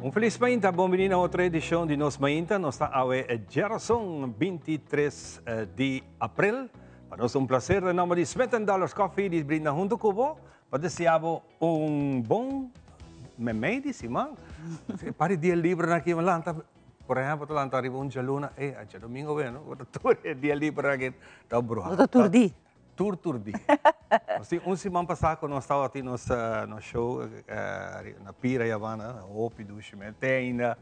Un felis mainta, bon bini na otro edicion di Nos Mainta. Nos ta awe djerason 23 di april. Pa nos un placer den nomber di Smith and Dollars Coffee di brinda hunto cu bo pa desea bo un bon memey di siman. Pari dia libre na aki lanta, por ehempel, ta lanta riba un djaluna, eh, a djadomingo bueno, bo ta tur e dia libre aki ta bruha. Bo ta turdi. Tur tur di. Nos tin un siman pasá ku nos tabatin nos nos show na Pira Yavana, hopi dushi men. Te ainda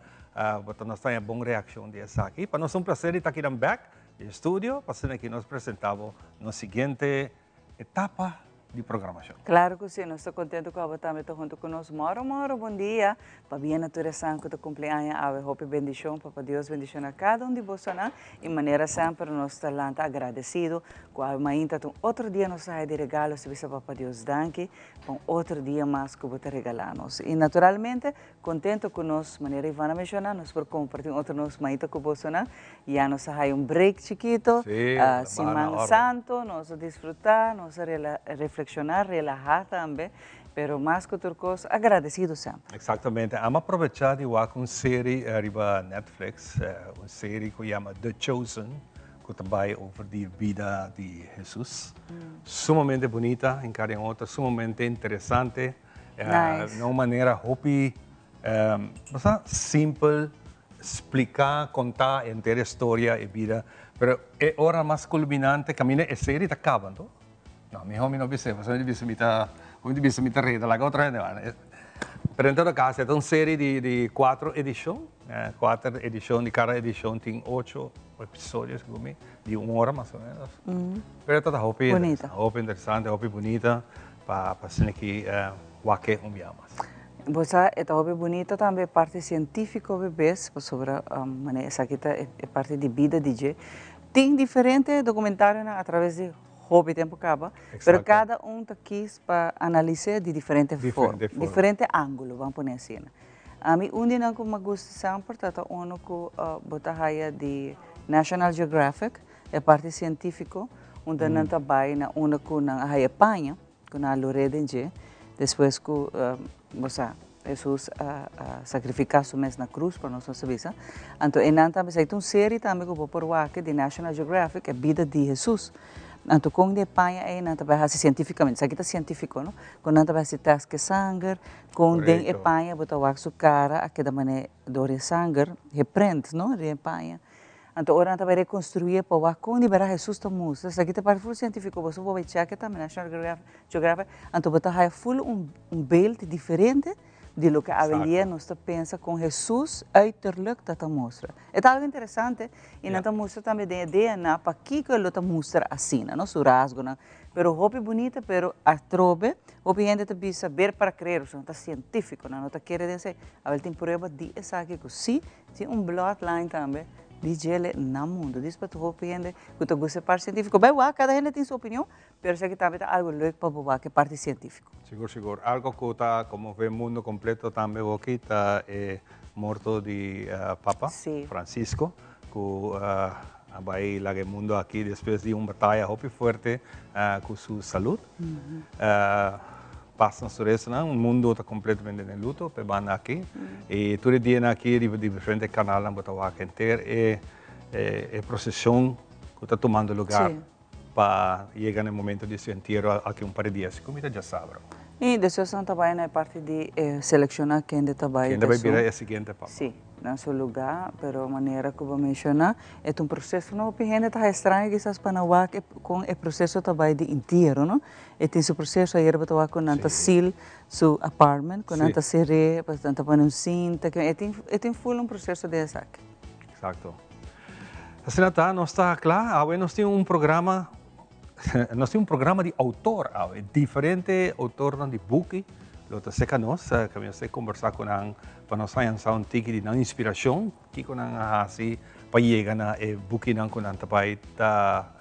bo ta nos taña bon reakshon di esaki. Pa nos ta un plaser di ta akinan bèk den studio pa asina aki nos presentá bo nos siguiente etapa di programashon. Klaro ku si, nos ta kontentu ku abo tambe ta huntu ku nos. Mòro mòro, bon dia. Pabia na tur esan ku ta kumpli aña awe hopi bendishon. Papa Dios bendishona kada un di bosonan i manera semper nos ta lanta agradesido ku awe mainta ta un otro dia nos ta haya di regalo si bisa Papa Dios danki pa un otro dia mas ku bo ta regala nos i naturalmente kontento ku nos manera Ivana menshoná nos por komparti un otro nos mainta ku bosonan ya nos a haya un break chikito siman santo nos a disfruta nos a reflekshoná relaha tambe. Pero mas ku tur kos, agradesido semper. Exactamente. Amo aprovecha di wak un serie riba Netflix, un serie ku yama The Chosen, ku ta bai over di bida di Jesus. Sumamente bunita, en kari otro sumamente interesante. Nice. Na un manera hopi, bo sa, simpel, splika, konta henter e storia, e bida. Pero e ora mas kulminante, kaminda e serie ta kaba, anto? No, miho mi no bis'é, pasobra mi di bisa mi ta, mi di bisa mi ta reda laga otro hende wak. Pero en todo caso, e ta un serie di cuatro edicion, cuater edicion, di cada edicion tin ocho episodio, segun mi, di un ora mas o menos. Pero e ta hopi Bunita. Hopi interesante, hopi bunita pa asina aki wak e un bia mas. Bo sa, e ta hopi bunita tambe e parti cientifico bebes, pasobra manera esaki ta e parti di bida di dje. Tin diferente documentarionan a traves di hopi tempu kaba, pero kada un ta kis pa analis'é di diferente forma, diferente ángulo, ban pone asina. Ami un di nan ku mi gusta semper ta ta unu ku bo ta haya di National Geographic, e parti sientífiko, unda nan ta bai na unda ku nan a haya paña, ku nan a lor'é den dje, despues ku bo sa, Hesus a sakrifiká su mes na krus pa nos, nos ta bisa. Anto einan tambe esei ta un seri tambe ku bo por wak di National Geographic, e bida di Hesus. Anto kon di e paña ei nan ta bai hasi sientifikamente, esaki ta sientifiko no, kon nan ta bai hasi tèst ku e sanger, kon den e paña bo ta wak su kara a keda manera dor e sanger, e prent no, den e paña. Anto ora nan ta bai rekonstruí pa wak kon di bèrdat Hesus ta mustra, esaki ta parti ful sientifiko, boso por bai chèk tambe National Geographic, anto bo ta haya ful un beeld diferente di loke awendia nos ta pensa kon Hesus uiterlijk ta ta mustra. E ta algo interesante i nan ta mustra tambe den e DNA pakiko e lo ta mustra asina, no, su rasgonan. Pero hopi bunita, pero atrobe hopi hende ta bisa ver para creer, osea nan ta sientifiko, nan no ta kere den esei. Awel tin prueba di esaki ku si Tin un bloodline tambe di djele na mundo. Dis pa tur hopi hende ku ta gusta e parti sientifiko. Bai wak, kada hende tin su opinion, pero esaki tambe ta algu leuk pa bo wak e parti sientifiko. Sigur, sigur. Algo ku ta konmove mundo kompleto tambe hoki ta e morto di Papa Francisco, ku a bai laga e mundo aki despues di un bataya hopi fuerte ku su salud. Pas nos tur esnan, mundo ta completamente den luto pa e banda aki. Y tur e dianan aki riba diferente canalnan bo ta wak henter e e procesion cu ta tumando lugar pa yega na e momento di su entiero aki un par di dia. Así cu mi ta djasabra. Y despues nan ta bay na e parti di selecciona kende ta bay. Kende bay bira e siguiente papa. Sí. Na su lugá, pero manera ku bo menshoná, e ta un proseso no hopi hende ta haña straño kisas pa nan wak e kon e proseso ta bai di entiero no. E tin su proseso, ayer bo ta wak ku nan ta seal su apartment, ku nan ta ser'é, nan ta pone un sinta, e tin e tin ful un proseso den esaki. Exacto. Asina ta, nos ta kla, awe nos tin un programa, nos tin un programa di outor awe, diferente outornan di buki lo ta serka nos, kaminda nos ta kombersá ku nan pa nos haña sa un tiki di nan inspirashon, kiko nan a hasi pa yega na e bukinan ku nan ta bai ta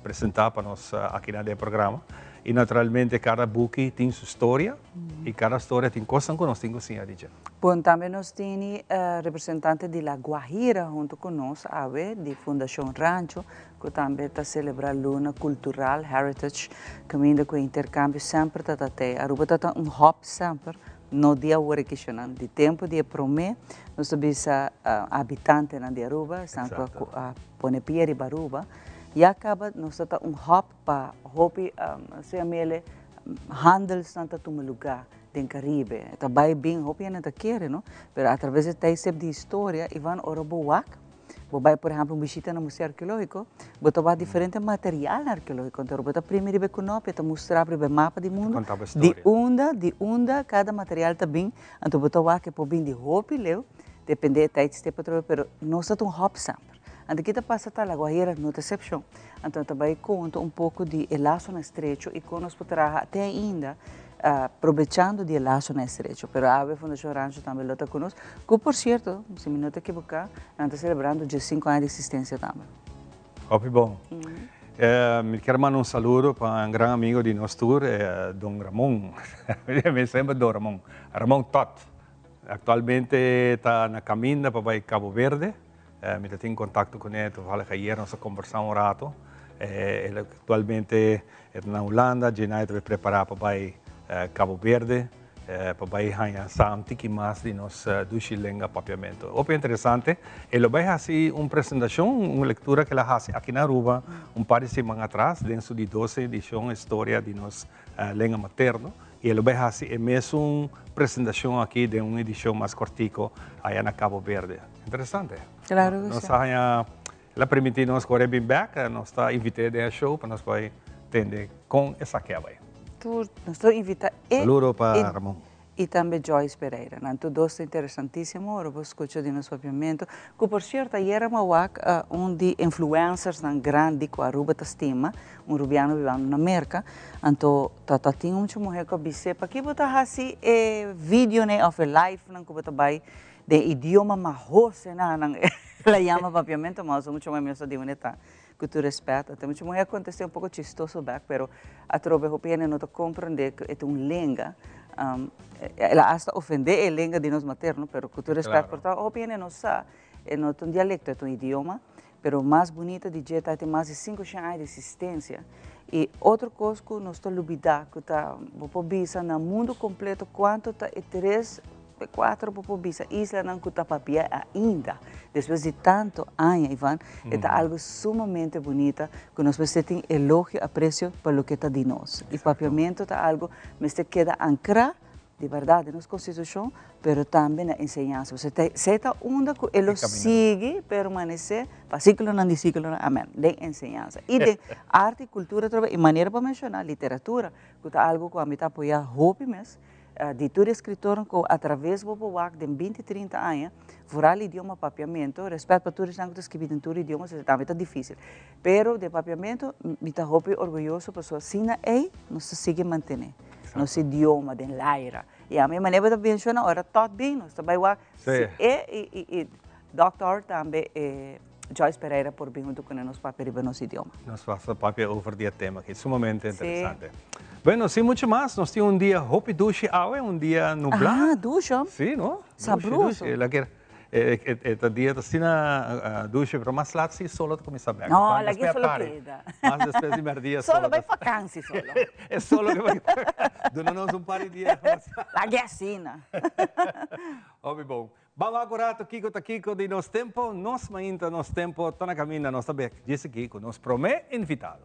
presentá pa nos akinan den e programa. I naturalmente kada buki tin su storia i kada storia tin kosnan ku nos tin ku siña di dje. Bon, tambe nos tini representante di La Guajira huntu ku nos awe di Fundashon Rancho ku tambe ta selebrá Luna Kultural Heritage kaminda ku e interkambio semper ta ta tei. Aruba ta ta un hub semper. No di awor e kishonnan, di tempu di e promé, nos ta bisa habitantenan di Aruba, esnan ku a pone pia riba Aruba, ya kaba nos ta ta un hub pa hopi, nos ta yam'el handelsnan ta tuma lugá den Caribe. E ta bai bin, hopi hende ta kere, no? Pero atraves di tijdstip di historia, Ivan, ora bo wak, Bo bai por ehempel un bishita na Museo Arkeológiko, bo ta wak diferente materialnan arkeológiko. Anto ora bo ta primi riba e konopi, e ta mustra bo riba e mapa di mundu di unda, di unda kada material ta bin. Anto bo ta wak e por bin di hopi leu, depende e tijdstip atrobe, pero nos ta ta un hòp semper. Anto ki ta pasa ta La Guajira no ta eksepshon. Anto ta bai konta un poko di e lasonan estrecho i kon nos por traha te ainda Probechando di e lasonan estrecho. Pero awe Fundacion Rancho tambe lo ta cu nos, cu por cierto, si mi no ta equiboca, nan ta celebrando diescinco aña di existencia tambe. Hopi bon. Mi kier manda un saludo pa un gran amigo di nos tur, Don Ramon. Mi semper Don Ramon. Ramon Tot. Actualmente ta na caminda pa bay Cabo Verde. Mi ta tin contacto cune, toevallig ayer nos a conversa un rato. El actualmente e ta na Hulanda, djena e ta bay prepara pa bay Cabo Verde, pa bay haña sa un tiki mas di nos dushi lenga Papiamento. Hopi interesante. E lo bay haci un presentacion, un lectura cu el a haci aki na Aruba un par di siman atras den su di doce edicion Historia di nos lenga materno. I e lo bai hasi e mesun presentashon aki den un edishon mas kòrtiku aya na Cabo Verde. Interesante. Claro ku si. Nos a haña, el a permití nos ku ora e bin bèk, nos ta invit'é den e show pa nos bai tende kon esaki a bai. Tur, nos ta invitá e. Saludo pa Ramon. I tambe Joyce Pereira. Nan tur dos ta interesantísimo ora bo skucha di nos papiamentu. Ku por sierto ayera mi a wak un di influencersnan grandi ku Aruba ta stima, un rubiano bibando na Merka, anto ta ta tin un muher ku a bis'é paki bo ta hasi e videonan òf e livenan ku bo ta bai den idioma mahos nan el a yama papiamentu mahos, un mucha muher mi no sa di unda e ta. Ku tur respet, anto mucha muher a kontest'é un poko chistoso bèk, pero atrobe hopi hende no ta komprendé ku e ta un lenga. El a asta ofendé e lenga di nos materno, pero ku tur respet por ta hopi hende no sa, e no ta un dialekto, e ta un idioma, pero mas bunita di dje ta e tin mas di 500 aña di eksistensia. I otro kos ku nos ta lubidá, ku ta bo por bisa na mundu kompleto kuantu ta e tres E cuatro bo por bisa islanan cu ta papia ainda despues di tanto aña, Ivan, e ta algo sumamente bunita cu nos mester tin elogio, aprecio pa loke ta di nos. Y papiamento ta algo mester keda ancra di berdad den nos constitucion, pero tambe na enseñansa. Pasobra ta esey ta unda cu e lo sigui permanece pa siglonan di siglonan, amen, den enseñansa. Y den arte y cultura atrobe, y manera bo a menciona literatura, cu ta algo cu ami ta apoya hopi mes, Di tur escritornan cu atraves bo por wak den binti trinta aña, vooral idioma Papiamento, respet pa tur esnan cu ta scribi den tur idioma, esaki tambe ta dificil. Pero den Papiamento mi ta hopi orguyoso pasobra asina ey nos ta sigui mantene nos idioma den laira. Y ami manera bo ta menciona ora tot bin nos ta bay wak si e y doctor tambe e Joyce Pereira por bin huntu ku nos papia riba nos idioma. Nos pasa papia over di e tema aki, sumamente interesante. Bueno, sin mucho mas, nos tin un dia hopi dushi awe, un dia nublá. Ah, dushi hom. Sí, no? Sabroso. Dushi, dushi. E ta dia ta asina dushi, pero mas lat sí solo ta kuminsá bèk. No, laga e solo keda. Mas despues di mèrdia solo. Solo bai fakansi solo. E solo ke bai. Duna nos un par di dia. Laga e asina. Hopi bon. Ban wak un rato kiko ta kiko di nos tempo, nos mainta nos tempo ta na kaminda nos ta bek djis aki ku nos prome invitado.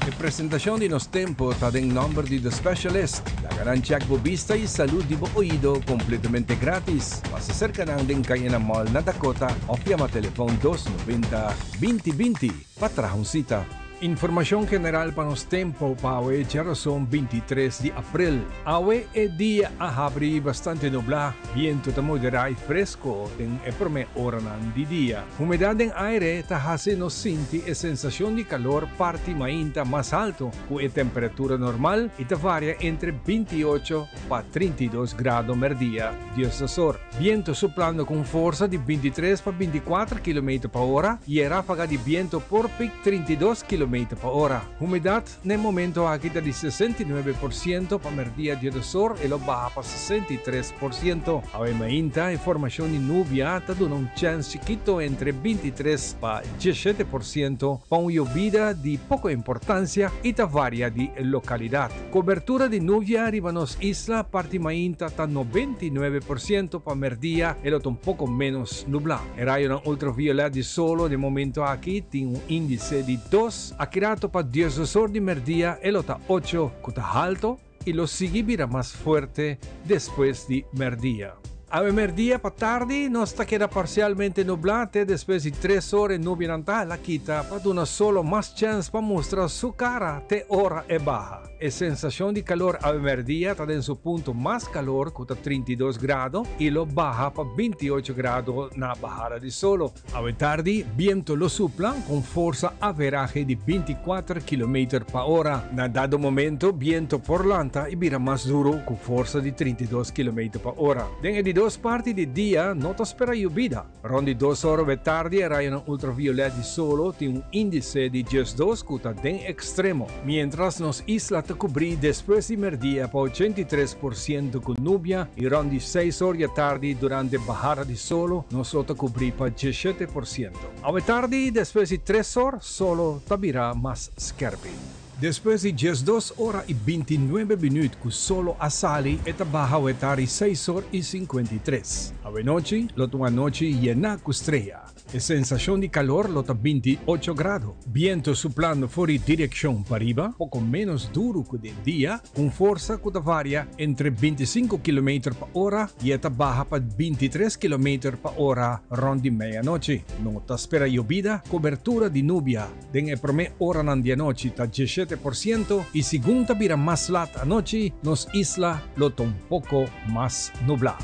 E presentacion di Nos Tempo ta den nomber di The Specialist. Laga nan check bo bista y salud di bo oido completamente gratis. Pasa cerca nan den Cayena Mall na Dakota of yama telefon dos noventa binti binti pa traha un cita. Informacion general pa nos tempo pa awe djarason 23 di april. Awe e dia a habri bastante nubla, biento ta modera y fresco den e prome oranan di dia. Humedad den aire ta haci nos sinti e sensacion di calor parti mainta mas halto cu e temperatura normal y ta varia entre 28 pa 32 grado merdia diosdosor. Biento suplando cu un forsa di 23 pa 24 kilometer pa ora y e rafaga di biento por pic 32 kilometer pa ora. Humedad Na e momento aki ta di 69% pa merdia diodosor e lo baha pa 63%. Awe mainta e formacion di nubia ta duna un chens chikito entre 23 pa 17% pa un yobida di poco importancia y ta varia di localidad. Cobertura di nubia riba nos isla parti mainta ta 99% pa merdia e lo ta un poco menos nubla. E rayonan ultraviolet di solo na e momento aki tin un indice di dos. Aki rato pa diesdosor di merdia e lo ta ocho ku ta halto i lo sigui bira mas fuerte despues di merdia. Awe merdia pa tardi nos ta keda parsialmente nublá te despues di tres or e nubianan ta hala kita pa duna solo mas chèns pa mustra su kara te ora e baha. E sensashon di kalor awe merdia ta den su punto mas kalor ku ta 32 grado i lo baha pa 28 grado na bahada di solo. Awe tardi, biento lo supla con forsa averahe di 24 kilometer pa ora. Na dado momento, biento por lanta y bira mas duro cu forsa di 32 kilometer pa ora. Den e di dos parti di dia no ta spera yubida. Rond di dos ora awe tardi e rayonan ultraviolet di solo tin un indice di 12 cu ta den extremo. Mientras nos isla ta cubri despues di merdia pa 83% cu nubia y rond di seis or di atardi durante bahada di solo nos lo ta cubri pa 17%. Awe tardi despues di tres or solo ta bira mas skerpi. Despues di 12 ora y 29 minuut cu solo a sali e ta baha awe tardi seis or y 53. Awe nochi lo ta un anochi yena cu strea. E sensashon di kalor lo ta 28 grado. Biento suplando for di direkshon pariba, poko ménos duru ku den dia, ku un forsa ku ta varia entre 25 kilometer pa ora i e ta baha pa 23 kilometer pa ora rònt di meianochi. No ta spera yobida, kobertura di nubia den e promé oranan di anochi ta 17% i segun ta bira mas lat anochi nos isla lo ta un poko mas nublá.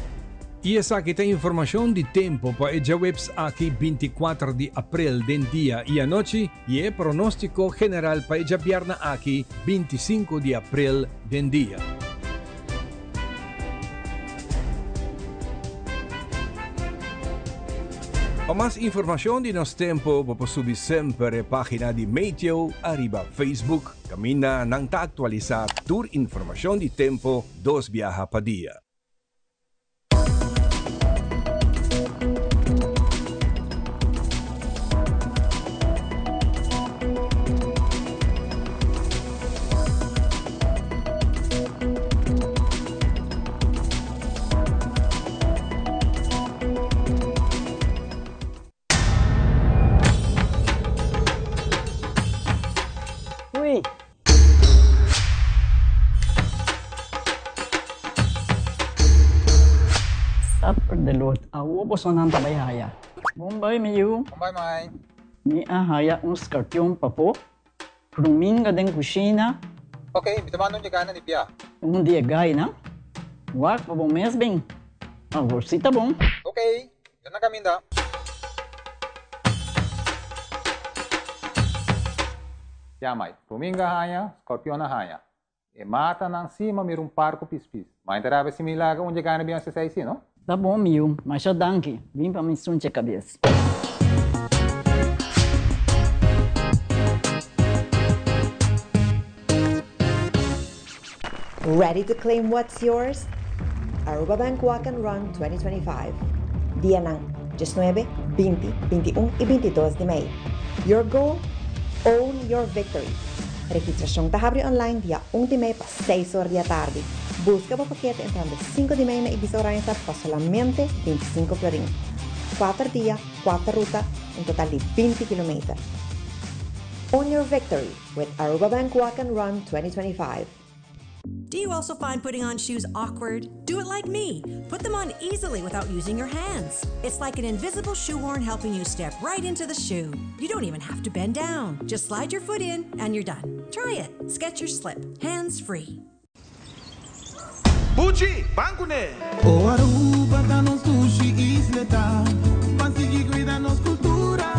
I esaki ta informashon di tempu pa e djaweps aki 24 di aprel den dia i anochi i e pronóstiko general pa e djabièrnè aki 25 di aprel den dia. Pa mas informashon di nos tempu bo por subi semper e página di Meteo ariba Facebook kaminda nan ta aktualisá tur informashon di tempu dos biaha pa dia. Ui. Supper de lot. Awo bosonan ta bai haya. Bon bai, mi yu. Bon bai, mai. Mi a haya un scorpion pafó. Ruminga den kushina. Ok, mi ta manda un dje na di bia. Un di e gainan. Wak pa bo mes bin. Awor si ta bon. Ok, yo na kaminda. Ya mai, ruminga haña, scorpion a haña. E matanan si ma mira un par ku pispis. Ma e ta rabia si mi laga un dje gaina bin hasi esei si, no? Ta bon mi yu, masha danki. Bin pa mi sunche kabes. Ready to claim what's yours? Aruba Bank Walk and Run 2025. Dianan 19, 20, 21 y 22 di mei. Your goal? Own your victory. Registracion ta habri online dia 1 di mei pa 6 or di atardi. Busca bo pakete entrando 5 di mei na Ibisa Oranjestad pa solamente 25 florin. 4 dia, 4 ruta, un total di 20 kilometer. Own your victory with Aruba Bank Walk and Run 2025. Do you also find putting on shoes awkward? Do it like me. Put them on easily without using your hands. It's like an invisible shoehorn helping you step right into the shoe. You don't even have to bend down. Just slide your foot in and you're done. Try it. Skechers Slip. Hands free. Buchi, ban kuné! O Aruba ta nos dushi isla ta pa sigui cuida nos cultura,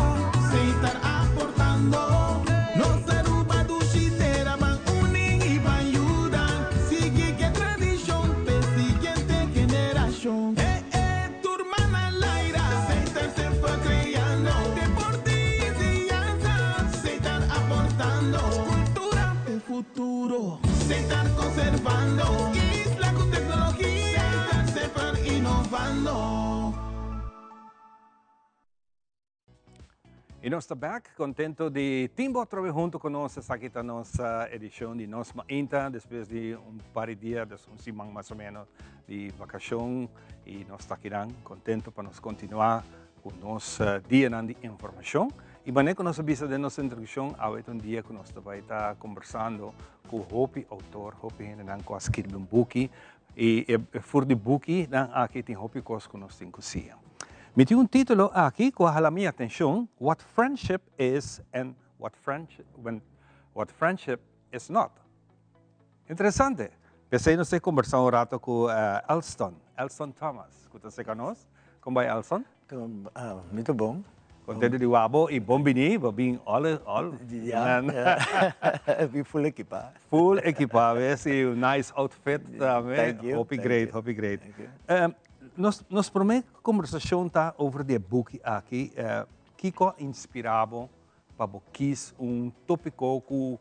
Setar aportando. Nos Aruba dushi tera ban uni y ban yuda, sigui cu e tradicion p'e siguiente generacion. Eh eh, tur man al aire, Setar semper creando, deporte y enseñanza, Setar aportando, cultura p'e futuro, Setar conservando, isla cu tecnologia, Setar semper innovando. Y nos ta back, contento di tin bo atrobe hunto cu nos. Esaki ta nos edicion di Nos Mainta, despues di un par di dia, dus un siman mas o menos di vacacion. Y nos ta akinan contento pa nos continua cu nos dianan di informacion. Y manera cu nos a bisa den nos introduccion, awe ta un dia cu nos ta bay ta conversando cu hopi autor, hopi hendenan cu a skirbi un buki. Y e for di bukinan aki tin hopi cos cu nos tin cu siña. Mi tin un titulo aki cu a hala mi atencion, What Friendship Is and What Friendship, when, What Friendship Is Not. Interesante. P'esey nos ta conversa un rato cu Elston, Elston Thomas, cu ta seca nos. Con bay, Elston? Mi ta bon. Contento di wak bo y bon bini, bo bin all, all. Ya, mi full equipa. Full equipa, ves, y un nice outfit tambe. Thank you. Hopi great, hopi great. Nos, nos prome conversacion ta over di e buki aki. Kico a inspira bo pa bo kies un topico cu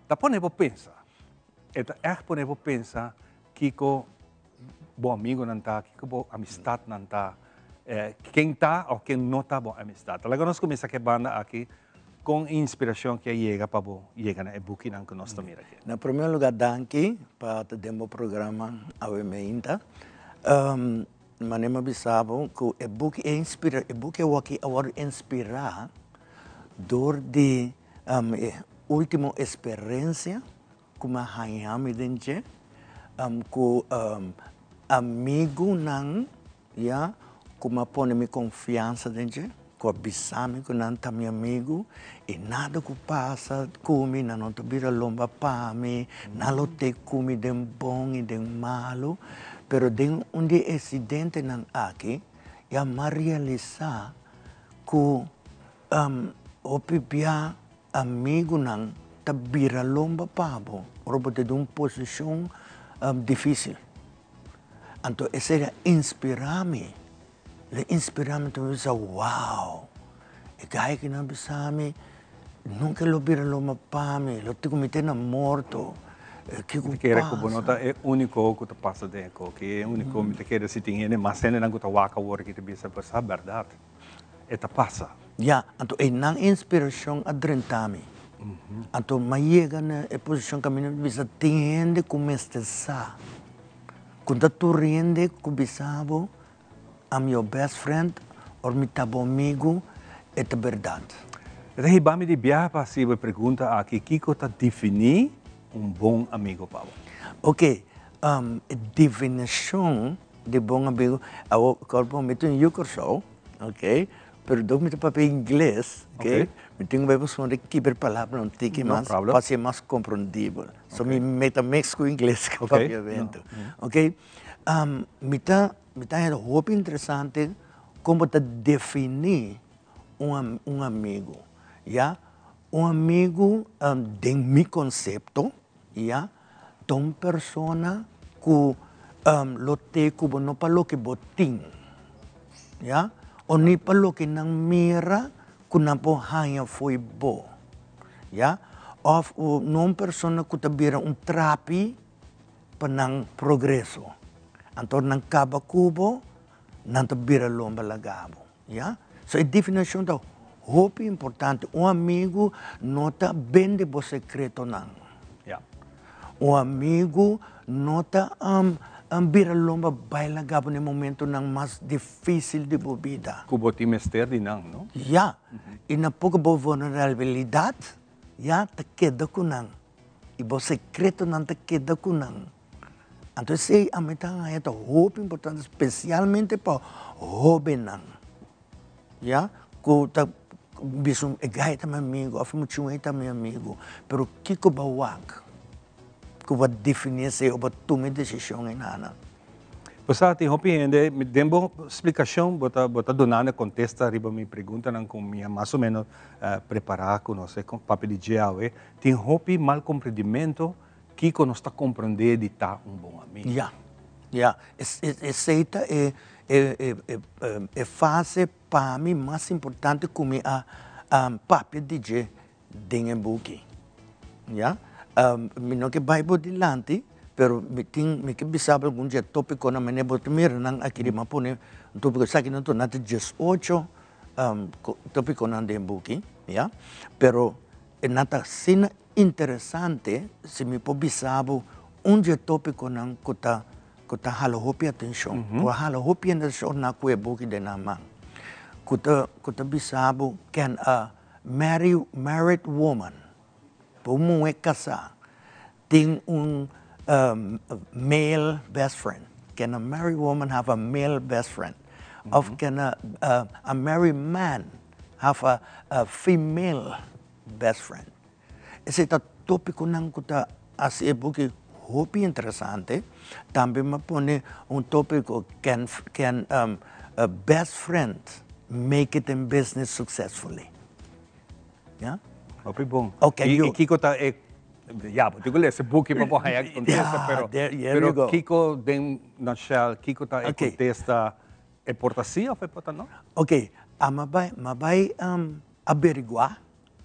ta pone bo pensa? E ta echt pone bo pensa kico bo amigonan ta, kiko bo amistadnan ta, ken ta of ken no ta bo amistad. Laga nos kuminsá ku e banda aki, kon e inspirashon ki a yega pa bo yega na e bukinan ku nos ta mira aki? Na promé lugá danki pa ta den bo programa awe meinta. Manera mi a bisa bo ku e buki e inspira e buki awaki a wòrdu inspirá dor di e último eksperensia Ku mi a haña mi den dje, ku amigunan ya ku mi a pone mi konfiansa den dje, ku a bisa mi ku nan ta mi amigu i nada ku pasa ku mi nan no ta bira lomba pa mi, nan lo te ku mi den bon i den malu, pero den un di e insidentenan aki ya mi a realisá ku hopi bia Amigunan ta bira lomba pa bo ora bo ta den un posishon difísil. Anto esei a inspirá mi. El a inspirá mi ta bisa, Wow! E gai aki nan a bisa mi, nunka e lo bira lomba pa mi, lo tin ku mi te na morto. Kiko Mi ta kere ku bo pasa? no ta e úniko ku ta pasa den e koki. E úniko mi ta kere si tin hende, mas hendenan ku ta wak awor aki ta bisa, Pues sa bèrdat. E ta pasa. Ya, anto e nan inspiracion a drenta mi. Anto m'a yega na e posicion caminda mi bisa tin hende cu mester sa cu ta tur hende cu bisa bo I'm your best friend or mi ta bo amigo, e ta berdad. E ta hiba mi di biaha pa haci bo e pregunta aki, kico ta defini un bon amigo pa bo? Ok, e definicion di bon amigo, awor corpo mi tin yu Corsou, ok, pero dor mi ta papia ingles, ok, mi tin ku bai pasobra di kiber palabra un tiki mas pa hacié mas comprendibel, so mi meta mix ku ingles ku papiamentu, ok. Mi ta mi ta haya hopi interesante kon bo ta defini un un amigo, ya, un amigo den mi concepto, ya, Ta un persona ku lo te ku bo no pa loke bo tin, ya, o ni pa loke nan mira ku nan por haña fo'i bo, ya, òf no un persona ku ta bira un trapi pa nan progreso. Anto nan kaba ku bo, nan ta bira lomba laga bo, ya. So e definishon ta hopi importante. Un amigu no ta bende bo sekretonan. Un amigu no ta bira lomba bai laga bo na e momentonan mas difísil di bo bida. Ku bo tin mester di nan, no? Ya. I na poko bo vulnerabilidat, ya, ta keda ku nan. I bo sekretonan ta keda ku nan. Anto esei ami ta haña ta hopi importante spesialmente pa hóbennan ya ku ta bisa e gai ta mi amigu òf e muchanan ei ta mi amigu pero kiko bo a wak ku bo a definí esei òf bo a tuma e desishon einanan. Bo sa tin hopi hende den bo splikashon bo ta bo ta dunando kontesta riba mi preguntanan ku mi a mas o ménos prepará ku nos e papia di dje awe tin hopi mal komprendimentu Kiko nos ta komprendé di ta un bon amigu? Ya, ya. Esei ta e e fase pa mi mas importante ku mi a papia di dje den e buki. Ya. Mi no ke bai bo dilanti, pero mi tin, mi ke bisa bo algun dje topikonan manera bo ta mira nan aki riba. Mi a pone un topiko, esaki nan ta diesocho topikonan den e buki, ya. Pero e nan ta asina Interesante, si mi por bisa bo un dje tópikonan ku ta ku ta hala hopi atenshon, ku a hala hopi atenshon na ku e buki den nan man, ku ta ku ta bisa bo can a marry married woman, pa un muhé kasá tin un male best friend, can a married woman have a male best friend òf can a a married man have a a female best friend. Esei ta tópikonan ku ta hasi e buki hopi interesante. Tambe mi a pone un tópiko, Can can a best friend make it in business successfully? Ya. Hopi bon. Okay, I, i kiko ta e, ya, bo tin ku lesa e buki pa bo haña e kontesta, pero, pero kiko den nutshell, kiko ta e kontesta, e por ta sí òf e por ta no? Okay, a mi a bai, mi a bai averiguá,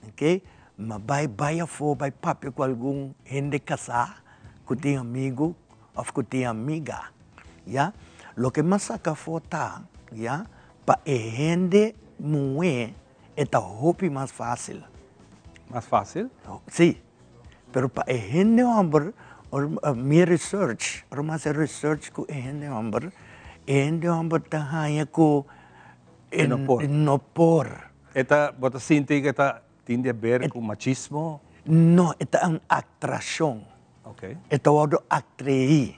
ok, mi a bai bai afó bai papia ku algun hende kasá ku tin amigu òf ku tin amiga, ya. Loke mi a saka afó ta, ya, pa e hende muhé e ta hopi mas fásil. Mas fásil? Sí, pero pa e hende hòmber, ora mi research, ora mi hasi research ku e hende hòmber, e hende hòmber ta haña ku E no por. E no por. E ta, bo ta sinti ku e ta tin di haber ku machismo? No, e ta un atrashon. Ok. E ta wòrdu atreí.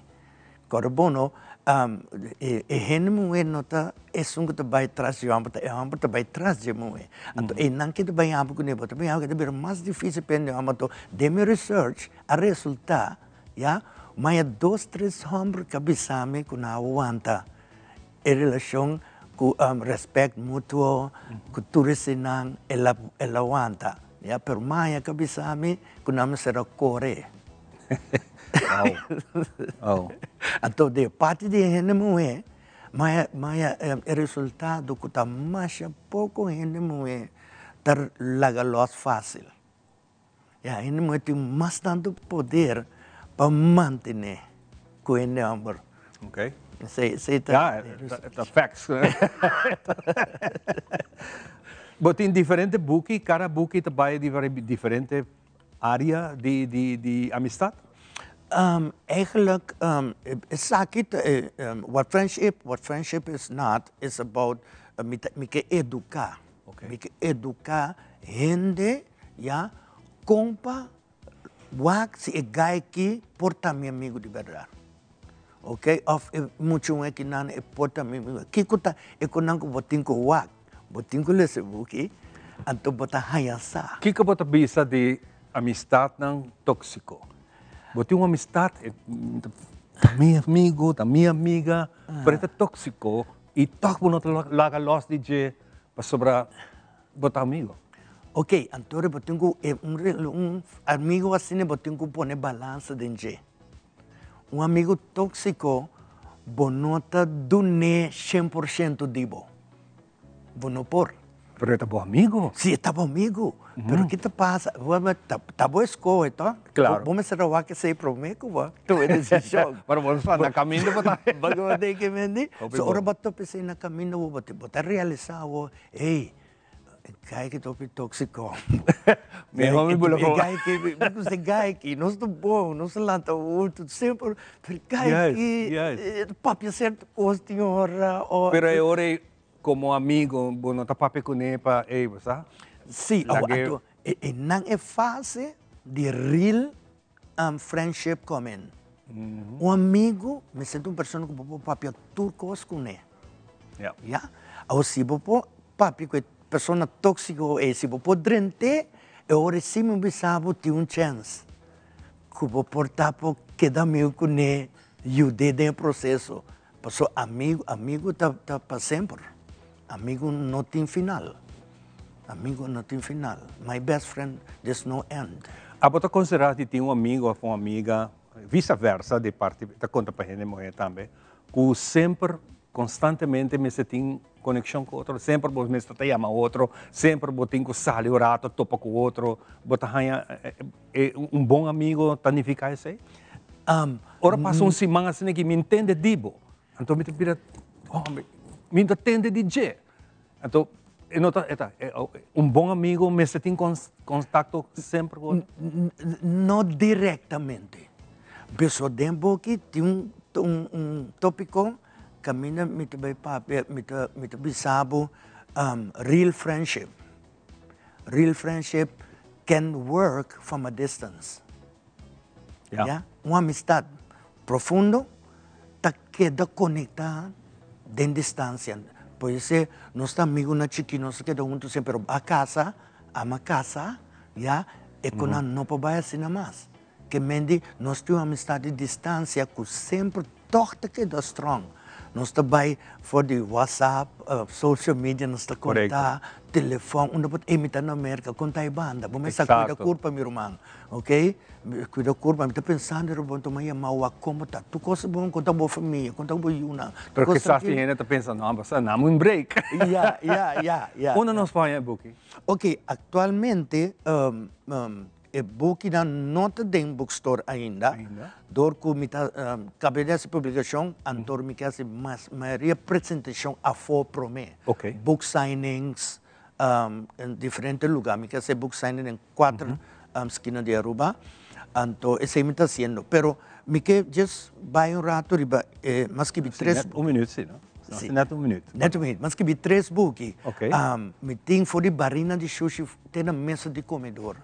Kòrda bon no, e hende muhé no ta esun ku ta bai tras di e hòmber, ta e hòmber ta bai tras di e muhé. Anto einan ke ta bai haba kuné, bo ta bai haba ku e ta bira mas difísil pa hende hòmber. Anto den mi research a resultá, ya, maya dos tres hòmber ku a bisa mi ku nan a wanta E relashon ku respect mutuo, ku tur eseinan el a el a wanta, ya, pero maña ka bisa mi ku nan mester a kore. Au, au. Anto di e parti di e hende muhé, maña maña e resultado ku ta masha poko hende muhé ta laga lòs fásil. Ya, hende muhé tin mas tantu poder pa mantené ku hende hòmber. Ok. Esei, esei ta. Ya, ta facts. Bo tin diferente buki, kada buki ta bai di diferente área di di di amistat? Eigenlijk, esaki ta e, what friendship, what friendship is not, is about, mi ta, mi ke eduká. Mi ke eduká hende ya kon pa wak si e guy aki por ta mi amigu di bèrdat. Ok, òf e mucha un akinan e por ta mi amigu. Kiko ta e konan ku bo tin ku wak? Bo tin ku lesa e buki, anto bo ta haña sa. Kiko bo ta bisa di amistatnan tóksiko? Bo tin un amistat, e ta mi amigu, ta mi amiga, pero e ta tóksiko i tòg bo no ta laga lòs di dje pasobra bo ta amigo. Ok, anto bo tin ku e un un amigo asina bo tin ku pone balansa den dje. Un amigo tóksiko bo no ta dun'é shen por shento di bo. Bo no por. Pero e ta bo amigo. Si, e ta bo amigo. Pero ki ta pasa? Ta bo eskohe to. Claro. Bo mester a wak esei prome ku bo tuma e desishon. Pero bo sa na kaminda bo ta. Bo ta teke mende. So ora bo topa esei na kaminda bo bo ta realisa bo, hey, e guy aki ta hopi tóksiko. Mihó mi bula E guy aki, mi gusta e guy aki, nos ta bon, nos ta lanta huntu, semper, pero e guy aki e ta papia sierto kos tin ora. Pero e ora ei Como amigo bo no ta papia cune pa ey bo sa? Sí, anto e nan e fase di real friendship come in. Un amigu mester ta un persona ku bo por papia tur kos kuné. Ya. Awor si bo por papia ku e persona tóksiko ei, si bo por drent'é, e ora sí mi bisa bo tin un chèns ku bo por ta por keda amigu kuné, yud'é den e proseso. Pasobra amigu, amigu ta ta pa semper. Amigu no tin final. Amigu no tin final. My best friend, there's no end. Abo ta konsiderá di tin un amigu òf un amiga, visa versa di parti, ta konta pa hende muhé tambe, ku semper konstantemente mester tin konekshon ku otro? Semper bo mester ta yama otro, semper bo tin ku sali un rato topa ku otro, bo ta haña un bon amigu ta nifiká esei? Ora pasa un siman asina ki mi ntende di bo, anto mi ta bira, oh, mi ta tende di dje. Anto e no ta, e ta, un bon amigu mester tin kontakto semper ku otro? No direktamente. Beso den boki tin un un topiko kaminda mi ta bai papia, mi ta mi ta bisa bo real friendship. Real friendship can work from a distance. Ya. Un amistad profundo ta keda conecta den distancia. Puede ser nos ta amigunan chiki, nos ta keda hunto semper, pero a casa, ama casa, ya, e cu nan no por bay asina mas. Ke men di nos tin un amistad di distancia cu semper Tòg ta keda strong. Nos ta bai for di WhatsApp, social media nos ta konta, telefòn, unda bo ta, ey mi ta na Merka, kon ta e banda? Bo mester kuida kurpa mi ruman, ok? Kuida kurpa, mi ta pensando riba bo, anto mi a yama wak kon bo ta? Tur kos ta bon? Kon ta bo famia? Kon ta bo yunan? Pero kisas tin hende ta pensa, no, basta dame un break. Ya, ya, ya, ya. Unda nos por haña e buki? Ok, aktualmente E bukinan no ta den bookstore ainda, dor ku mi ta kabia di hasi publikashon, anto mi ke hasi mas mayoria presentashon afó promé. Book signings en diferente lugá. Mi ke hasi book signing den kuater skina di Aruba, anto esei mi ta hasiendo. Pero mi ke djes bai un rato riba e, mi a skibi tres. Un minuut si, no? Si. Net un minuut. Net un minuut. Mi a skibi tres buki. Mi tin for di barina di shushi Te na mesa di comedor.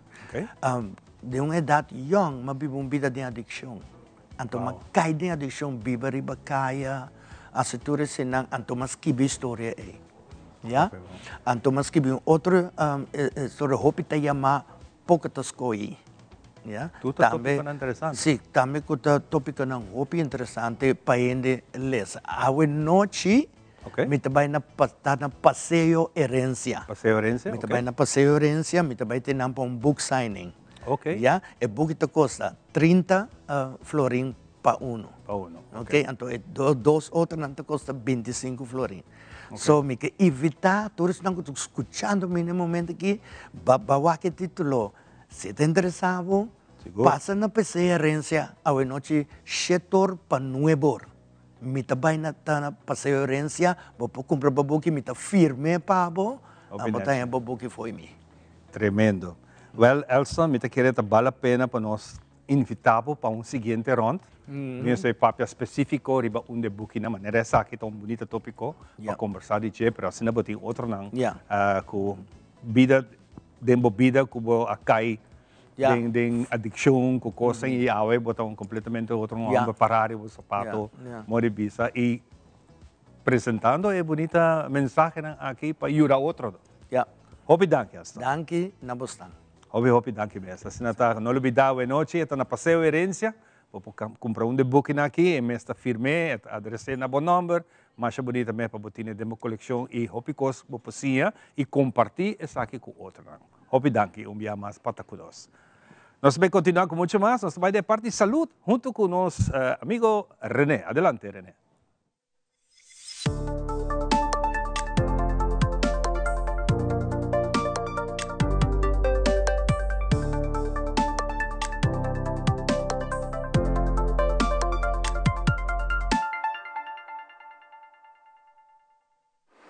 Den un edad yong m'a biba un bida den adiccion. Anto m'a cay den adiccion, biba riba caya, haci tur esenan, anto m'a skibi historia ey. Ya? Anto m'a skibi un otro historia, hopi ta yama poco ta scogi. Ya? Tur ta topiconan interesante. Si, tambe cu ta topiconan hopi interesante pa hende lesa. Awe nochi. Mi ta bai na ta na Paseo Herencia. Paseo Herencia, Mi ta bai na Paseo Herencia, mi ta bai te nan pa un book signing. Ya, e buki ta kosta 30 florin pa uno. Pa uno, ok. Anto e dos otronan ta kosta 25 florin. So mi ke invitá tur esnan ku ta skuchando mi na e momento aki, ba ba wak e titulo. Si ta interesá bo, pasa na Paseo Herencia awenochi shetor pa nuebor. Mi ta bai na ta na Paseo Herencia, bo por cumpra bo buki, mi ta firm'é pa bo, Hopi bo ta nechi. haña bo buki fo'i mi. Tremendo. Wel, Elson, mi ta kere ta bal la pena pa nos invitá bo pa un siguiente rond. Mi mester papia specífico riba un de bukinan, manera esaki ta un bunita tópico pa combersa di dje, pero asina bo tin otronan cu bida, den bo bida cu bo a cay Den den adiccion cu cosnan y awe bo ta un completamente otro homber para riba bo zapato mori bisa y presentando e bunita mensahenan aki pa yuda otro. Hopi danki Aston. Danki na bosnan. Hopi hopi danki mes. Asina ta no lubida awe nochi e ta na Paseo Herencia. Bo por cumpra un de bukinan aki e mes ta firme e ta adrese na bo nomber. Masha bunita mes pa bo tine den bo coleccion y hopi cos bo por siña y comparti esaki cu otronan. Hopi danki un bia mas pa ta cu nos. Nos ta bay continua cu mucho mas, nos ta bay den e parti salud hunto cu nos amigo Rene. Adelante Rene.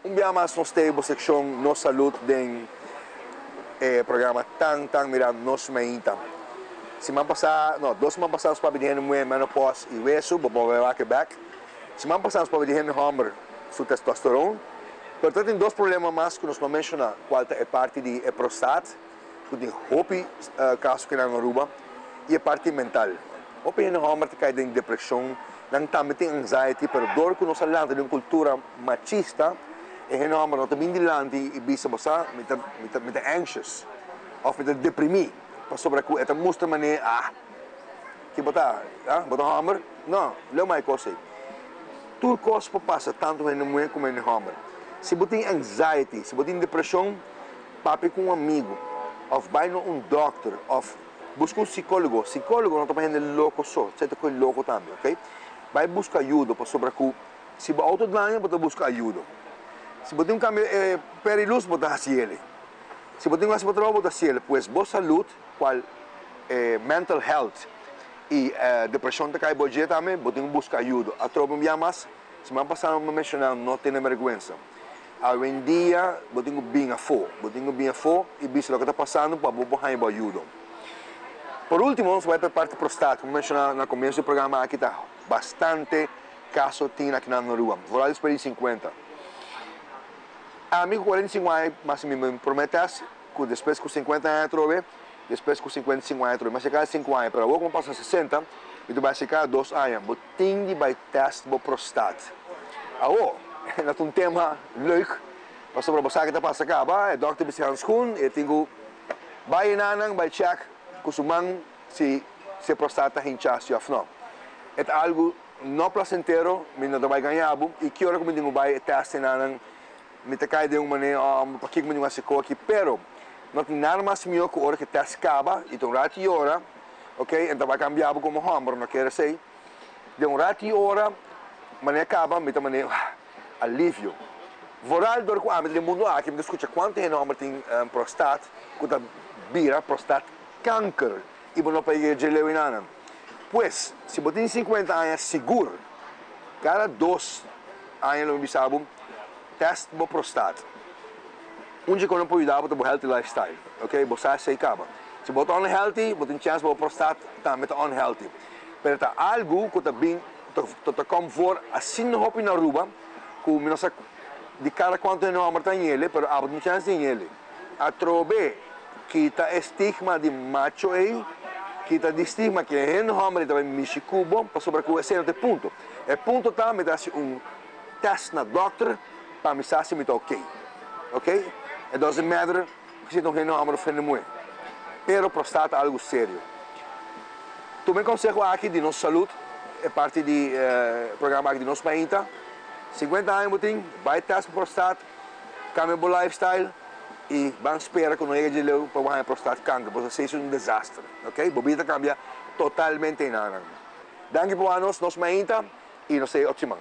Un bia mas nos ta e bo seccion Nos Salud den e programa tan tan mira Nos Mainta. Siman pasa, no, dos siman pasa nos papia di hende muhe menopause y wesu, bo por wak e bek. Siman pasa nos papia di hende homber su testosteron. Pero ta tin dos problema mas cu nos no menciona, cual ta e parti di e prostaat, cu tin hopi caso kinan na Aruba, y e parti mental. Hopi hende hòmber ta kai den depreshon, nan tambe tin anxiety, pero dor ku nos a lanta den un kultura machista, e hende hòmber no ta bin dilanti i bisa bo sa mi ta mi ta mi ta anxious òf mi ta deprimí pasobra ku e ta mustra manera ah ki bo ta ah bo ta hòmber? No, leu mai kos ei. Tur kos por pasa tantu hende muhé komo hende hòmber. Si bo tin anxiety, si bo tin depreshon, papia ku un amigu òf bai na un dòkter òf Buska un psicólogo. Psicólogo no ta pa hende loco so, esei ta koe loco tambe, ok. Bai buska ayudo pasobra cu si bo auto daña bo ta buska ayudo. Si bo tin un cambio e peri luz bo ta haci ele. Si bo tin cu haci bo trabao bo ta haci ele. Pues bo salud cual e mental health y depresion ta cay bo dje tambe bo tin cu buska ayudo. Atrobe un bia mas, siman pasa mi a menciona no tene berguensa. Awendia bo tin ku bin afó. Bo tin ku bin afó i bisa loke ta pasando pa bo por haña bo ayudo. Por último, nos bai pa e parti prostat. Komo menshoná na komienso di e programa aki ta bastante kaso tin aki na Aruba, vooral despues di sinkuenta. Ami ku 45 aña mas mi promé tèst ku despues ku sinkuenta aña atrobe, despues ku 55 aña atrobe. Mi a hasi kada sinku aña, pero awor ku mi a pasa sesenta, mi ta bai hasi kada dos aña. Bo tin di bai tèst bo prostat. Awor, na ta un tema leuk, pasobra bo sa ke ta pasa kaba, e dòkter bisti hanskun, e tin ku bai enanan bai chèk ku su man si si e prostat ta hinchá si òf nò. E ta algu no plasentero, mi no ta bai gaña bo, i ki ora ku mi tin ku bai e tèst enanan, mi ta kai den un manera, oh, pakiko mi tin ku hasi ko aki? Pero, no tin nada mas mihó ku ora ku e tèst kaba, i ta un ratu i ora, ok, e ta bai kambia bo komo hòmber, no kere esei. Den un ratu i ora, manera kaba, mi ta manera, ah, alivio. Vooral dor ku ami ta den mundu aki, mi ta skucha kuantu hende hòmber tin prostat ku ta bira prostat kanker i bo no por yega dje leu enanan. Pues, si bo tin sinkuenta aña, sigur kada dos aña lo mi bisa bo, tèst bo prostat. Un dje ku lo por yuda bo ta bo healthy lifestyle, ok, bo sa esei kaba. Si bo ta unhealthy, bo tin chèns pa bo prostat tambe ta unhealthy. Pero ta algu ku ta bin ta ta kom voor asina hopi na Aruba ku mi no sa di kada kuantu hende hòmber ta ñele pero abo tin chèns di ñele. Atrobe kita e stigma di macho ei, kita di stigma ku e hende hòmber ei ta bai mishi ku bo pasobra ku esei no ta e punto. E punto ta mi ta hasi un tèst na dòkter pa mi sa si mi ta okey. Okey? It doesn't matter si ta un hende hòmber òf hende muhé. Pero prostat ta algu serio. Tuma e konseho aki di nos salud, e parti di e programa aki di nos mainta. Sinkuenta aña bo tin, bai tèst pa prostat, kambia bo lifestyle i ban spera ku no yega dje leu pa bo haña prostat kanker, pasobra esei si un desaster. Okey? Bo bida ta kambia totalmente enanan. Danki pa wak nos, nos mainta i nos ta yega otro siman.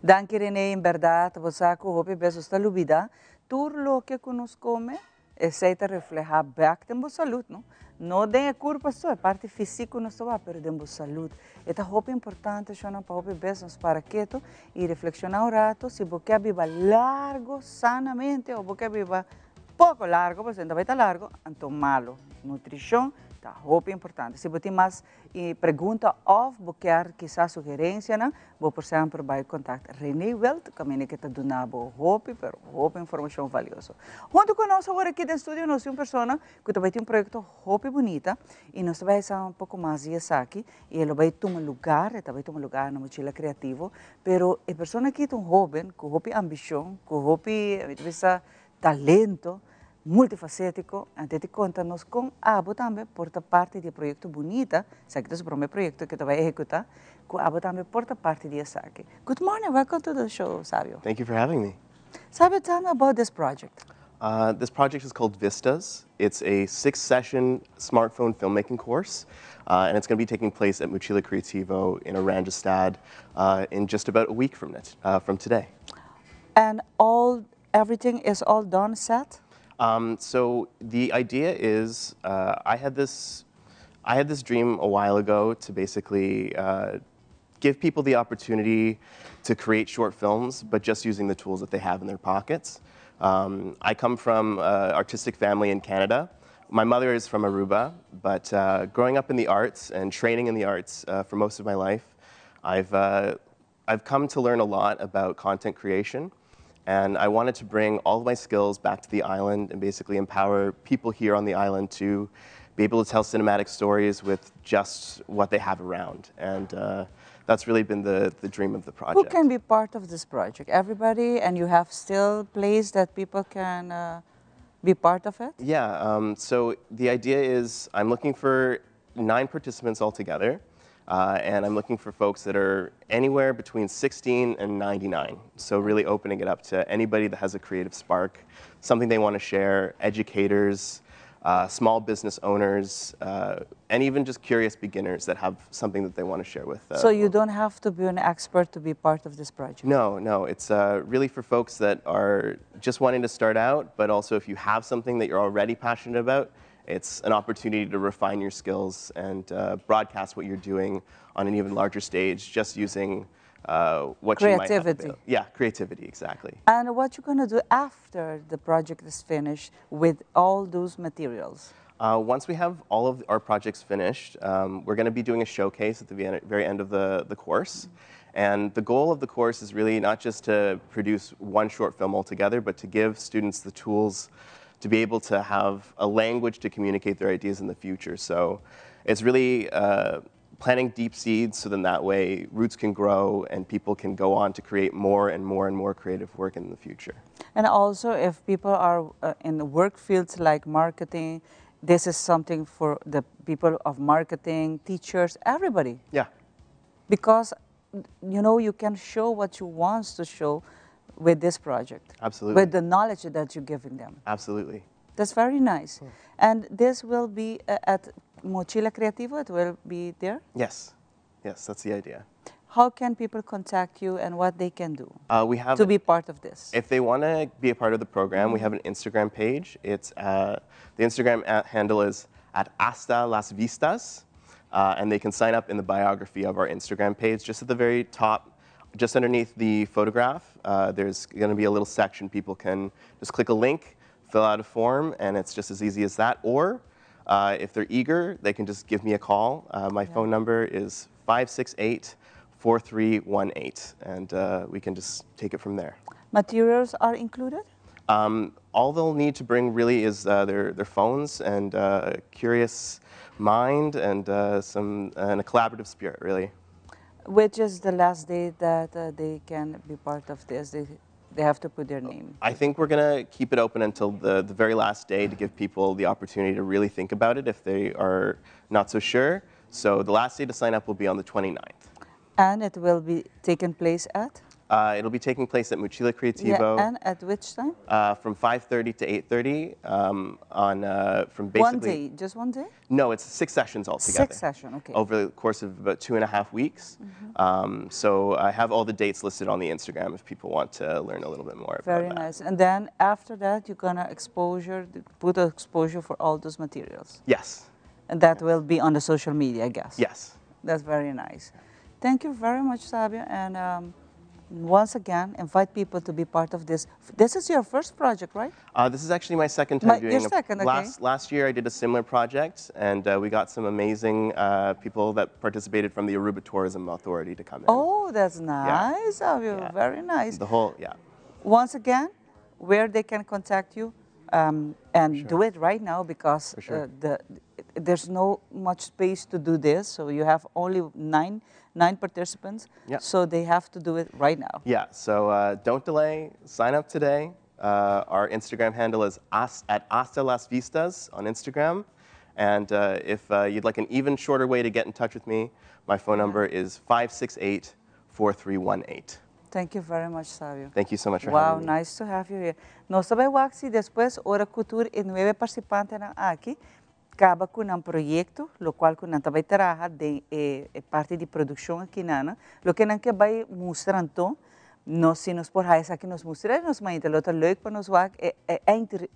Danki Rene, en berdad bo sa cu hopi bes nos ta lubida tur loke cu nos come. Esei ta reflehá bèk den bo salud, no? No den e kurpa so, e parti físiko nos ta wak, pero den bo salud. E ta hopi importante, shonnan, pa hopi bes nos para ketu i reflekshoná un ratu si bo ke biba largu sanamente o bo ke biba poko largu, pasobra ta bai ta largu, anto malu. Nutrishon ta hopi importante. Si bo tin mas I pregunta of bo kier kisas sugerencianan, bo por semper bay contact Rene Wild, caminda ke ta duna bo hopi pero hopi informacion valioso. Hunto cu nos awor aki den studio nos tin un persona cu ta bay tin un proyecto hopi bunita y nos ta bay sa un poco mas di esaki y e lo bay tuma lugar, e ta bay tuma lugar na Mochila Creativo, pero e persona aki ta un hoben cu hopi ambicion, cu hopi, mi ta bisa, talento multifacetico, anto e ta conta nos con abo tambe por ta parti di e proyecto bunita, esaki ta su prome proyecto cu e ta bay ehecuta, cu abo tambe por ta parti di esaki. Good morning, welcome to the show, Sabio. Thank you for having me. Sabio, tell me about this project. This project is called Vistas. It's a six-session smartphone filmmaking course, and it's going to be taking place at Muchila Creativo in Oranjestad in just about a week from, it, from today. And all everything is all done, set? Um, so the idea is, uh, I had this, I had this dream a while ago to basically uh, give people the opportunity to create short films, but just using the tools that they have in their pockets. Um, I come from an artistic family in Canada My mother is from Aruba, but growing up in the arts and training in the arts for most of my life, I've come to learn a lot about content creation. And I wanted to bring all of my skills back to the island and basically empower people here on the island to be able to tell cinematic stories with just what they have around. And that's really been the dream of the project. Who can be part of this project? Everybody, and you have still place that people can be part of it? Yeah, so the idea is I'm looking for nine participants altogether. And I'm looking for folks that are anywhere between 16 and 99. So really opening it up to anybody that has a creative spark, something they want to share, educators, small business owners, and even just curious beginners that have something that they want to share with. So you don't have to be an expert to be part of this project? No. It's really for folks that are just wanting to start out, but also if you have something that you're already passionate about, it's an opportunity to refine your skills and broadcast what you're doing on an even larger stage, just using what you might have Creativity. available. Yeah, creativity, exactly. And what you're going to do after the project is finished with all those materials? Once we have all of our projects finished, we're going to be doing a showcase at the very end of the course. And the goal of the course is really not just to produce one short film altogether, but to give students the tools to be able to have a language to communicate their ideas in the future. So it's really planting deep seeds so then that way roots can grow and people can go on to create more and more and more creative work in the future. And also if people are in the work fields like marketing, this is something for the people of marketing, teachers, everybody. Because you can show what you want to show with this project. With the knowledge that you're giving them. That's very nice. And this will be at Mochila Creativo, it will be there? Yes. Yes, that's the idea. How can people contact you and what they can do We have to be part of this? If they want to be a part of the program, we have an Instagram page. The Instagram handle is at Hasta Las Vistas, and they can sign up in the biography of our Instagram page. Just at the very top, just underneath the photograph, there's going to be a little section. People can just click a link, fill out a form, and it's just as easy as that. Or if they're eager, they can just give me a call. My phone number is 568-4318, and we can just take it from there. Materials are included? All they'll need to bring really is their phones and a curious mind and a collaborative spirit, really. Which is the last day that they can be part of this? They have to put their name. I think we're going to keep it open until the very last day to give people the opportunity to really think about it if they are not so sure. So the last day to sign up will be on the 29th. And it will be taking place at? It'll be taking place at Mochila Creativo. Yeah, and at which time? From 5:30 to 8:30. On from One basically day, just one day? No, it's 6 sessions altogether. 6 sessions, okay. Over the course of about 2.5 weeks. So I have all the dates listed on the Instagram if people want to learn a little bit more about Very that. nice. And then after that, you're going to put exposure for all those materials. Yes. And that will be on the social media, I guess. Yes. That's very nice. Thank you very much, Sabio. And once again, invite people to be part of this. This is your first project, right? This is actually my second time doing Your it. second, okay. Last year I did a similar project, and we got some amazing people that participated from the Aruba Tourism Authority to come in. Oh, that's nice, Sabio. Very nice. The whole, yeah. Once again, where they can contact you and do it right now because For sure. there's no much space to do this, so you have only nine participants, so they have to do it right now. Don't delay, sign up today. Our Instagram handle is at Hasta Las Vistas on Instagram. And if you'd like an even shorter way to get in touch with me, my phone number is 568-4318. Thank you very much, Sabio. Thank you so much for Wow, having me. nice to have you here. Nos ta bay wak si despues ora cu tur e 9 participantenan aki, caba cu un proyecto, lo cual cu nan tambe traha den parti di produccion aki nana, loke nan kier bay mustra anto, nos si nos por haya esaki nos mustra, nos mainta lo ta leuk pa nos wak e eind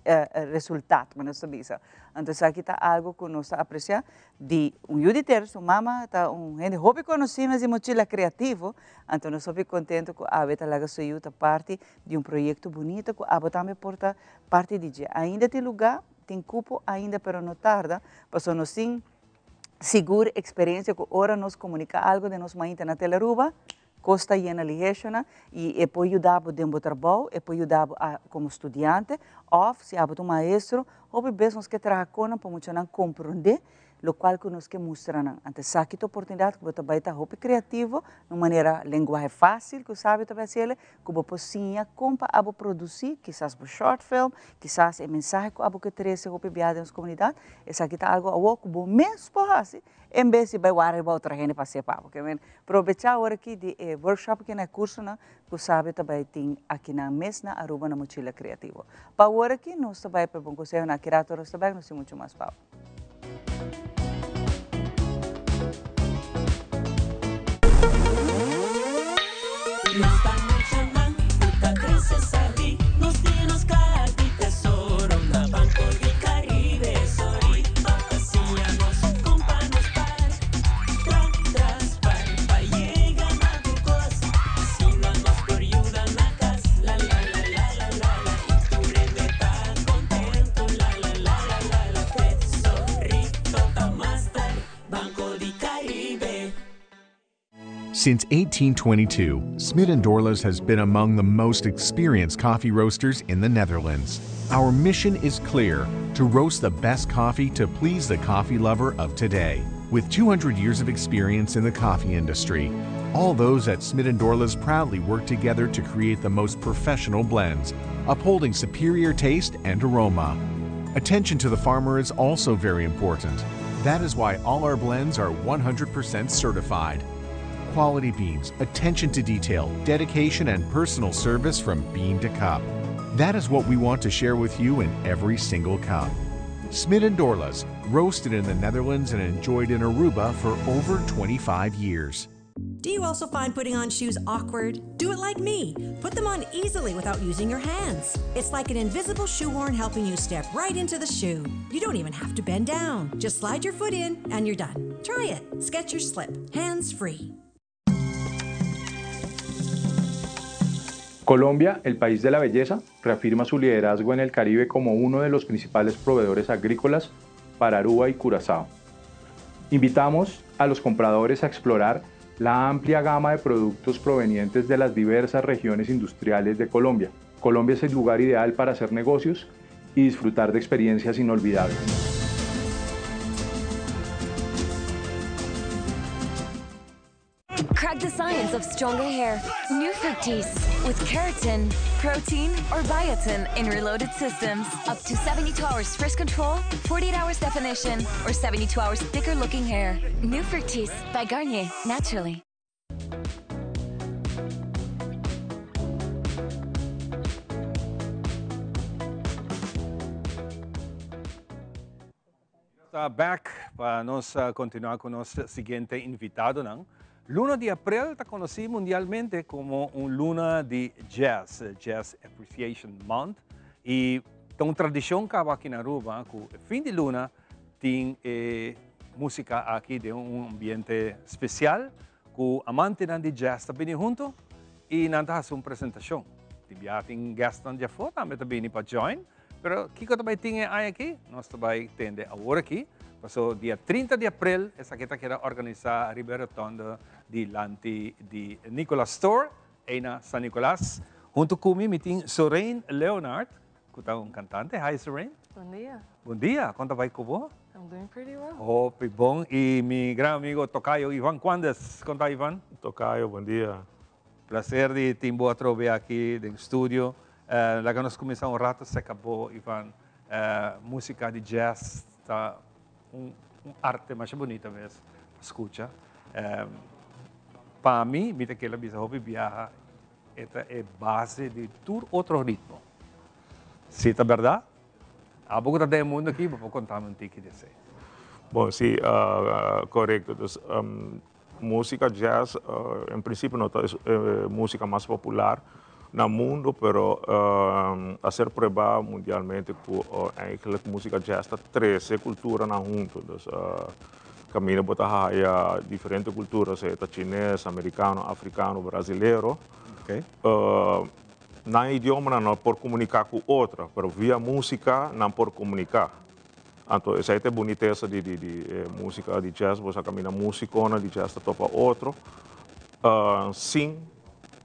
resultaat, maar nos ta bisa. Anto esaki ta algo cu nos ta aprecia di un yu di tera, su mama ta un hende hopi conoci mes di Mochila Creativo, anto nos hopi contento cu awe ta laga su yu ta parti di un proyecto bunita cu abo tambe por ta parti di dje. Ainda tin lugar. Tin cupo ainda pero no tarda, paso nos tin sigur experiencia cu ora nos comunica algo den nos mainta na Telearuba, cos ta yena liheshona y e por yuda bo den bo trabou, e por yuda bo como studiante of si abo ta un maestro, hopi bes nos ke traha con nan pa muchanan comprende locual cu nos ke mustra nan. Anto esaki ta oportunidad cu bo ta bay ta hopi creativo, na un manera lenguahe facil cu sabi ta bay haciele, cu bo por siña con pa abo produci kisas bo short film, kisas e mensahe cu abo ke trece hopi biaha den nos comunidad, esaki ta algo awor cu bo mes por haci en bes di bay wara riba otro hende pa haci pa abo. Ke men probecha awor aki di e workshop aki na e cursonan cu sabi ta bay tin akinan mes na Aruba na Mochila Creativo. Pa awor aki nos ta bay pa e bon conseho na aki rato nos ta bek nos tin mucho mas pa abo. Since 1822, Smit & Dorlas has been among the most experienced coffee roasters in the Netherlands. Our mission is clear, to roast the best coffee to please the coffee lover of today. With 200 years of experience in the coffee industry, all those at Smit & Dorlas proudly work together to create the most professional blends, upholding superior taste and aroma. Attention to the farmer is also very important. That is why all our blends are 100% certified. Quality beans, attention to detail, dedication and personal service from bean to cup. That is what we want to share with you in every single cup. Smit & Dorlas, roasted in the Netherlands and enjoyed in Aruba for over 25 years. Do you also find putting on shoes awkward? Do it like me. Put them on easily without using your hands. It's like an invisible shoehorn helping you step right into the shoe. You don't even have to bend down. Just slide your foot in and you're done. Try it. Skechers Slip. Hands free. Colombia, el país de la belleza, reafirma su liderazgo en el Caribe como uno de los principales proveedores agrícolas para Aruba y Curazao. Invitamos a los compradores a explorar la amplia gama de productos provenientes de las diversas regiones industriales de Colombia. Colombia es el lugar ideal para hacer negocios y disfrutar de experiencias inolvidables. Crack the science of stronger hair. New Fructis with keratin, protein, or biotin in reloaded systems. Up to 72 hours fresh control, 48 hours definition, or 72 hours thicker looking hair. New Fructis by Garnier, naturally. Ta back pa nos continua cu nos siguiente invitadonan. Luna di april ta conoci mundialmente como un luna di jazz, Jazz Appreciation Month, y ta un tradicion caba aki na Aruba cu e fin di luna tin e musica aki den un ambiente special cu amantenan di jazz ta bini hunto y nan ta haci un presentacion. Tin biaha tin guestnan di afo tambe ta bini pa join. Pero kiko ta bai tin e aña aki? Nos ta bai tende awor aki. Paso dia 30 di april esaki ta keda organisa riba e rotonde dilanti di Nicolas Store ei na San Nicolas. Hunto cu mi mi tin Soraine Leonard cu ta un cantante. Hi Soraine. Bon dia. Bon dia. Con ta bai cu bo? I'm doing pretty well. Hopi bon. Y mi gran amigo Tocayo Ivan Cuandes. Con ta Ivan? Tocayo, bon dia. Placer di tin bo atrobe aki den studio. Laga nos cuminsa un rato seca bo, Ivan. Musica di jazz ta un arte masha bunita mes pa scucha. Pa mi, mi ta kere bisa hopi biaha e ta e base di tur otro ritmo. Si ta berdad? Abo cu ta den e mundo aki, bo por contami un tiki di esey. Bon, si, corecto. Dus, Músika jazz en prinsipio no ta e músika mas popular na mundu, pero a ser pruebá mundialmente ku eigenlijk músika jazz ta trese kulturanan huntu. Dus kaminda bo ta haya diferente kultura, sea ta chines, amerikano, afrikano, brasilero. Nan idioma nan no por komuniká ku otro, pero via músika nan por komuniká. Anto esei ta e bunitesa di di di e músika di jazz, bo sa kaminda músikonan di jazz ta topa otro sin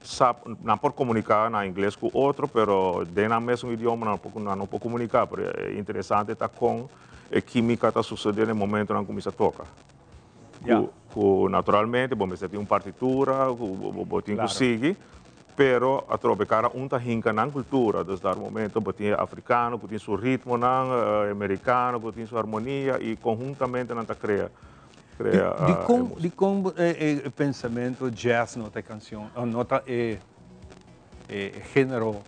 sa, nan por komuniká na ingles ku otro, pero den nan mesun idioma nan por nan no por komuniká. Pero e interesante ta kon e kímika ta susedé na e momentu nan kuminsá toka. Ku ku naturalmente bo mester tin un partitura ku bo bo tin ku sigui. Pero atrobe cada un ta hinca nan cultura, dus dar momento bo tin e africano cu tin su ritmonan, e mericano cu tin su armonia y conhuntamente nan ta crea, crea Di e con, di con e pensamento jazz no ta e cancion, no ta e e genero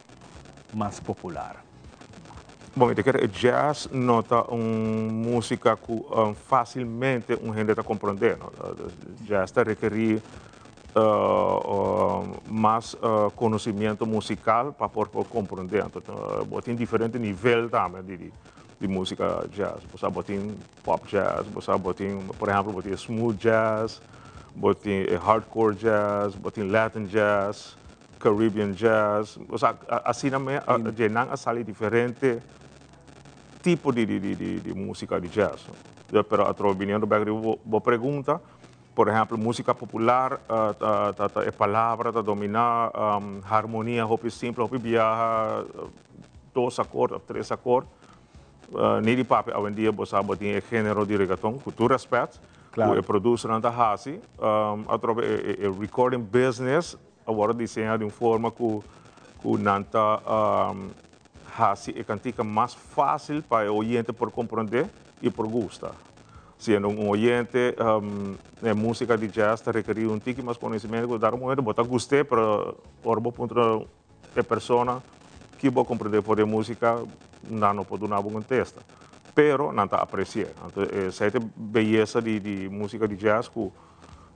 mas popular? Bon, mi ta kere e jazz no ta un musica cu facilmente un hende ta comprende, no. Jazz ta rekeri mas conocimiento musical pa por por comprende. Anto bo tin diferente nivel tambe di di musica jazz. Bo sa bo tin pop jazz, bo sa bo tin por ehemplo bo tin smooth jazz, bo tin e hardcore jazz, bo tin latin jazz, Caribbean jazz. Bo sa asina me dje nan a sali diferente tipo di di di di musica di jazz. Pero atrobe biniendo bek riba bo pregunta. Por ehempel, músika popular ta ta e palabra ta dominá, harmonia hopi simpel, hopi biaha dos akord òf tres akord. Ni di papia awendia bo sa bo tin e género di regaton, ku tur rèspèt ku e produsernan ta hasi. Atrobe e recording business a wòrdu diseñá di un forma ku ku nan ta hasi e kantika mas fásil pa e oyente por komprondé i por gusta. Siendo un oyente, e músika di jazz ta rekerí un tiki mas konosementu ku dado momento bo ta gust'é, pero ora bo puntra e persona ki bo a komprondé for di e músika, nan no por duna bo un kontesta. Pero nan ta apresi'é. Anto esei ta e beyesa di di músika di jazz ku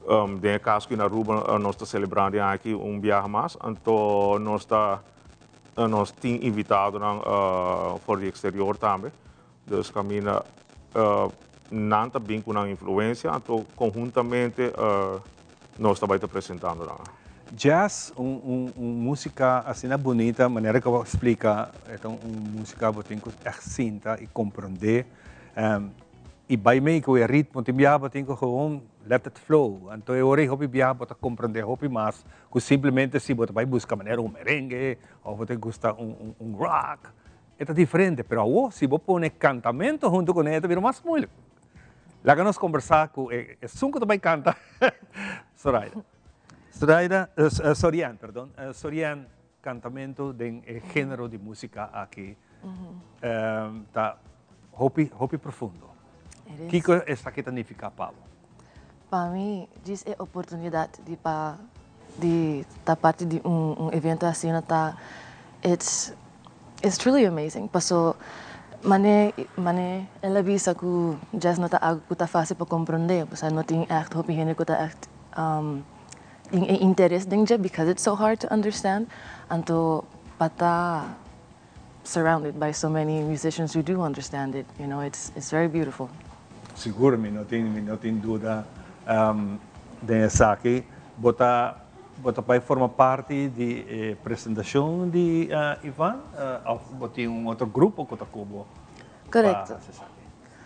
den e kaso aki na Aruba nos ta selebrando e aña aki un biaha mas, anto nos ta Nos tin invitadonan for di exterior tambe, dus caminda nan ta bin cu nan influencia, anto conhuntamente nos ta bay ta presentando nan. Jazz, un un musica asina bunita, manera cu bo a splica, e ta un musica bo tin cu echt sinta y comprende. I bai mei ku e ritmo, tin biaha bo tin ku gewoon let it flow. Anto e ora ei hopi biaha bo ta komprendé hopi mas ku simplemente si bo ta bai buska manera un merengue òf bo ta gusta un un rock. E ta diferente, pero awor si bo pone kantamento huntu kuné e ta bira mas moeilijk. Laga nos kombersá ku e esun ku ta bai kanta, Soraida. Soraida, Sorian, perdon, Sorian, Kantamento den e genero di musika aki ta hopi hopi profundo. Kiko esaki ta nifiká pa bo? Pa mi djis e oportunidat di pa di ta parti di un un evento asina ta it's it's truly amazing paso mane mane el a bisa ku jazz no ta algu ku ta fásil pa komprondé pasobra no tin ègt hopi hende ku ta ègt Tin e interes den dje because it's so hard to understand anto pa ta surrounded by so many musicians who do understand it you know it's it's very beautiful. Sigur mi no tin mi no tin duda den esaki. Bo ta bo ta bai forma parti di e presentacion di Ivan of bo tin un otro grupo cu ta cu bo pa Correcto. haci esaki?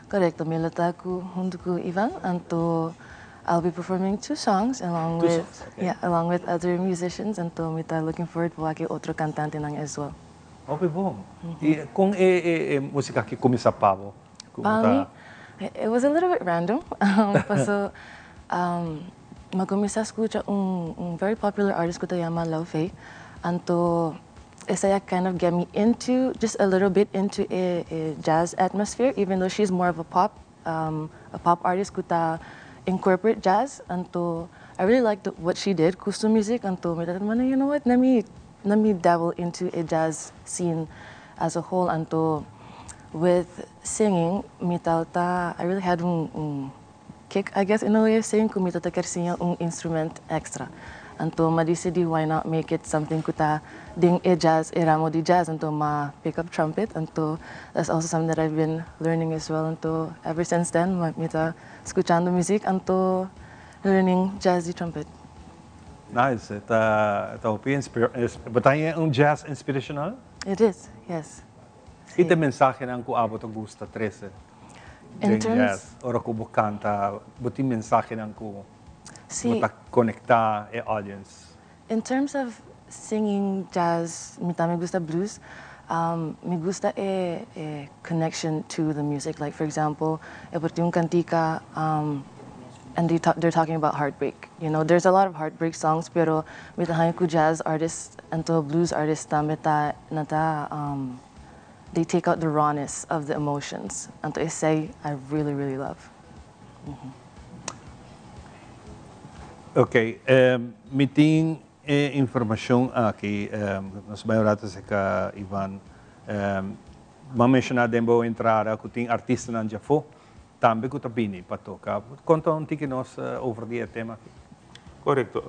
Correcto, mi lo ta cu hunto cu Ivan, anto I'll be performing two songs along Two with, songs, okay. yeah, along with other musicians, anto mi ta looking forward pa wak e otro cantantenan as well. Hopi bon. Y con e e e musica aki cuminsa pa bo? Cu bo Pa ta. mi, it was a little bit random, paso mi a cuminsa scucha un un very popular artist cu ta yama Lau Fei, anto Esei a kind of get me into, just a little bit into e e jazz atmosphere, even though she's more of a pop, a pop artist ku ta incorporate jazz, anto I really liked what she did ku su music, anto mi ta manda you know what, let me let me dabble into e jazz scene as a whole, anto with singing mi tabata, I really had un un kick I guess in a way of saying ku mi ta ta kier siña un instrument extra. Anto m'a dicidi why not make it something ku ta den e jazz, e ramo di jazz, anto m'a pick up trumpet, anto that's also something that I've been learning as well, anto ever since then mi ta scuchando muziek anto learning jazz di trumpet. Nice, ta ta hopi inspira bo ta haña un jazz inspirational? It is, yes. Ki ta e mensahenan ku abo ta gusta trese den jazz? Ora ku bo kanta, bo tin mensahenan ku bo ta konektá e audience? In terms of singing jazz, mi tambe gusta blues. Mi gusta e e connection to the music. Like for example, e por tin un kantika and they they're talking about heartbreak, you know. There's a lot of heartbreak songs, pero mi ta haña ku jazz artists anto blues artists tambe ta nan ta they take out the rawness of the emotions. Anto esei I really really love. Ok, mi tin e informacion aki, nos bai un rato acerca Ivan, bo a menciona den bo entrada cu tin artistanan djafo tambe cu ta bini pa toca. Conta un tiki nos over di e tema aki. Corecto,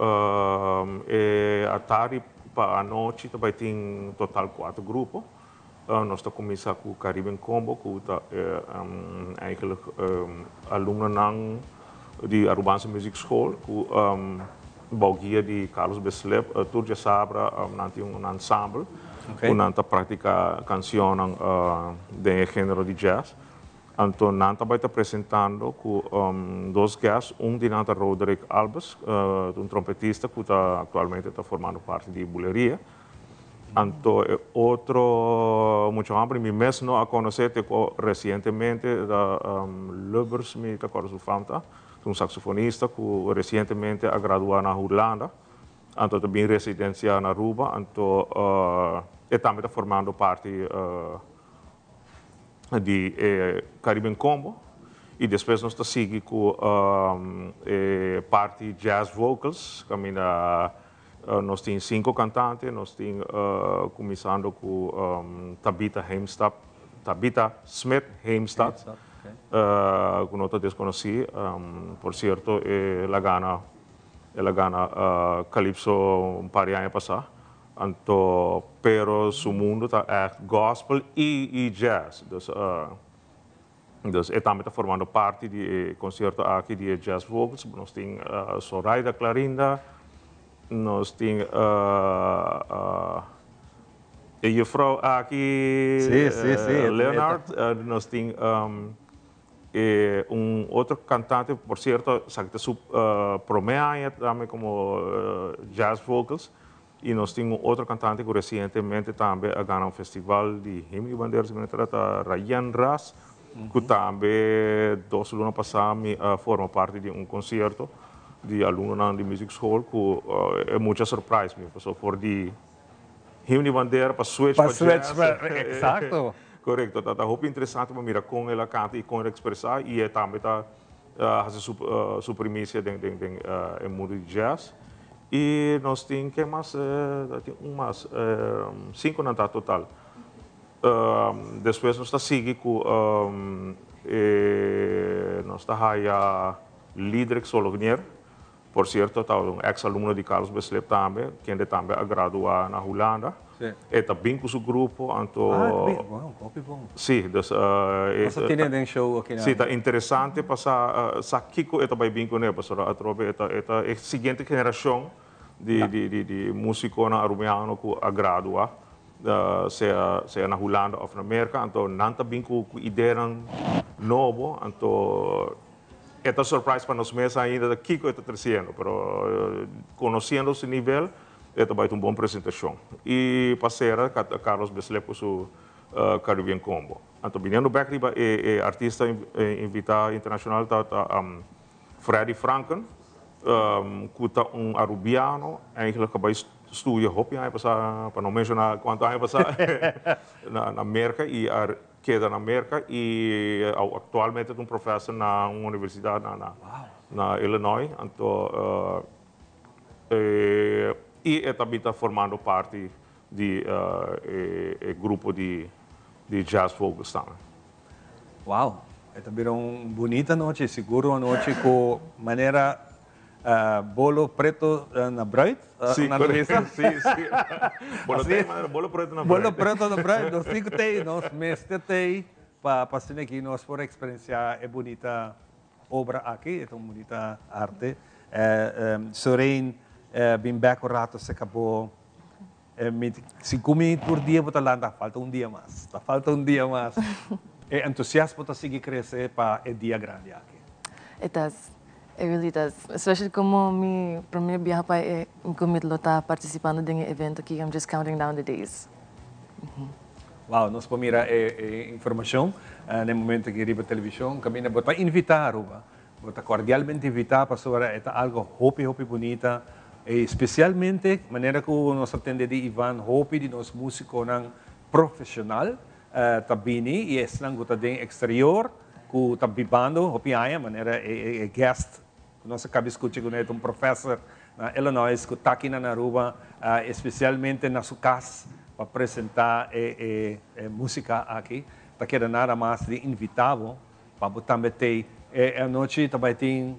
e atardi pa anochi ta bai tin total cuatro grupo. Nos ta kuminsá ku Caribbean Combo ku ta eigenlijk alumnonan di Arubaanse Muziekschool ku bou guia di Carlos Beslep tur djasabra nan tin un ensemble ku nan ta praktiká kansionnan den e género di jazz. Anto nan ta bai ta presentando ku dos guest, un di nan ta Roderick Albers, un trompetista ku ta aktualmente ta formando parti di Buleria. Anto e otro mucha homber mi mes no a conoce te cu recientemente ta Lubbers mi ta acorda su fam ta, un saxofonista cu recientemente a gradua na Hulanda, anto ta bin residencia na Aruba, anto e tambe ta formando parti di e Caribbean Combo y despues nos ta sigui cu e parti jazz vocals caminda Nos tin cinco cantante, nos tin cuminsando cu Tabitha Heemstad, Tabitha Smith Heemstad, cu no ta desconoci. Por cierto, el a gana, el a gana Calypso un par di aña pasa. Anto, pero su mundo ta echt gospel y jazz. Dus, Dus e tambe ta formando parti di e concierto aki di e Jazz Vocals. Nos tin Soraida Clarinda, nos tin e juffrouw aki Leonard, nos tin e un otro cantante, por cierto esaki ta su prome aña tambe como Jazz Vocals. Y nos tin un otro cantante cu recientemente tambe a gana un festival di Himno y Bandera, si mi no ta ta Rayen Ras, cu tambe dos luna pasa mi a forma parti di un concierto di alumnonan di Music School cu e mucha surprise mi, pasobra for di Himno y Bandera pa switch pa jazz. Exacto. Correcto, ta ta hopi interesante pa mira con el a canta y con el a expresa y e tambe ta haci su primicia den den e mundo di jazz. Y nos tin ken mas? Tin un mas, cinco nan ta total. Despues nos ta sigui cu e nos ta haya Lidrick Solognier, por cierto ta un ex alumno di Carlos Beslep tambe, kende tambe a gradua na Hulanda. E ta bin cu su grupo, anto. Ah, e ta bin, wow, hopi bon. Si, dus. Nos a tene den show aki nan. Si, ta interesante pa sa, sa kico e ta bay bin cune, pasobra atrobe e ta, e ta e siguiente generacion di, di, di, di musiconan Arubiano cu a gradua, sea, sea na Hulanda of na Merca, anto nan ta bin cu, cu ideanan nobo, anto e ta surprise pa nos mes ainda ta kico e ta treciendo, pero conociendo su nivel, E ta bai ta un bon presentashon. I pa sera Carlos Beslep ku su Caribbean Combo. Anto biniendo bek riba e e artista invitá internashonal ta ta Freddy Franken ku ta un Arubiano eigenlijk a bai studia hopi aña pasá pa no menshoná kuantu aña pasá na Merka i a keda na Merka i aktualmente ta un professor na un universidat na na Illinois. Anto I e ta bin ta formando parti di e grupo di jazz vocals tambe. Wow, e ta bira un bunita nochi, sigur un anochi ku manera bolo preto na bruid, Si, nan ta bisa? Si, si. Bolo te manera bolo preto na bruid. Bolo preto na bruid, nos tin ku tei, nos mester tei pa asina aki nos por eksperensiá e bunita Obra aki e ta un bunita arte. Sorein Bin bek un rato serka bo. Mi si ku mi tur dia bo ta lanta, falta un dia mas, ta falta un dia mas. E entusiasmo ta sigui krese pa e dia grandi aki. It does. It really does. Especially como mi prome biaha pa e ku mi lo ta participando den e evento aki, I'm just counting down the days. Wow, nos por mira e informacion na e momento aki riba television. Caminda bo ta invita Aruba. Bo ta cordialmente invita pasobra e ta algo hopi hopi bunita y specialmente manera cu nos a tende di Ivan hopi di nos musiconan profesional ta bini y esnan cu ta den exterior cu ta bibando hopi aña manera e guest cu nos a caba di scucha cu e ta un professor na Illinois cu ta aki na Aruba especialmente na su cas pa presenta e musica aki ta keda nada mas di invita bo pa bo tambe tey e anochi ta bay tin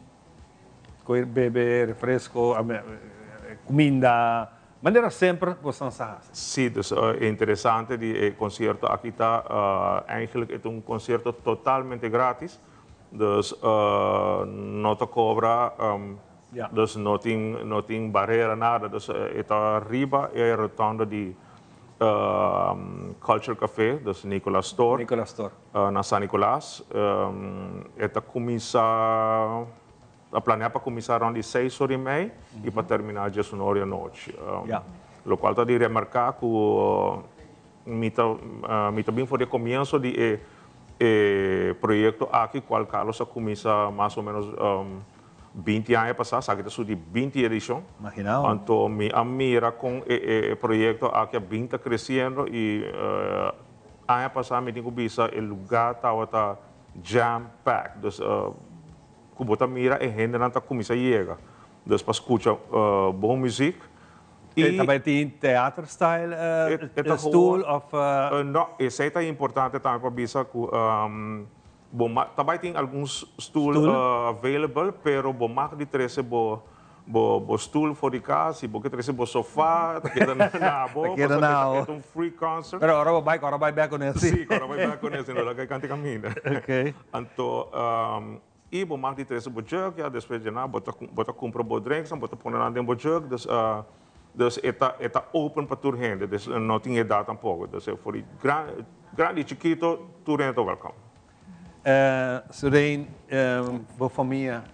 coy bebe refresco cuminda manera semper bosan sa haci. Sí, dus e interesante di e concierto aki ta eigenlijk e ta un concierto totalmente gratis, dus no ta cobra, dus no tin no tin barera nada, dus e ta riba e rotonde di Culture Café, dus Nicolas Store. Nicolas Store. Na San Nicolas. E ta cuminsa, ta planea pa cuminsa rond di seis ora y mei y pa termina dies un ora di anochi. Locual ta di remarca cu mi ta mi ta bin for di e comienso di e e proyecto aki cual Carlos a cuminsa mas o menos 20 aña pasa, esaki ta su di 20 edicion. Imaginao. Anto mi a mira con e e proyecto aki a bin ta creciendo y Aña pasá mi tin ku bisa e lugá tabata jam packed, dus ku bo ta mira e hendenan ta kuminsá yega, dus pa skucha bon muzik. E tabata tin theater style stoel of? No, esei ta importante tambe pa bisa ku bo ta bai tin algun stoel available, pero bo mag di trese bo Bo stoel for di cas, si bo ke trece bo sofa, ta keda na bo, Ta keda na bo. E ta un free concert. Pero ora bo bai, ora bai bek kuné si. Si, ora bai bek kuné si, no laga e kante kaminda. Ok. Anto, i bo mag di trece bo jug, ya despues dje bo ta bo ta cumpra bo drinks, bo ta pone nan den bo jug, dus dus e ta e ta open pa tur hende, dus no tin edad tampoco, dus for di grandi i chikito tur hende ta welcome. Surain, bo famia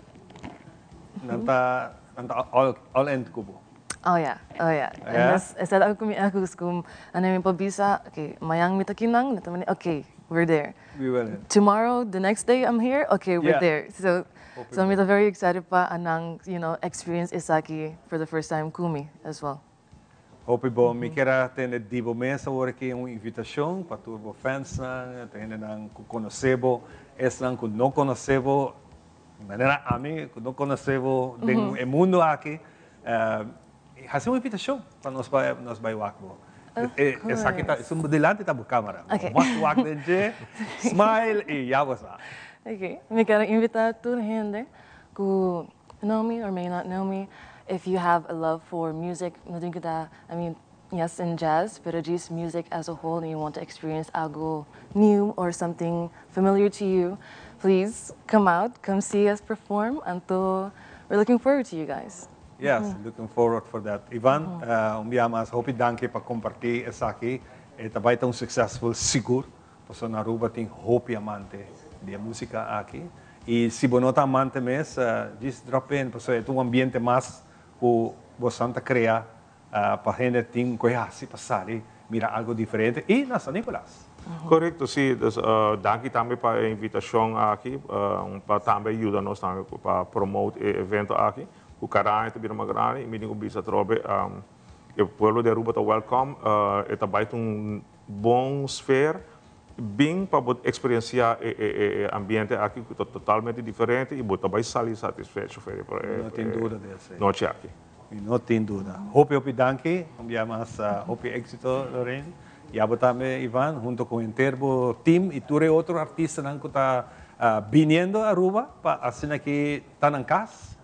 nan ta nan ta all all in ku bo? Oh ya, oh ya. Esei ta algu ku mi a kustum. Anto mi por bisa, ok, mañan mi ta kinan, nan ta manda, ok, we're there. We will. Tomorrow, the next day I'm here, ok, we're there. So, so mi ta very excited pa nan, you know, experience esaki for the first time ku mi as well. Hopi bon. Mi kier a tende di bo mes awor aki un invitacion pa tur bo fansnan, tur hendenan cu conoce bo, esnan cu no conoce bo, manera ami cu no conoce bo den e mundo aki, haci un invitacion pa nos bai nos bai wak bo. Esaki ta esun bo dilanti ta bo camera. Bo must wak den dje, smile y ya bo sa. Ok, mi kier a invita tur hende cu know me or may not know me, if you have a love for music, no tin cu ta, I mean, yes in jazz, pero just music as a whole and you want to experience algo new or something familiar to you, please come out, come see us perform, anto we're looking forward to you guys. Yes, looking forward for that. Ivan, un bia mas hopi danki pa comparti esaki. E ta bay ta un successful sigur. Pasobra na Aruba tin hopi amante di e musica aki. Y si bo no ta amante mes, djis drop in, pasobra e ta un ambiente mas cu bosan ta crea pa hende tin cu e haci pa sali mira algo diferente y na San Nicolas. Corecto, si. Dus danki tambe pa e invitacion aki, pa tambe yuda nos tambe pa promote e evento aki, cu cada aña ta bira mas grandi y mi tin cu bisa atrobe e pueblo di Aruba ta welcome, e ta bay ta un Bon sfeer, bin pa bo experiencia e ambiente aki cu ta totalmente diferente y bo ta bay sali satisfecho for e No tin duda di esey. nochi aki. Mi no tin duda. Hopi hopi danki, un bia mas hopi exito Lorraine y abo tambe Ivan hunto cu henter bo team y tur e otro artistanan cu ta biniendo Aruba pa asina ki ta nan cas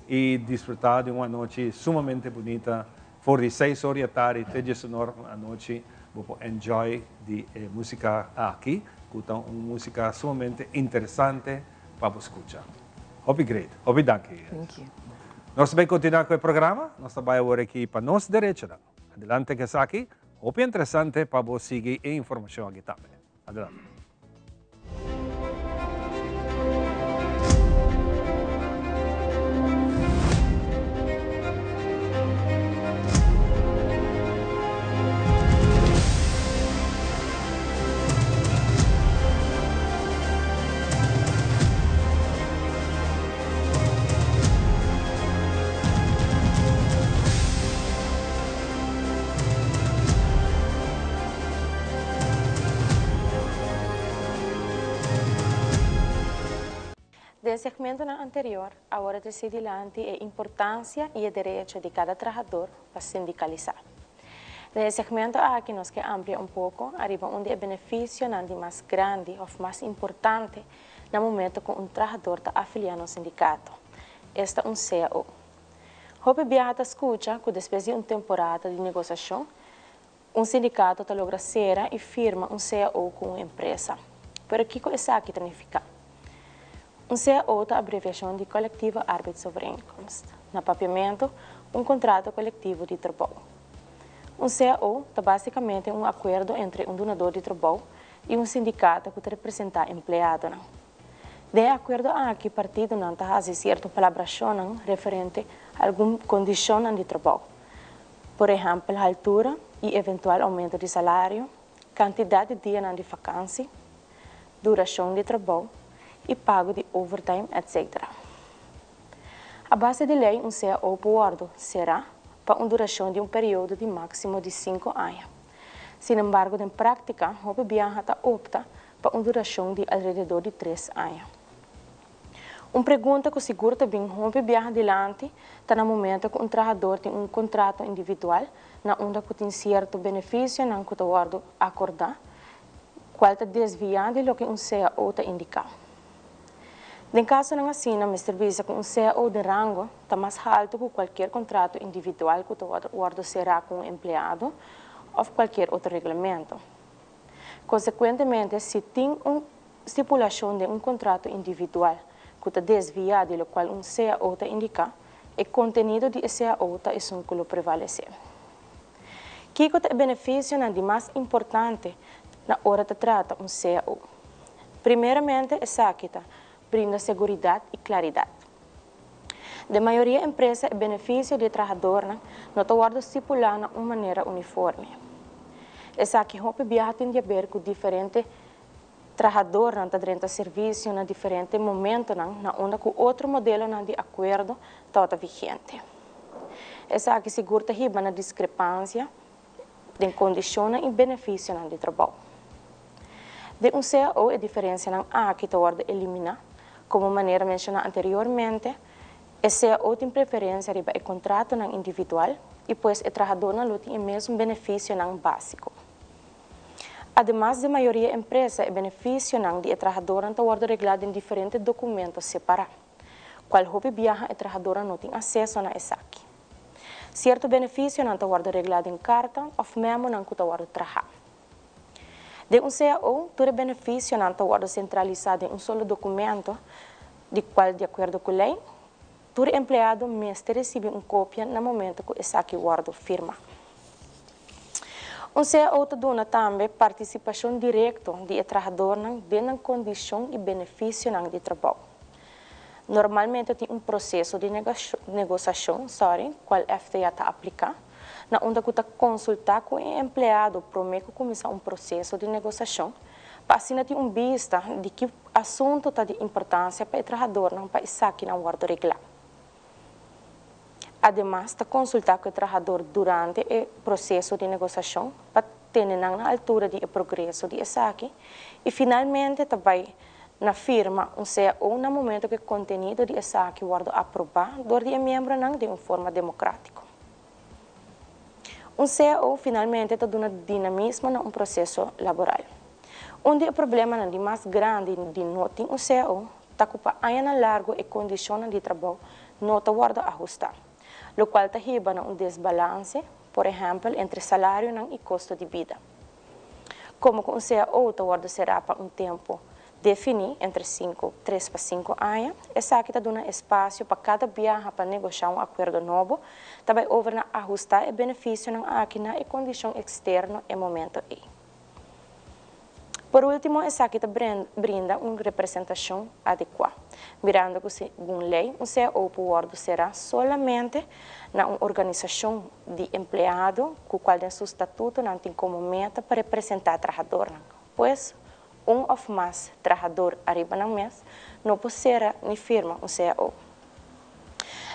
y disfruta di un anochi sumamente bunita For di seis or di atardi te diesunor anochi bo por enjoy di e musica aki cu ta un musica sumamente interesante pa bo scucha. Hopi great. Hopi danki. Thank you. Nos ta bay continua cu e programa, nos ta bay awor aki pa nos derechonan. Adelante cu esaki, hopi interesante pa bo sigui e informacion aki tambe. Adelante. Den segmentonan anterior a worde treci dilanti e importancia y e derecho di cada trahador pa sindicalisa. Den e segmento aki nos ke amplia un poco ariba un di e beneficionan di mas grandi of mas importante na momento cu un trahador ta afilia na un sindicato, esta un cao. Hopi biaha ta scucha cu despues di un temporada di negociacion, un sindicato ta logra cera y firma un cao cu un empresa. Pero kico esaki ta nifica? Un cao ta abreviacion di Collectieve Arbeidsovereenkomst, na papiamento, un contrato colectivo di trabou. Un cao ta basicamente un acuerdo entre un dunador di trabou y un sindicato cu ta representa empleadonan. Den e acuerdo aki partidonan ta haci cierto palabracionnan referente algun condicionnan di trabou, por ehempel haltura y eventual aumento di salario, cantidad di dianan di vakantie, duracion di trabou y pago di overtime etc. A base di ley un cao por wordo cera pa un duracion di un periodo di maximo di cinco aña. Sinembargo den practica hopi biaha ta opta pa un duracion di alrededor di tres aña. Un pregunta cu sigur ta bin hopi biaha dilanti ta na momento cu un trahador tin un contrato individual na unda cu tin cierto beneficionan cu ta wordo acorda cual ta desvia di loke un cao ta indica. Den casonan asina mester bisa cu un cao den rango ta mas halto cu cualkier contrato individual cu ta wordo cera cu un empleado of cualkier otro reglamento. Consecuentemente si tin un stipulacion den un contrato individual cu ta desvia di locual un cao ta indica, e contenido di e cao ta esun cu lo prevalece. Kico ta e beneficionan di mas importante na ora ta trata un cao? Primeramente esaki ta brinda seguridad y claridad. Den mayoria empresa e beneficio di e trahadornan no ta wordo stipula na un manera uniforme. Esaki hopi biaha tin di haber cu diferente trahadornan ta drenta servicio na diferente momentonan na unda cu otro modelonan di acuerdo tabata vigente. Esaki sigur ta hiba na discrepancia den condicionnan y beneficionan di trabou. Den un cao e diferencianan aki ta wordo elimina, como manera menciona anteriormente, e cao tin preferencia riba e contratonan individual y pues e trahadornan lo tin e mesun beneficionan basico. Ademas den mayoria empresa e beneficionan di e trahadornan ta wordo regla den diferente documento separa, cual hopi biaha e trahadornan no tin aceso na esaki. Cierto beneficionan ta wordo regla den carta of memonan cu ta wordo traha. Den un cao tur e beneficionan ta wordo centralisa den un solo documento di cual di acuerdo cu ley, tur empleado mester ricibi un copia na momento cu esaki wordo firma. Un cao ta duna tambe participacion directo di e trahadornan den nan condicion y beneficionan di trabou. Normalmente tin un proceso di negociacion, sorry, cual FTA ta aplica, na unda cu ta consulta cu e empleado prome cu cuminsa un proceso di negociacion, pa asina tin un bista di ki asunto ta di importancia pa e trahadornan pa esakinan wordo regla. Ademas ta consulta cu e trahador durante e proceso di negociacion pa tene nan na altura di e progreso di esaki y finalmente ta bay na firma un cao na momento cu e contenido di esaki wordo aproba dor di e miembronan den un forma democratico. Un cao finalmente ta duna dinamismo na un proceso laboral. Un di e problemanan di mas grandi di no tin un cao ta cu pa añanan largo e condicionnan di trabou no ta wordo ahusta, locual ta hiba na un desbalance, por ehempel entre salarionan y costo di bida. Como cu un cao ta wordo cera pa un tempo Definí entre sinku, tres pa sinku aña. Esaki ta duna espasio pa kada biaha pa negoshá un akuerdo nobo, ta bai over na ahustá e benefisionan aki na e kondishon eksterno e momento ei. Por último, esaki ta brinda un representashon adekuá, mirando ku segun lei un cao por wòrdu será solamente na un organisashon di empleado ku kual den su statutonan tin komo meta pa representá trahadornan. Pues, un òf mas trahador ariba nan mes no por sera ni firma un cao.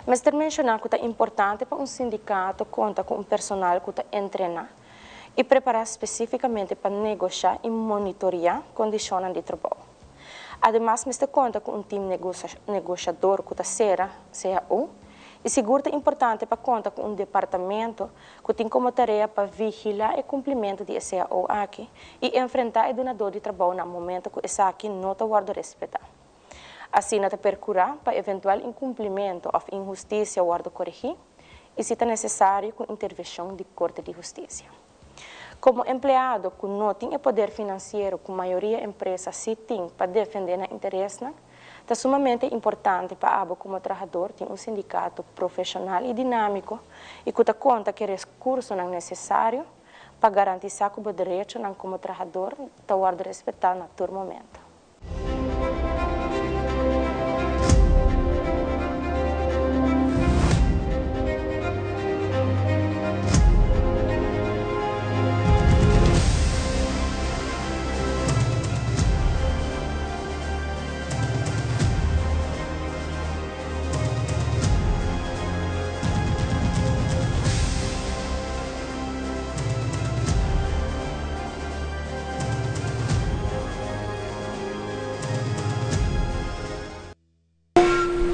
Mester menshoná ku ta importante pa un sindikato konta ku un personal ku ta entrená i prepará spesífikamente pa negoshá i monitoriá kondishonnan di trabou. Ademas mester konta ku un tim negoshador ku ta sera cao i sigur ta importante pa konta ku un departamento ku tin komo tarea pa vigilá e kumplimentu di e cao aki i enfrentá e dunadó di trabou na momento ku esaki no ta wòrdu respetá. Asina ta perkurá pa eventual inkumplimentu òf inhustisia wòrdu koregí i si ta nesesario ku intervenshon di Korte di Hustisia. Komo empleado ku no tin e poder finansiero ku mayoria empresa sí tin pa defendé nan interesnan, ta sumamente importante pa abo komo trahador tin un sindikato profeshonal i dinámiko i ku ta konta ku e rekursonan nesesario pa garantisá ku bo derechonan komo trahador ta wòrdu respetá na tur momento.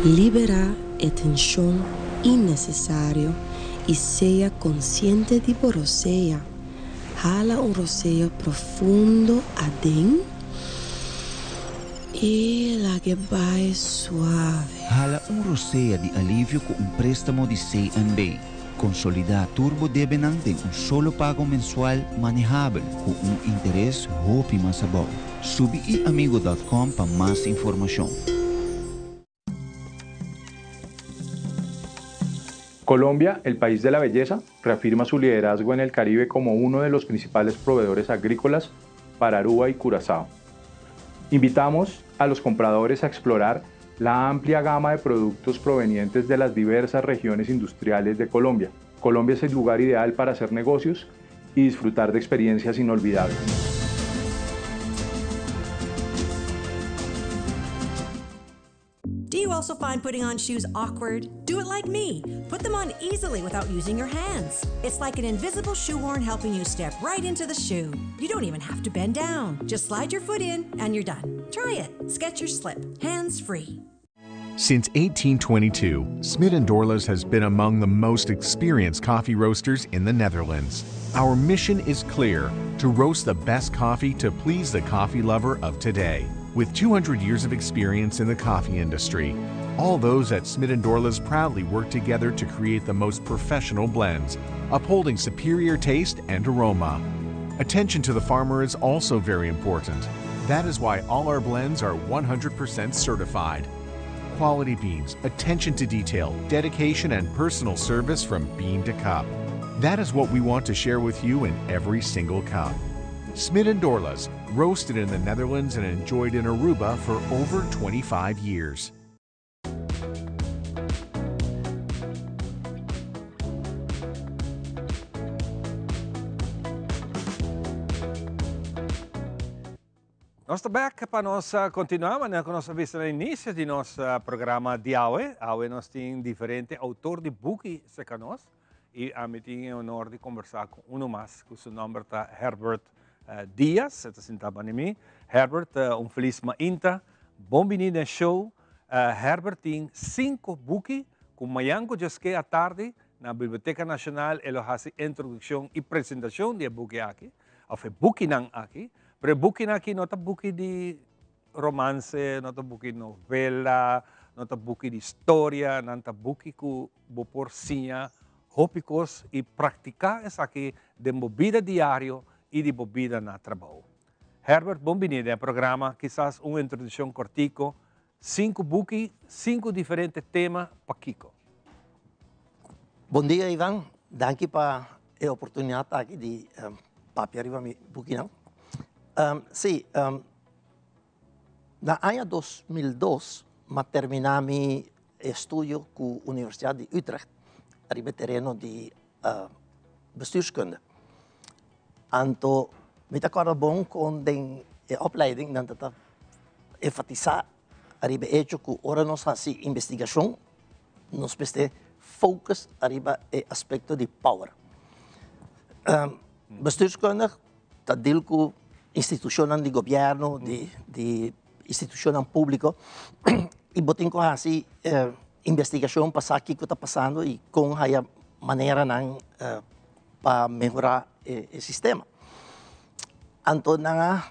Liberá e tenshon innesesario i sea konsiente di bo rosea. Hala un rosea profundo aden i lag'e bai suave. Hala un rosea di alivio ku un préstamo di CNB. Konsolidá tur bo debenan den un solo pago mensual manehabel ku un interes hopi mas abou. Subi iamigo dòt kòm pa mas informashon. Colombia, el país de la belleza, reafirma su liderazgo en el Caribe como uno de los principales proveedores agrícolas para Aruba y Curazao. Invitamos a los compradores a explorar la amplia gama de productos provenientes de las diversas regiones industriales de Colombia. Colombia es el lugar ideal para hacer negocios y disfrutar de experiencias inolvidables. Do you also find putting on shoes awkward? Do it like me. Put them on easily without using your hands. It's like an invisible shoehorn helping you step right into the shoe. You don't even have to bend down. Just slide your foot in and you're done. Try it. Skechers Slip. Hands free. Since 1822, Smit & Dorlas has been among the most experienced coffee roasters in the Netherlands. Our mission is clear, to roast the best coffee to please the coffee lover of today. With 200 years of experience in the coffee industry, all those at Smit & Dorlas proudly work together to create the most professional blends, upholding superior taste and aroma. Attention to the farmer is also very important. That is why all our blends are 100% certified. Quality beans, attention to detail, dedication, and personal service from bean to cup. That is what we want to share with you in every single cup. Smit & Dorlas, roasted in the Netherlands and enjoyed in Aruba for over 25 years. Nos ta bek pa nos continua manera cu nos a bisa na inicio di nos programa di awe. Awe nos tin diferente autor di buki cerca nos y ami tin e honor di conversa cu uno mas cu su nomber ta Herbert Diaz. E ta sinta banda mi. Herbert, un feliz mainta. Bon bini den show. Herbert tin cinco buki cu mañan cu djaske atardi na Biblioteca Nacional e lo haci introduccion y presentacion di e buki aki, of e bukinan aki. Pero e bukinan aki no ta buki di romance, no ta buki novela, no ta buki di storia, nan ta buki cu bo por siña hopi cos y practica esaki den bo bida diario y di bo bida na trabou. Herbert, bon bini den e programa. Kisas un introduccion cortico. Cinco buki, cinco diferente tema, pakico? Bon dia, Ivan. Danki pa e oportunidad aki di papia riba mi bukinan. Si, na aña 2002 m'a termina mi estudio cu Universidad di Utrecht riba e tereno di bestuurskunde. Anto mi ta corda bon con den e opleiding nan ta enfatisa ariba e hecho cu ora nos haci investigacion nos mester focus ariba e aspecto di power. Bestuurskundig ta deal cu institucionnan di gobierno, di institucionnan publico y bo tin cu haci investigacion pa sa kico ta pasando y con haya maneranan pa mehora e sistema. Anto nan a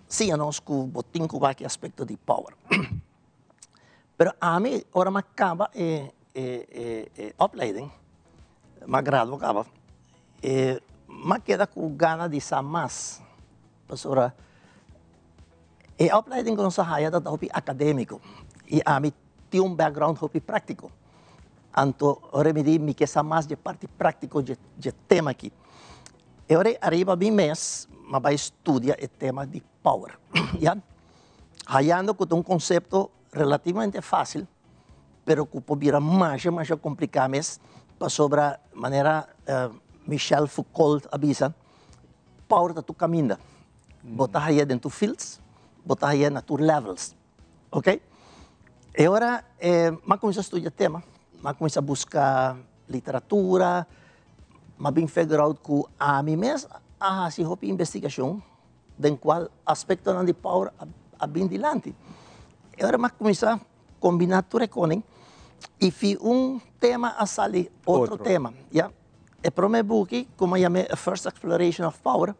siña nos cu bo tin cu wak e aspecto di power. Pero ami ora mi a caba e e opleiding, mi a gradua caba, mi a keda cu gana di sa mas pasobra e opleiding cu nos a haya ta hopi academico y ami tin un background hopi practico. Anto ora mi di mi ke sa mas dje parti practico dje tema aki. E ora ariba mi mes mi a bay studia e tema di power, ya. Hayando cu ta un concepto relativamente facil, pero cu por bira masha masha complica mes, pasobra manera Michel Foucault a bisa, power ta tur caminda. Bo ta haya den tur fields, bo ta haya na tur levels. Ok? E ora m'a cuminsa studia tema, m'a cuminsa busca literatura, m'a bin figure out cu ami mes a haci hopi investigacion den cual aspectonan di power a bin dilanti. E ora m'a cuminsa combina tur e conen y fi un tema a sali otro tema, ya. E prome buki cu m'a yam'e A First Exploration of Power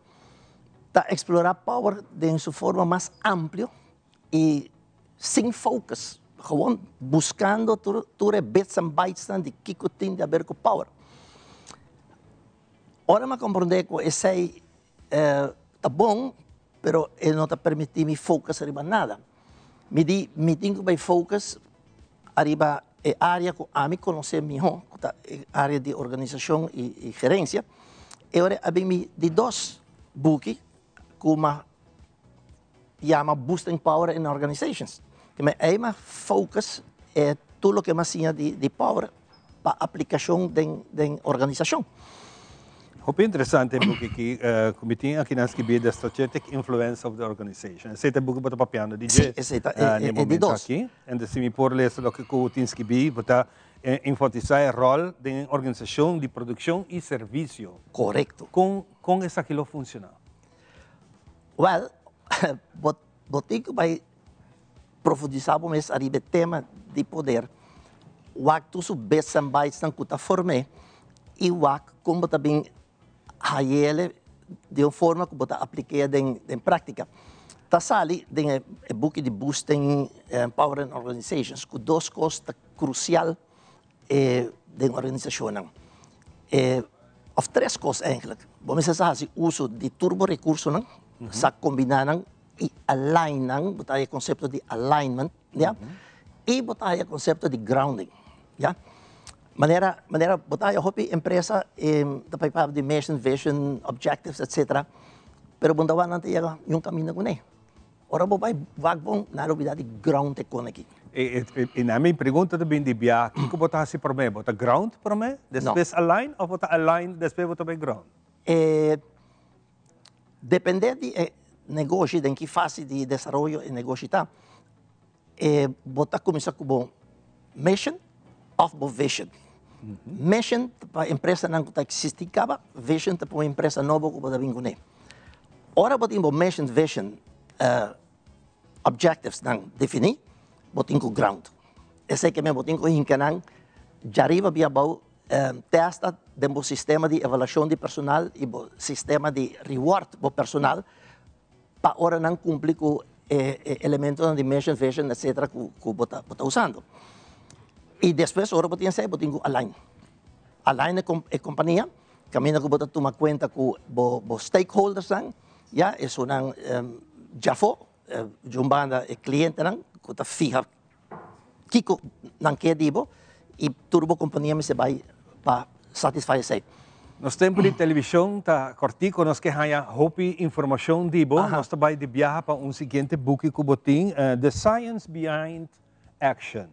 ta explora power den su forma mas amplio y sin focus, gewoon buscando tur e bits and bytesnan di kico tin di haber cu power. Ora mi a comprende cu esey ta bon, pero e no ta permiti mi focus riba nada. Mi di, mi tin cu bay focus ariba e area cu ami conoce miho, cu ta e area di organisacion y gerencia. E ora a bin mi di dos buki cu m'a yama Boosting Power in Organizations. Ke men ei m'a focus e tur loke m'a siña di power pa aplicacion den organisacion. Hopi interesante e buki aki cu mi tin aki nan skibi The Strategic Influence of the Organization. Esey ta e buki bo ta papiando di dje Si, esey ta e di dos. Aki. Entonces si mi por lesa loke cu bo tin skibi, bo ta enfatisa e rol den organisacion di produccion y servicio. Corecto. Con esaki lo funciona? Well, bo tin cu bay profundisa bo mes ariba e tema di poder, wak tur su bits and bytes nan cu ta form'é y wak con bo ta bin hay'ele di un forma cu bo ta aplik'é den practica. Ta sali den e buki di Boosting Power in Organizations cu dos cos ta crucial den organisacionnan. Of tres cos eigenlijk. Bo mester sa haci uso di tur bo recursonan, sa combina nan y align nan, bo ta haya e concepto di alignment, ya, y bo ta haya e concepto di grounding, ya. Manera, manera bo ta haya hopi empresa ta papia di mission, vision, objectives, etcetera, pero bo no ta wak nan ta yega niun caminda cune. Ora bo bai wak bon, nan a lubida di ground e con aki. E na mi pregunta ta bin di bia, kiko bo ta hasi prome? Bo ta ground prome, despues align, of bo ta align despues bo ta bai ground? E depende di e negoshi, den ki fase di desaroyo e negoshi ta. E bo ta kuminsá ku bo mission òf bo vision. Mission ta pa empresanan ku ta eksistí kaba, vision ta pa un empresa nobo ku bo ta bin kuné. Ora bo tin bo mission, vision, objectivesnan definí, bo tin ku ground. Esei ke men bo tin ku hinka nan djariba bin abou testa den bo sistema di evaluashon di personal i bo sistema di reward bo personal pa ora nan cumpli cu e elementonan di mission, vision, etcetera cu bo ta usando. Y despues ora bo tin esey bo tin cu align. Align e compania caminda cu bo ta tuma cuenta cu bo stakeholdersnan. Ya, esunnan djafó, di un banda e klientenan ku ta fiha kiko nan ke di bo i tur bo kompania mester bai pa satisfai esei. Nos tempu di televishon ta kòrtiku, nos ke haña hopi informashon di bo. Nos ta bai di biaha pa un siguiente buki ku bo tin, The Science Behind Action.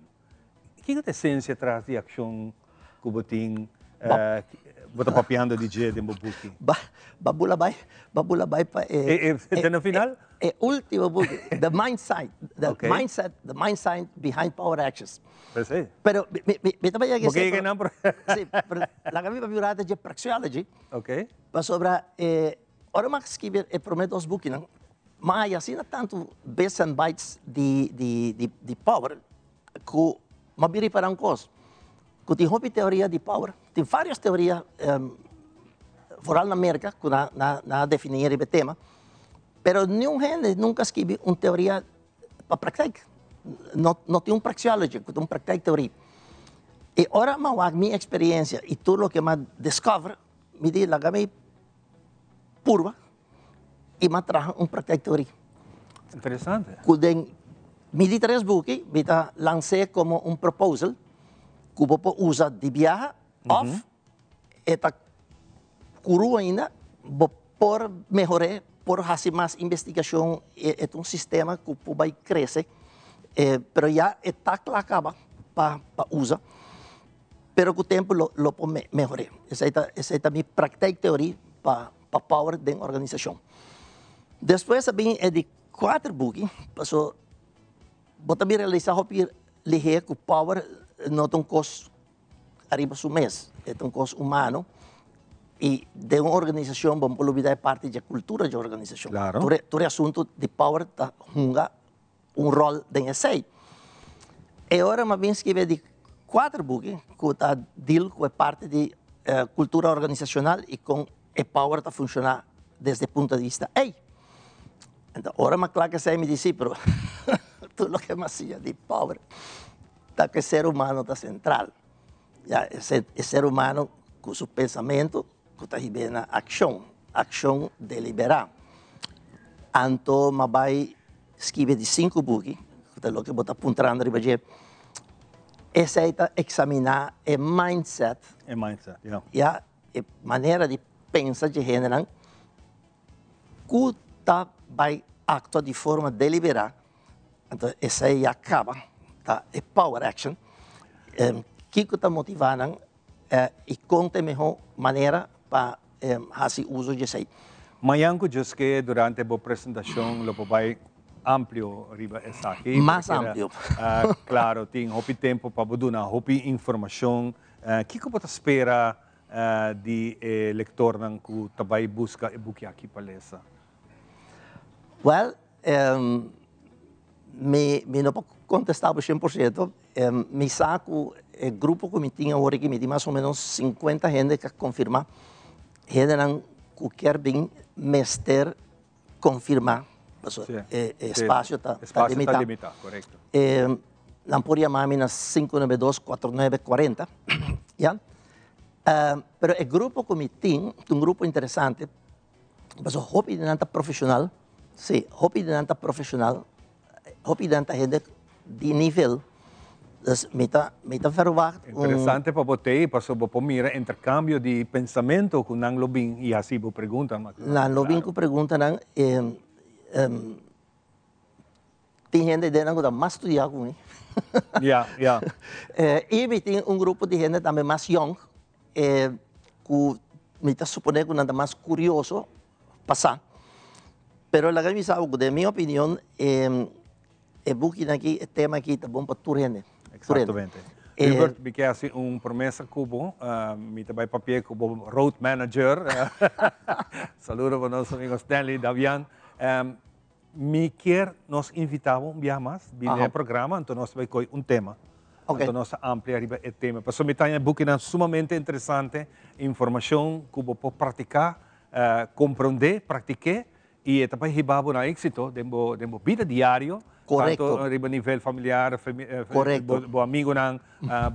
Kiko ta esensia tras di akshon ku bo tin, bo ta papiando di dje den bo buki? Ba bula bai, ba bula bai pa e. E te na final? E ultimo buki, The Mindset, The Mindset, The Mindset Behind Power Actions. Presei. Pero mi ta bai yega esei. Bo ke yega einan? Si, pero laga mi papia un rato dje praxeology. Ok. Pasobra e ora mi a skibi e prome dos bukinan, mi a haya asina tantu bits and bytes di di di power ku mi a bin ripara un kos, ku tin hopi teoria di power, tin varios teoria foral na Merka ku nan a defini riba e tema, pero niun hende nunka a skibi un teoria pa praktijk. No, no tin un praxeology, ku ta un praktijktheorie. I ora mi a wak mi eksperiencia i tur loke mi a discover, mi di laga mi purba i mi a traha un praktijktheorie. Interesante. Ku den mi di tres buki mi ta lans'é komo un proposal ku bo por usa di biaha òf e ta kuru ainda, bo por mehor'é, por hasi mas investigashon, e ta un sistema ku por bai krese, pero ya e ta kla kaba pa usa, pero ku tempu lo por mehor'é. Esei ta esei ta mi praktijkteorie pa power den organisashon. Despues a bin e di kuater buki, paso bo ta bin realisá hopi lihé ku power no ta un kos ariba su mes, e ta un kos humano i den un organisashon bo no por lubida e parti dje kultura dje organisashon. Claro. Tur e tur e asuntu di power ta hunga un ròl den esei. E ora mi a bin skibi e di kuater buki ku ta deal ku e parti di kultura organisashonal i kon e power ta funshoná desde e punto di bista ei. Enton ora mi a kla ku esei mi di si pero tur loke mi a siña di power Ta ku e ser humano ta sentral. Ya, e ser, e ser humano ku su pensamentu ku ta hib'é na akshon, akshon deliberá. Anto m'a bai skibi di sinku buki, ku ta loke bo ta puntrando riba dje. Esei ta eksaminá e mindset. E mindset, ya. Ya, e manera di pensa dje hendenan ku ta bai aktua di forma deliberá. Anto esei ya kaba, ta e power action. Kiko ta motivá nan i kon ta e mihó manera pa hasi uso di esei? Mañan ku Dios ke durante bo presentashon lo por bai amplio riba esaki. Mas amplio. Klaro, tin hopi tempu pa bo duna hopi informashon. Kiko bo ta spera di e lektornan ku ta bai buska e buki aki pa lesa? Wèl, Mi mi no por contesta bo cien por ciento. Mi sa cu e grupo cu mi tin awor aki, mi tin mas o menos cincuenta hende cu a confirma. Hendenan cu kier bin mester confirma, pasobra e espacio ta Espacio ta limita. limita, corecto. Nan por yama mi na cinco nuebe dos cuatro nuebe cuarenta, ya. Pero e grupo cu mi tin ta un grupo interesante. Pasobra hopi di nan ta profesional, sí, hopi di nan ta profesional, hopi di nan ta hende di nivel. Dus mi ta, mi ta verwacht un. Interesante pa bo tei, pasobra bo por mira intercambio di pensamento cu nan lo bin y haci bo pregunta. Nan lo bin cu preguntanan, Tin hende den nan ku ta mas studiá ku mi. Ya, ya. I mi tin un grupo di hende tambe mas yòn ku mi ta suponé ku nan ta mas kurioso pa sa. Pero laga mi bisa bo ku den mi opinion e bukinan aki, e tema aki ta bon pa tur hende. Exactamente. Hubert, mi ke hasi un promesa ku bo. Mi ta bai papia ku bo road manager. Saludo pa nos amigo Stanley Davian. Mi kier nos invita bo un biaha mas bini na e programa, anto nos ta bai koy un tema. Anto nos ta amplia riba e tema. Pasobra mi ta haña e bukinan sumamente interesante, informashon ku bo por praktiká, komprondé, praktik'é, i e ta bai hiba bo na éksito den bo den bo bida diario, tantu riba nivel familiar, bo amigonan,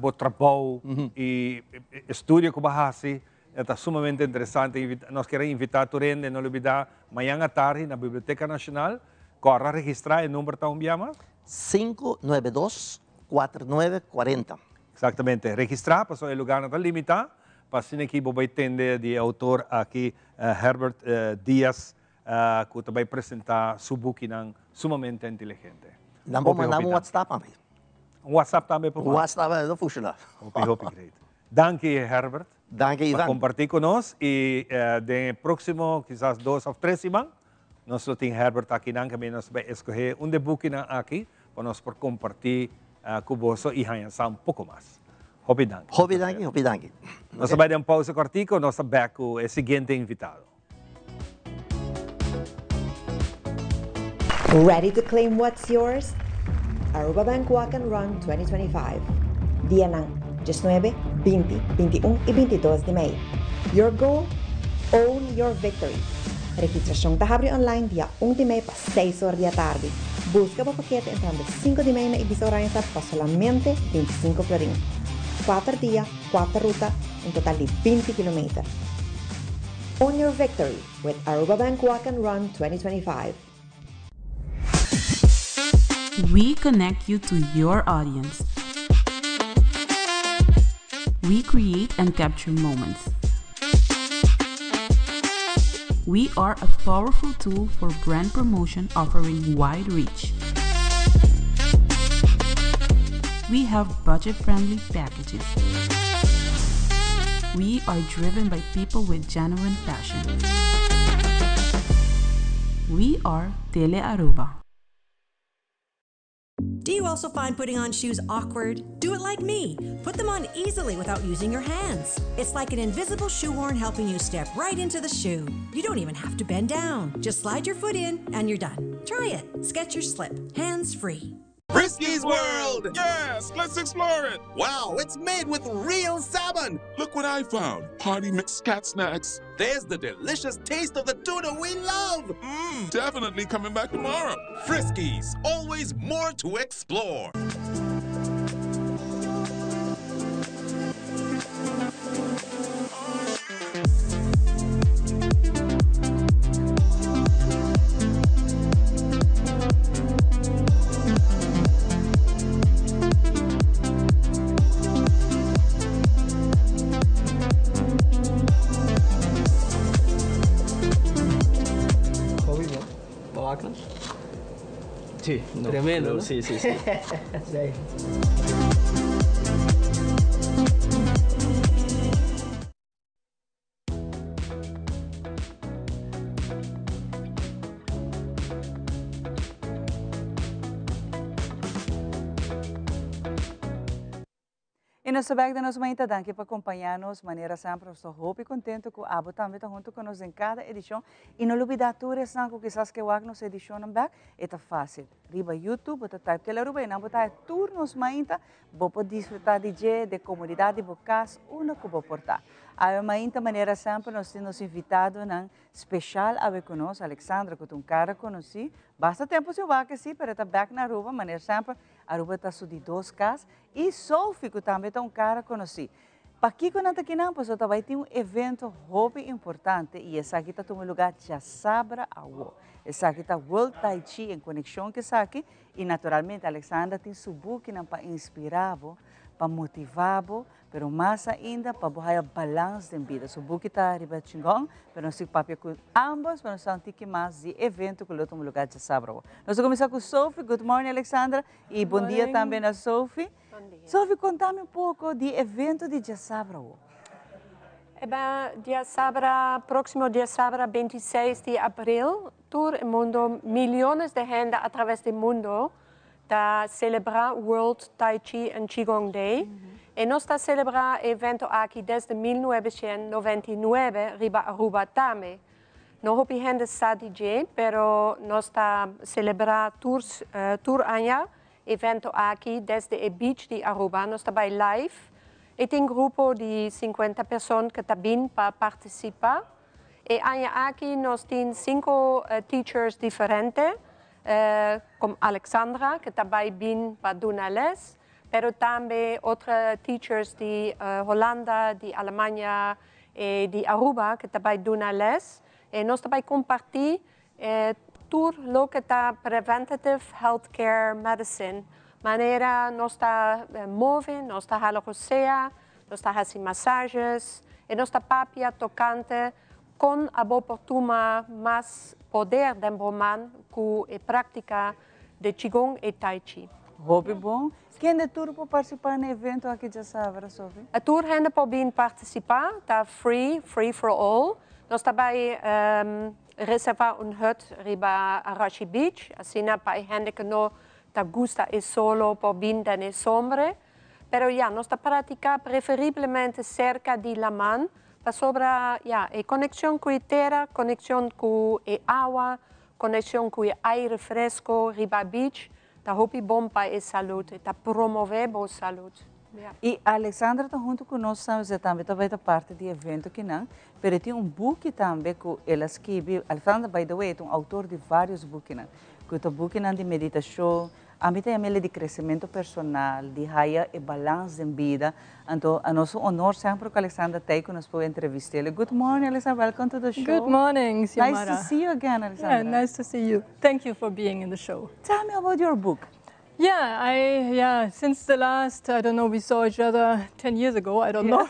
bo trabou i estudio ku bo a hasi. Ta sumamente interesante. Nos kier a invita tur hende, no lubida, mañan atardi na Biblioteca Nacional. Corda registra, e number ta un bia mas? 592 4940. Exactamente. Registra, pasobra e lugarnan ta limita, pa asina aki bo bai tende di e autor aki, Herbert Diaz, cu ta bai presenta su bukinan sumamente inteligente. Nan por manda un WhatsApp tambe. Un WhatsApp tambe por manda. WhatsApp ta funciona. Hopi, hopi great. Danki Herbert. Danki Ivan. Pa comparti cu nos y den e proximo kisas dos of tres siman nos lo tin Herbert akinan caminda nos ta bay escoge un de bukinan aki pa nos por comparti cu boso y haña sa un poco mas. Hopi danki. Hopi danki, hopi danki. Nos ta bay den un pausa cortico, nos ta back cu e siguiente invitado. Ready to claim what's yours? Aruba Bank Walk and Run 2025. Dianan 19, 20, 21 y 22 di mei. Your goal? Own your victory! Registracion ta habri online dia 1 di mei pa 6 or di atardi. Busca bo pakete entrando 5 di mei na Ibis Oranjestad pa solamente 25 florin. Cuater dia, cuater ruta, un total di 20 kilometer. Own your victory with Aruba Bank Walk and Run 2025. We connect you to your audience. We create and capture moments. We are a powerful tool for brand promotion offering wide reach. We have budget friendly packages. We are driven by people with genuine passion. We are Tele Aruba. Do you also find putting on shoes awkward? Do it like me. Put them on easily without using your hands. It's like an invisible shoehorn helping you step right into the shoe. You don't even have to bend down. Just slide your foot in and you're done. Try it. Skechers Slip. Hands free. Frisky's World! Yes, let's explore it! Wow, it's made with real salmon! Look what I found! Party mix cat snacks. There's the delicious taste of the tuna we love! Mmm, definitely coming back tomorrow. Friskies, always more to explore. Sí, no, Tremendo, no, no? Sí, sí, sí. Sí. Y nos ta bek den nos mainta, danki pa compaña nos, manera semper nos ta hopi contento cu abo tambe ta hunto cu nos den cada edicion y no lubida tur esnan cu kisas ke wak nos edicionnan bek, e ta facil, riba YouTube bo ta type Telearuba y nan bo ta haya tur nos mainta, bo por disfruta di dje den comodidad di bo cas unda cu bo por ta. Awe mainta manera semper nos tin nos invitadonan special awe cu nos, Alexandra cu ta un cara conoci, basta tempo sin wak si pero e ta bek na Aruba manera semper, Aruba ta su di dos cas Y Sophie cu tambe ta un cara conoci. Pakico nan ta kinan? Pasobra ta bay tin un evento hopi importante y esaki ta tuma lugar djasabra awo. Esaki ta World Tai Chi en conexion cu esaki y naturalmente Alexandra tin su bukinan pa inspira bo, pa motiva bo, pero mas ainda pa bo haya balans den bida. Su buki ta riba chingon, pero nos tin papia cu ambos pa nos sa un tiki mas di e evento cu lo tuma lugar djasabra awo. Nos ta cuminsa cu Sophie. Good morning Alexandra. Y bon dia tambe na Sophie. Sophie, contame un poco di evento di diasabra awo. Eba diasabra, proximo diasabra 26 di april, tur e mundo, miliones de hende a traves di mundo ta celebra World Tai Chi and Qigong Day. E nos ta celebra e evento aki desde 1999 riba Aruba tambe. No hopi hende sa di dje, pero nos ta selebrá tur tur aña evento aki desde e beach di Aruba. Nos ta bai live i tin grupo di sinkuenta person ku ta bin pa partisipá. E aña aki nos tin sinku teachers diferente, kom Alexandra ku ta bai bin pa duna les, pero tambe otro teachers di Holanda, di Alemania. di Aruba cu ta bay duna les. Nos ta bay comparti tur loke ta preventative healthcare medicine. Manera nos ta move, nos ta hala rosea, nos ta haci massages y nos ta papia tocante con abo por tuma mas poder den bo man cu e practica di Qigong y Tai Chi. Hopi bon. Ken tur por participa na e evento aki diasabra, Sophie? Tur hende por bin participa, ta free, free for all. Nos ta bay reserva un hut riba Arashi Beach, asina pa e hende cu no ta gusta e solo por bin den e sombra. Pero ja, nos ta practica preferiblemente cerca di laman, pasobra ja, e conexion cu e tera, conexion cu e awa, conexion cu e aire fresco riba beach, ta hopi bon pa e salud, ta promove bo salud. Ja. Y Alexandra ta hunto cu nos tambe, tambe ta parti di e evento aki no, pero tin un book tambe cu el a skirbi. Alexandra, by the way, ta un autor di varios book, no? Cu ta book di meditacion, ami ta yam'e di crecemento personal, di haya e balance den bida. Anto, ta nos honor semper cu Alexandra ta cu nos pa entrevista. Good morning, Alexandra. Welcome to the show. Good morning, Xiomara. Nice to see you again, Alexandra. Yeah, nice to see you. Thank you for being in the show. Tell me about your book. Yeah, since the last, I don't know, we saw each other 10 years ago, I don't know.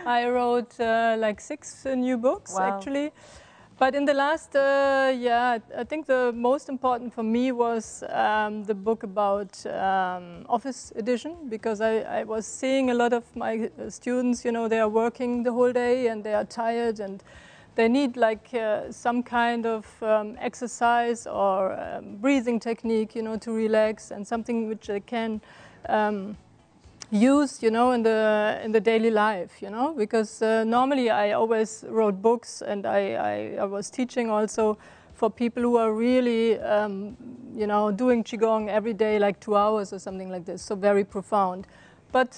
I wrote like six new books actually. But in the last, yeah, I think the most important for me was the book about office addiction, because I was seeing a lot of my students, they are working the whole day and they are tired and they need like some kind of exercise or breathing technique to relax and something which they can use in the daily life, because normally I always wrote books and I was teaching also for people who are really doing Qigong every day, like 2 hours or something like this, so very profound. But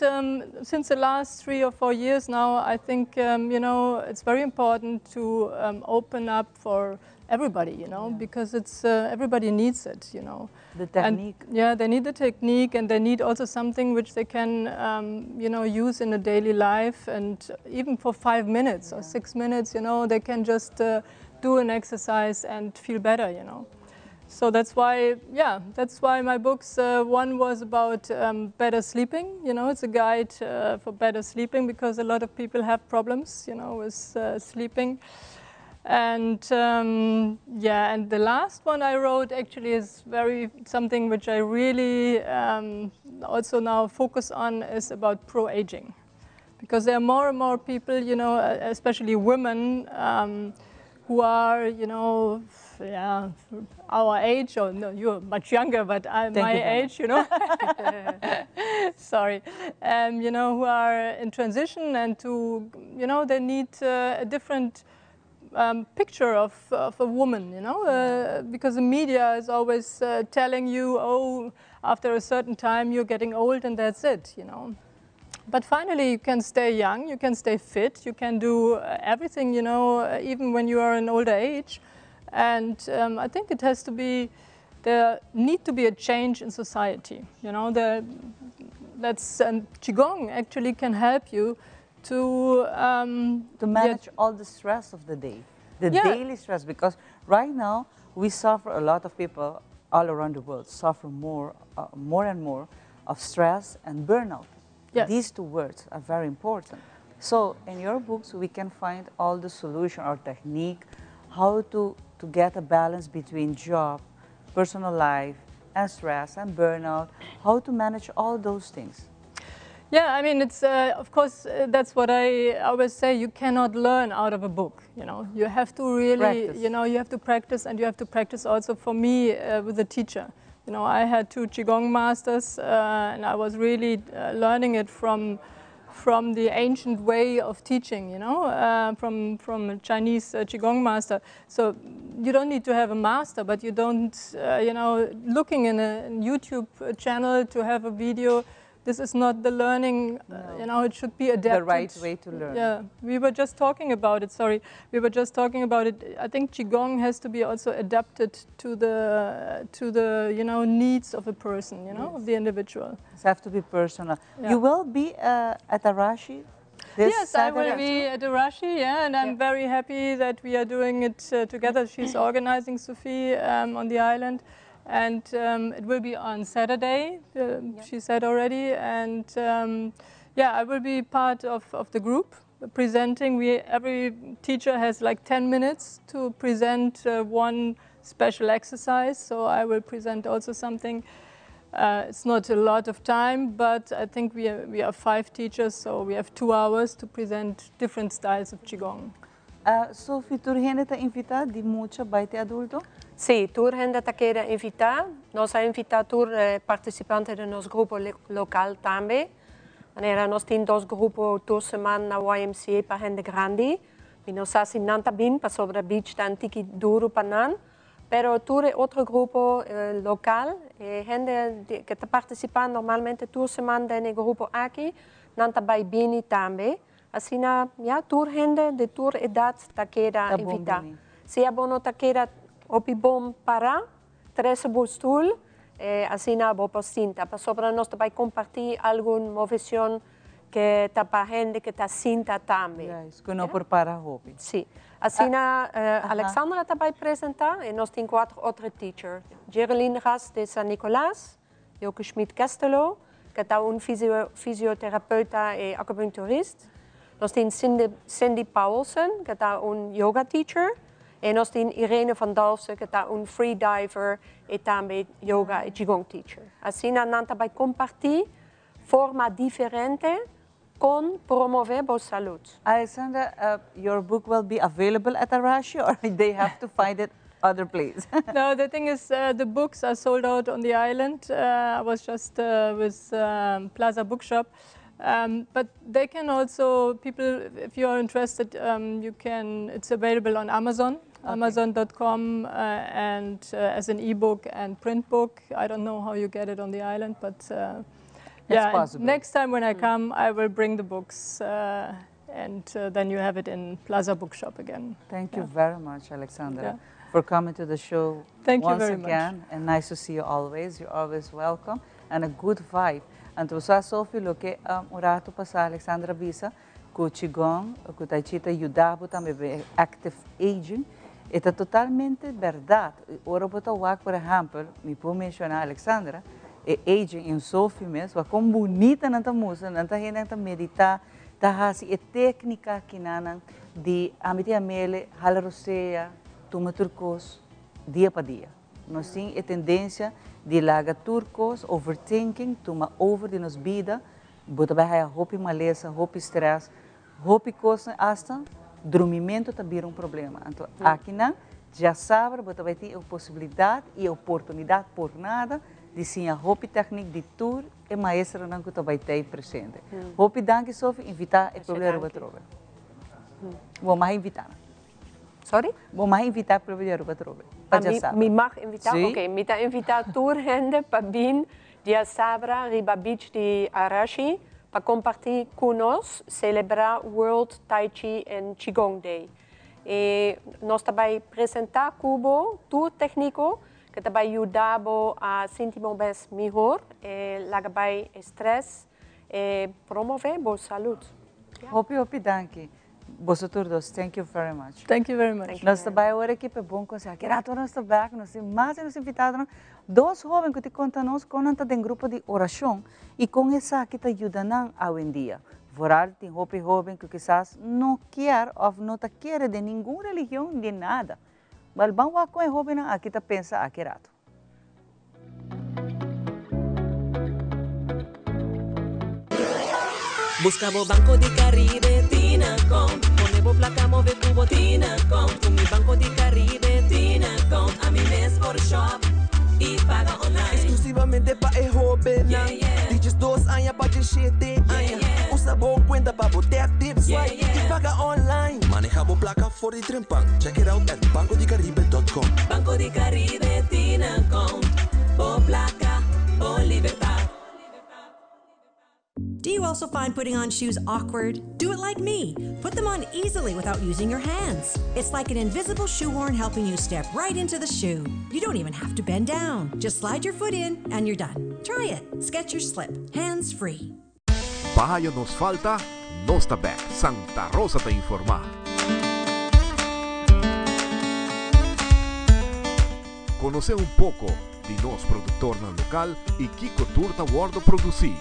since the last 3 or 4 years now, I think it's very important to open up for everybody, because it's everybody needs it. The technique. And, yeah, they need the technique and they need also something which they can use in a daily life and even for 5 minutes or 6 minutes, they can just do an exercise and feel better. So that's why, yeah, that's why my books, one was about better sleeping, it's a guide for better sleeping because a lot of people have problems with sleeping. And yeah, and the last one I wrote actually is very something which I really also now focus on, is about pro-aging. Because there are more and more people, especially women, who are yeah, our age, or no, you're much younger, but I'm Thank my you very age. Sorry. Who are in transition and they need a different picture of a woman, because the media is always telling you, "Oh, after a certain time you're getting old and that's it." But finally, you can stay young, you can stay fit, you can do everything, even when you are in older age. And I think it has to be, there need to be a change in society. And Qigong actually can help you to to manage all the stress of the day, the daily stress, because right now we suffer, a lot of people all around the world suffer more and more of stress and burnout. These two words are very important. So in your books we can find all the solution or technique how to get a balance between job, personal life, and stress and burnout, how to manage all those things. Yeah, I mean, it's of course that's what I always say. You cannot learn out of a book. You have to really, Practice. You have to practice, and you have to practice also. For me, with a teacher. I had two qigong masters, and I was really learning it from the ancient way of teaching. From a Chinese qigong master. So you don't need to have a master, but you don't, looking in a YouTube channel to have a video, this is not the learning, it should be adapted. The right way to learn. Yeah, we were just talking about it, sorry. We were just talking about it. I think Qigong has to be also adapted to the needs of a person, of the individual. It have to be personal. Yeah. You will be at Arashi? This yes, I will Saturday? be at Arashi, yeah, and I'm very happy that we are doing it together. She's organizing Sophie on the island, and it will be on Saturday, she said already. And yeah, I will be part of the group presenting. Every teacher has like 10 minutes to present one special exercise, so I will present also something. It's not a lot of time, but I think we are five teachers, so we have 2 hours to present different styles of Qigong. Sophie, tur hende ta invita di mucha bay te adulto? Si, tur hende ta keda invita. Nos a invita tur participante di nos grupo local tambe. Manera nos tin dos grupo tur siman na YMCA pa hende grandi. Y nos sa nan ta bin pasobra beach ta un tiki duro pa nan. Pero tur otro grupo local, hende cu ta participa normalmente tur siman den grupo aki, nan ta bay bini tambe. Asina, ja, tur hende di tur edad ta keda Ta bon invita. bini. Si abo no ta keda hopi bon para, trece bo stoel, asina bo por sinta. Pasobra nos tambe comparti algun movecion cu ta pa hende cu ta sinta tambe. Yes, cu no por para hopi. Si. Asina, Alexandra tambe presenta y nos tin cuater otro teacher. Geraldine Ras de San Nicolás, Joke Schmid-Kestelo, cu ta un fisioterapeuta y acupuncturista. Nos tin Cindy Paulsen, cu ta un yoga teacher. Y nos tin Irene van Dalfsen, cu ta un freediver y tambe yoga y qigong teacher. Asina, nan tambe comparti forma diferente con promove bo salud. Alexandra, your book will be available at Arashi or they have to find it other place? No, the thing is, the books are sold out on the island. I was just with Plaza Bookshop. But they can also, people, if you are interested, you can, it's available on Amazon, Amazon.com, and as an ebook and print book. I don't know how you get it on the island, but It's yeah, and possible. Next time when I come, I will bring the books, and then you have it in Plaza Bookshop again. Thank you very much, Alexandra, for coming to the show Thank you once very much. Again. And nice to see you always. You're always welcome and a good vibe. Anto, so Sophie, loke un rato pasa Alexandra a bisa, cu Qigong, cu Tai Chi ta yuda tambe active aging, ta totalmente berdad. Ora bo ta wak, por ehempel, mi por menciona Alexandra, e aging y Sophie mes, con bunita nan ta mustra, nan ta hende ta medita, ta hasi e tecnica cu nan di ami ta yam'e hala rosea, tuma tur cos, dia pa dia. Nos tin e tendencia di laga tur cos, overthinking, tuma over di nos bida, bo ta bay haya hopi malesa, hopi stress, hopi cos, hasta drumimento ta bira un problema. Anto, aki nan, diasabra, bo ta bay tin e posibilidad y oportunidad por nada di siña hopi tecnica di tur e maestronan cu ta bay ta presente. Hopi danki, Sophie, invita e pueblo di Aruba trobe. Bo mag invita. Sorry? Bo mag invita e pueblo di Aruba trobe. Ah, Diasabra. Mi mag invita? Si. Ok, mi ta invita tur hende pa bin diasabra riba beach di Arashi pa comparti cu nos, celebra World Tai Chi and Qigong Day. Y nos ta bay presenta cu bo tur tecnica cu ta bay yuda a sinti mas mihor, y laga bay stress, y promove bo salud. Hopi, hopi danki. Boso tur dos, thank you very much. Thank you very much. Nos ta bay awor aki pa bon conseho. Aki rato nos ta back, nos tin mas nos invitado. Dos hoben cu ta conta nos con nan ta den grupo di oracion y con esaki ta yuda nan awendia. Vooral tin hopi hoben cu kisas no kier of no ta kere den ningun religion di nada. Wel, ban wak con e hoben aki ta pensa aki rato. Busca bo Banco di Caribe tin account. Pone bo placa move cu bo tin account. Cu mi Banco di Caribe tin account. Ami mes por shop y paga online. Exclusivamente pa e hoben. Di 12 aña pa 17 aña. Usa bo cuenta pa bo tap, tip, swipe y paga online. Maneha bo placa for di trempan. Check it out at bancodicaribe.com. Banco di Caribe tin account. Bo placa, bo libertad. Do you also find putting on shoes awkward? Do it like me. Put them on easily without using your hands. It's like an invisible shoehorn helping you step right into the shoe. You don't even have to bend down. Just slide your foot in and you're done. Try it. Skechers Slip. Hands free. Pa nos falta? Nos ta bek, Santa Rosa ta informa. Conoce un poco di nos productornan local y kico tur ta wordo produci.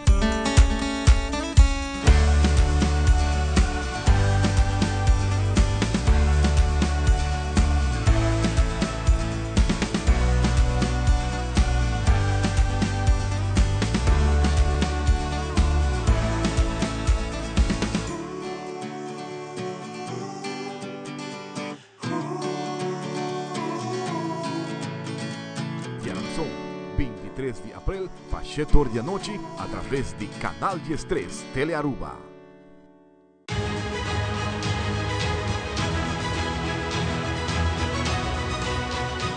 Diaranson, 23 di april pa shete or di anochi a traves di Canal 13 Telearuba.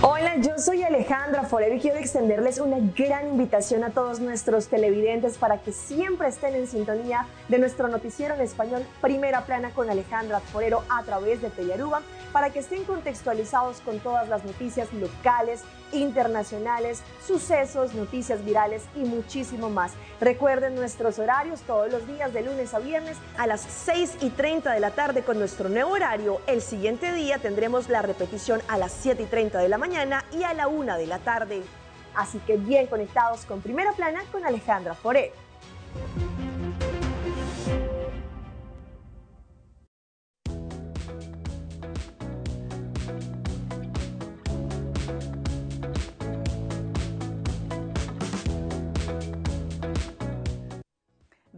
Hola, yo soy Alejandra Forero y quiero extenderles una gran invitación a todos nuestros televidentes para que siempre estén en sintonía de nuestro noticiero en español Primera Plana con Alejandra Forero a través de Telearuba para que estén contextualizados con todas las noticias locales, internacionales, sucesos, noticias virales y muchísimo más. Recuerden nuestros horarios todos los días de lunes a viernes a las 6 y 30 de la tarde con nuestro nuevo horario. El siguiente día tendremos la repetición a las 7 y 30 de la mañana y a la 1 de la tarde. Así que bien conectados con Primera Plana con Alejandra Foré.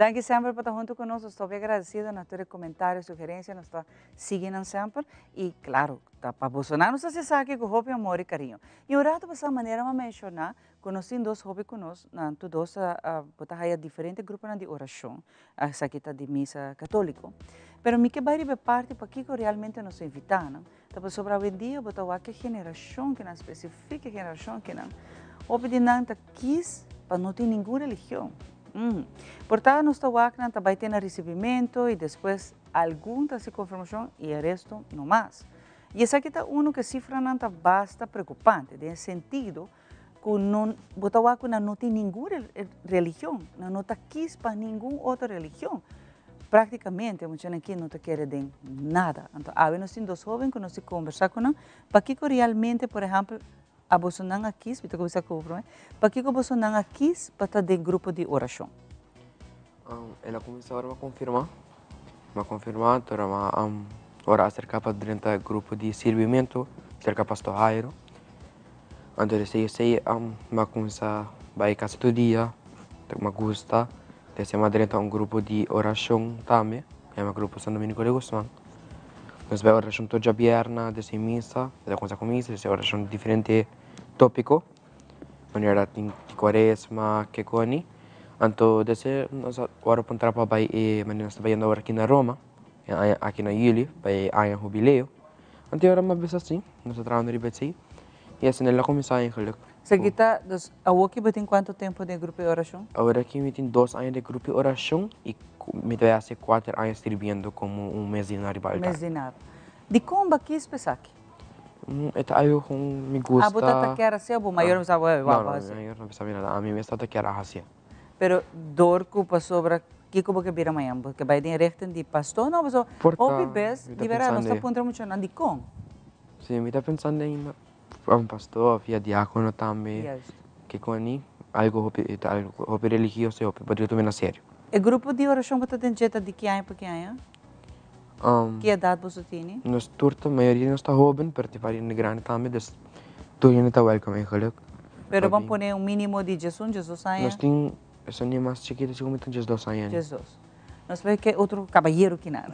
Danki semper pa ta hunto cu nos. Nos ta hopi agradecido na tur e comentario, sugerencia. Nos ta sigui nan semper. Y claro, ta pa boso nan nos ta haci esaki cu hopi amor y cariño. Y un rato pasa manera mi a menciona cu nos tin dos hopi cu nos. Nan tur dos ta bo ta haya diferente gruponan di oracion. Esaki ta di misa catolico. Pero mi ke bay riba e parti pakico realmente nos a invita nan. Ta pasobra awendia bo ta wak e generacion kinan, specific e generacion kinan, hopi di nan ta kies pa no tin ningun religion. Por ta nos ta wak nan ta bay te na recibimento y despues algun ta haci confirmacion y e resto no mas. Y esaki ta uno cu e cifranan ta basta preocupante den e sentido cu no, bo ta wak cu nan no tin ningun religion, nan no ta kies pa ningun otro religion. Practicamente muchanan aki no ta kere den nada. Anto awe nos tin dos hoben cu nos tin conversa cu nan, pakico realmente, por ehempel, a bosonan a kies, mi ta cuminsa cu bo prome, pakico bosonan a kies pa ta den grupo di oracion? El a cuminsa ora mi a confirma, mi a confirma, anto ora mi a ora acerca pa drenta e grupo di sirbimento cerca Pastor Jairo. Anto desde esei mi a cuminsa bai casi tur dia, mi a gusta. Desde mi a drenta un grupo di oracion tambe, yama Grupo San Dominico de Guzman. Nos bai oracion tur djabièrnè desde misa, nos a cuminsa cu misa, desde oracion di diferente topico, manera tin di cuaresma, kekoni. Anto desde nos a wòrdu puntra pa bai e manera nos ta bayendo awor aki na Roma, e aña aki na juli, pa e aña hubileo. Anto e ora mi a bisa si, nos ta trahando riba esei y asina el a cuminsa eigenlijk. Esaki ta, dus awoki bo tin cuanto tempo den e grupo di oracion? Awor aki mi tin dos aña den e grupo di oracion y mi ta bay haci cuater aña sirbiendo como un mesdinar riba altar. Mesdinar. Dicon bo a kies pa esaki? E ta algo cu mi gusta. Ah, bo tata kier haci o bo mayor a bisa bo No, no, mi mayor no a bisa mi nada. Ami mes tata kier a haci. Pero dor cu pasobra kico bo ke bira mañan? Bo ke bay den richting di pastor? No, pasobra Por ta, hopi bes, mi ta di berdad, nos pensando ta ei. puntra muchanan dicon. Si, mi ta pensando ainda un pastor of ya diacono tambe. Juist. Kico ani, algo hopi, e ta algo hopi religioso y hopi pa Dios tuma na serio. E grupo di oracion bo ta den dje ta di ki aña pa ki aña? Ki edad boso tini? Nos tur ta, mayoria di nos ta hoben, pero tin varios hende grandi tambe, dus tur hende ta welcome eigenlijk. Pero ban pone un minimo di diesun, diesdos aña? Nos tin, esun di mas chikito si como tin diesdos aña. Diesdos. Nos bay ke otro cabayero kinan.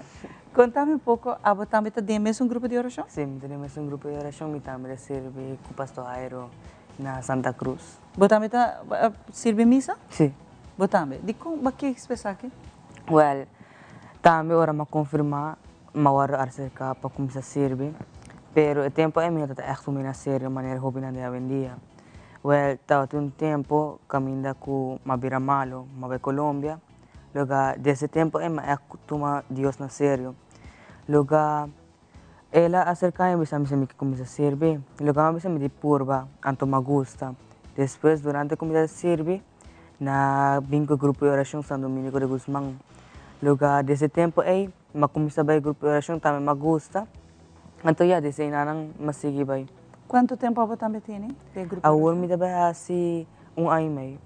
Contami un poco, abo tambe ta den e mesun grupo di oracion? Si, mi ta den e mesun grupo di oracion, mi tambe ta sirbi cu Pastor Jairo na Santa Cruz. Bo tambe ta sirbi misa? Si. Bo tambe? Dicon, ba ke esaki? Wel, tambe ora m'a confirma, m'a wordo acerca pa cuminsa sirbi, pero e tempo ey mi no ta echt cuminsa serio manera hopinan di awendia. Wel, tabatin un tempo caminda cu m'a bira malo, m'a bay Colombia, loga desde e tempo ey m'a echt tuma Dios na serio. Loga el a acerca mi a bisa mi si mi ke cuminsa sirbi, loga m'a bisa mi di purba, anto m'a gusta. Despues durante cu mi ta sirbi, Na bin ku e grupo di orashon San Dominico de Guzman. Lugar desde e tempo ei m'a cuminsa bay grupo di oracion tambe m'a gusta. Anto ya desde einanan m'a sigui bay. Cuanto tempo abo tambe tene den grupo di Awor oracion? mi ta bay haci un aña y mei.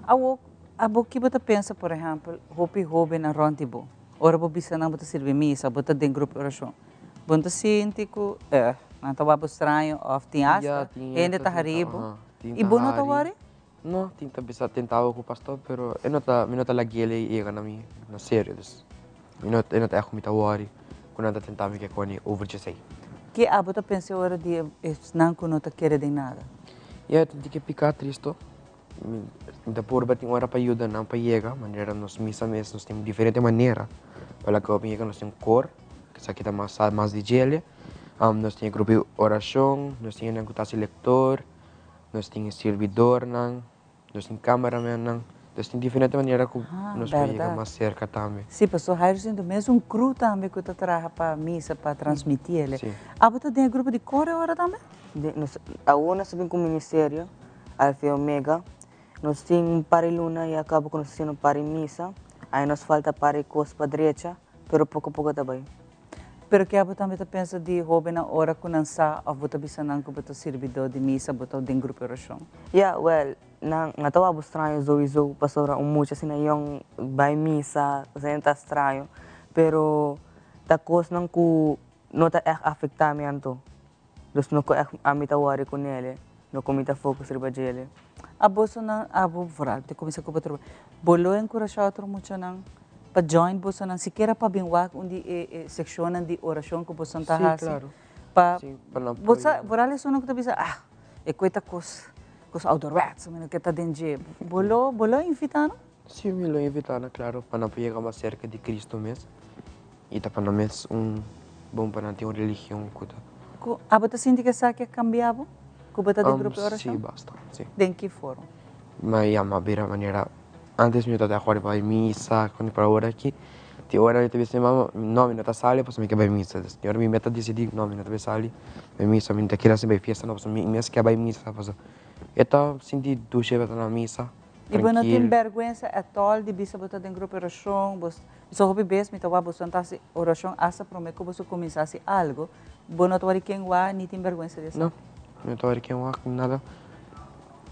Awor abo ki bo ta pensa por ehempel hopi hobennan rond di bo ora bo bisa nan bo ta sirbi misa bo ta den grupo di oracion bo no ta sinti cu eh nan ta wak bo straño of tin Ya, hasta tin hende ta ta hari bo aha, tin y ta bo no ta hari. worry? No, tin ta bisa tentabo ku pastor, pero e no ta, mi no ta lagu'e yega na mi na serio, dus mi no, e no ta echt ku mi ta worry ku nan ta tenta mi ke koni over djesei. Ke abo ta pensa e ora di esnan ku no ta kere den nada? Ya, tin ke pika tristo. Mi ta purba tin ora pa yuda nan pa yega, manera nos misa mes nos tin diferente manera pa laga hopi yega, nos tin kor, esaki ta mas mas di djele, nos tin e grupo di orashon, nos tin esnan ku ta hasi lektor. Nos tin sirbidornan, nos tin cameramennan, nos tin diferente manera cu nos por yega mas cerca tambe. Sí, pasobra Jairo sinti mesun crew tambe cu ta traha pa misa, pa transmiti el. Sí. Abo ta den e grupo di core ora tambe? Nos, awor nos ta bin cu ministerio, Alfa y Omega. Nos tin un par di luna ya caba cu nos ta haciendo un par di misa. Ai nos falta par di cos pa drecha, pero poco poco ta bay. Pero ke abo tambe ta pensa di hobennan ora ku nan sa òf bo ta bisa nan ku bo ta sirbidó di misa, bo ta den grupo di orashon? Ya, wèl, nan a ta wak bo straño souiso pasobra un mucha asina yòn bai misa, esei ta straño. Pero ta kosnan ku no ta ègt afektá mi anto. Dus no ku ègt ami ta wòri ku nele, no ku mi ta focus riba djele. Abosonan, abo vooral, te kuminsá ku bo trobe. Bo lo enkurashá otro muchanan pa join bosonan, sikiera pa bin wak un di e e sekshonnan di orashon ku bosonan ta Sí, hasi? klaro. Pa, Sí, pa nan bo por sa, vooral esunnan ku ta bisa, ah, e koe ta kos, kos ouderwets, mi no ke ta den dje. Bo lo, bo lo invitá nan? Sí, mi lo invitá nan, klaro, pa nan por yega mas serka di Kristu mes. I ta pa nan mes un bon pa nan tin un religion ku ta. Ku abo ta sinti ku esaki a kambia bo? Ku bo ta den grupo di orashon? Si, basta, si. Den ki forma? Mi a yama bira manera antes mi no ta acuerdo pa bai misa, pero awor aki tin ora mi ta bisa mi mama no mi no ta sali pasobra mi ke bai misa. Tin ora mi meta disidi no mi no ta bai sali bai misa, mi no ta kere hasi bai fiesta no pasobra mi mes ke bai misa pasobra e ta sinti dushi pa ta na misa. I bo no tin bèrgwensa ètòl di bisa bo ta den grupo di orashon, bo So hopi bes mi ta wak boso ta hasi orashon asta prome ku boso kuminsá hasi algu, bo no ta wòrdu ken wak ni tin bèrgwensa di esaki. No, mi no ta wòrdu ken wak nada.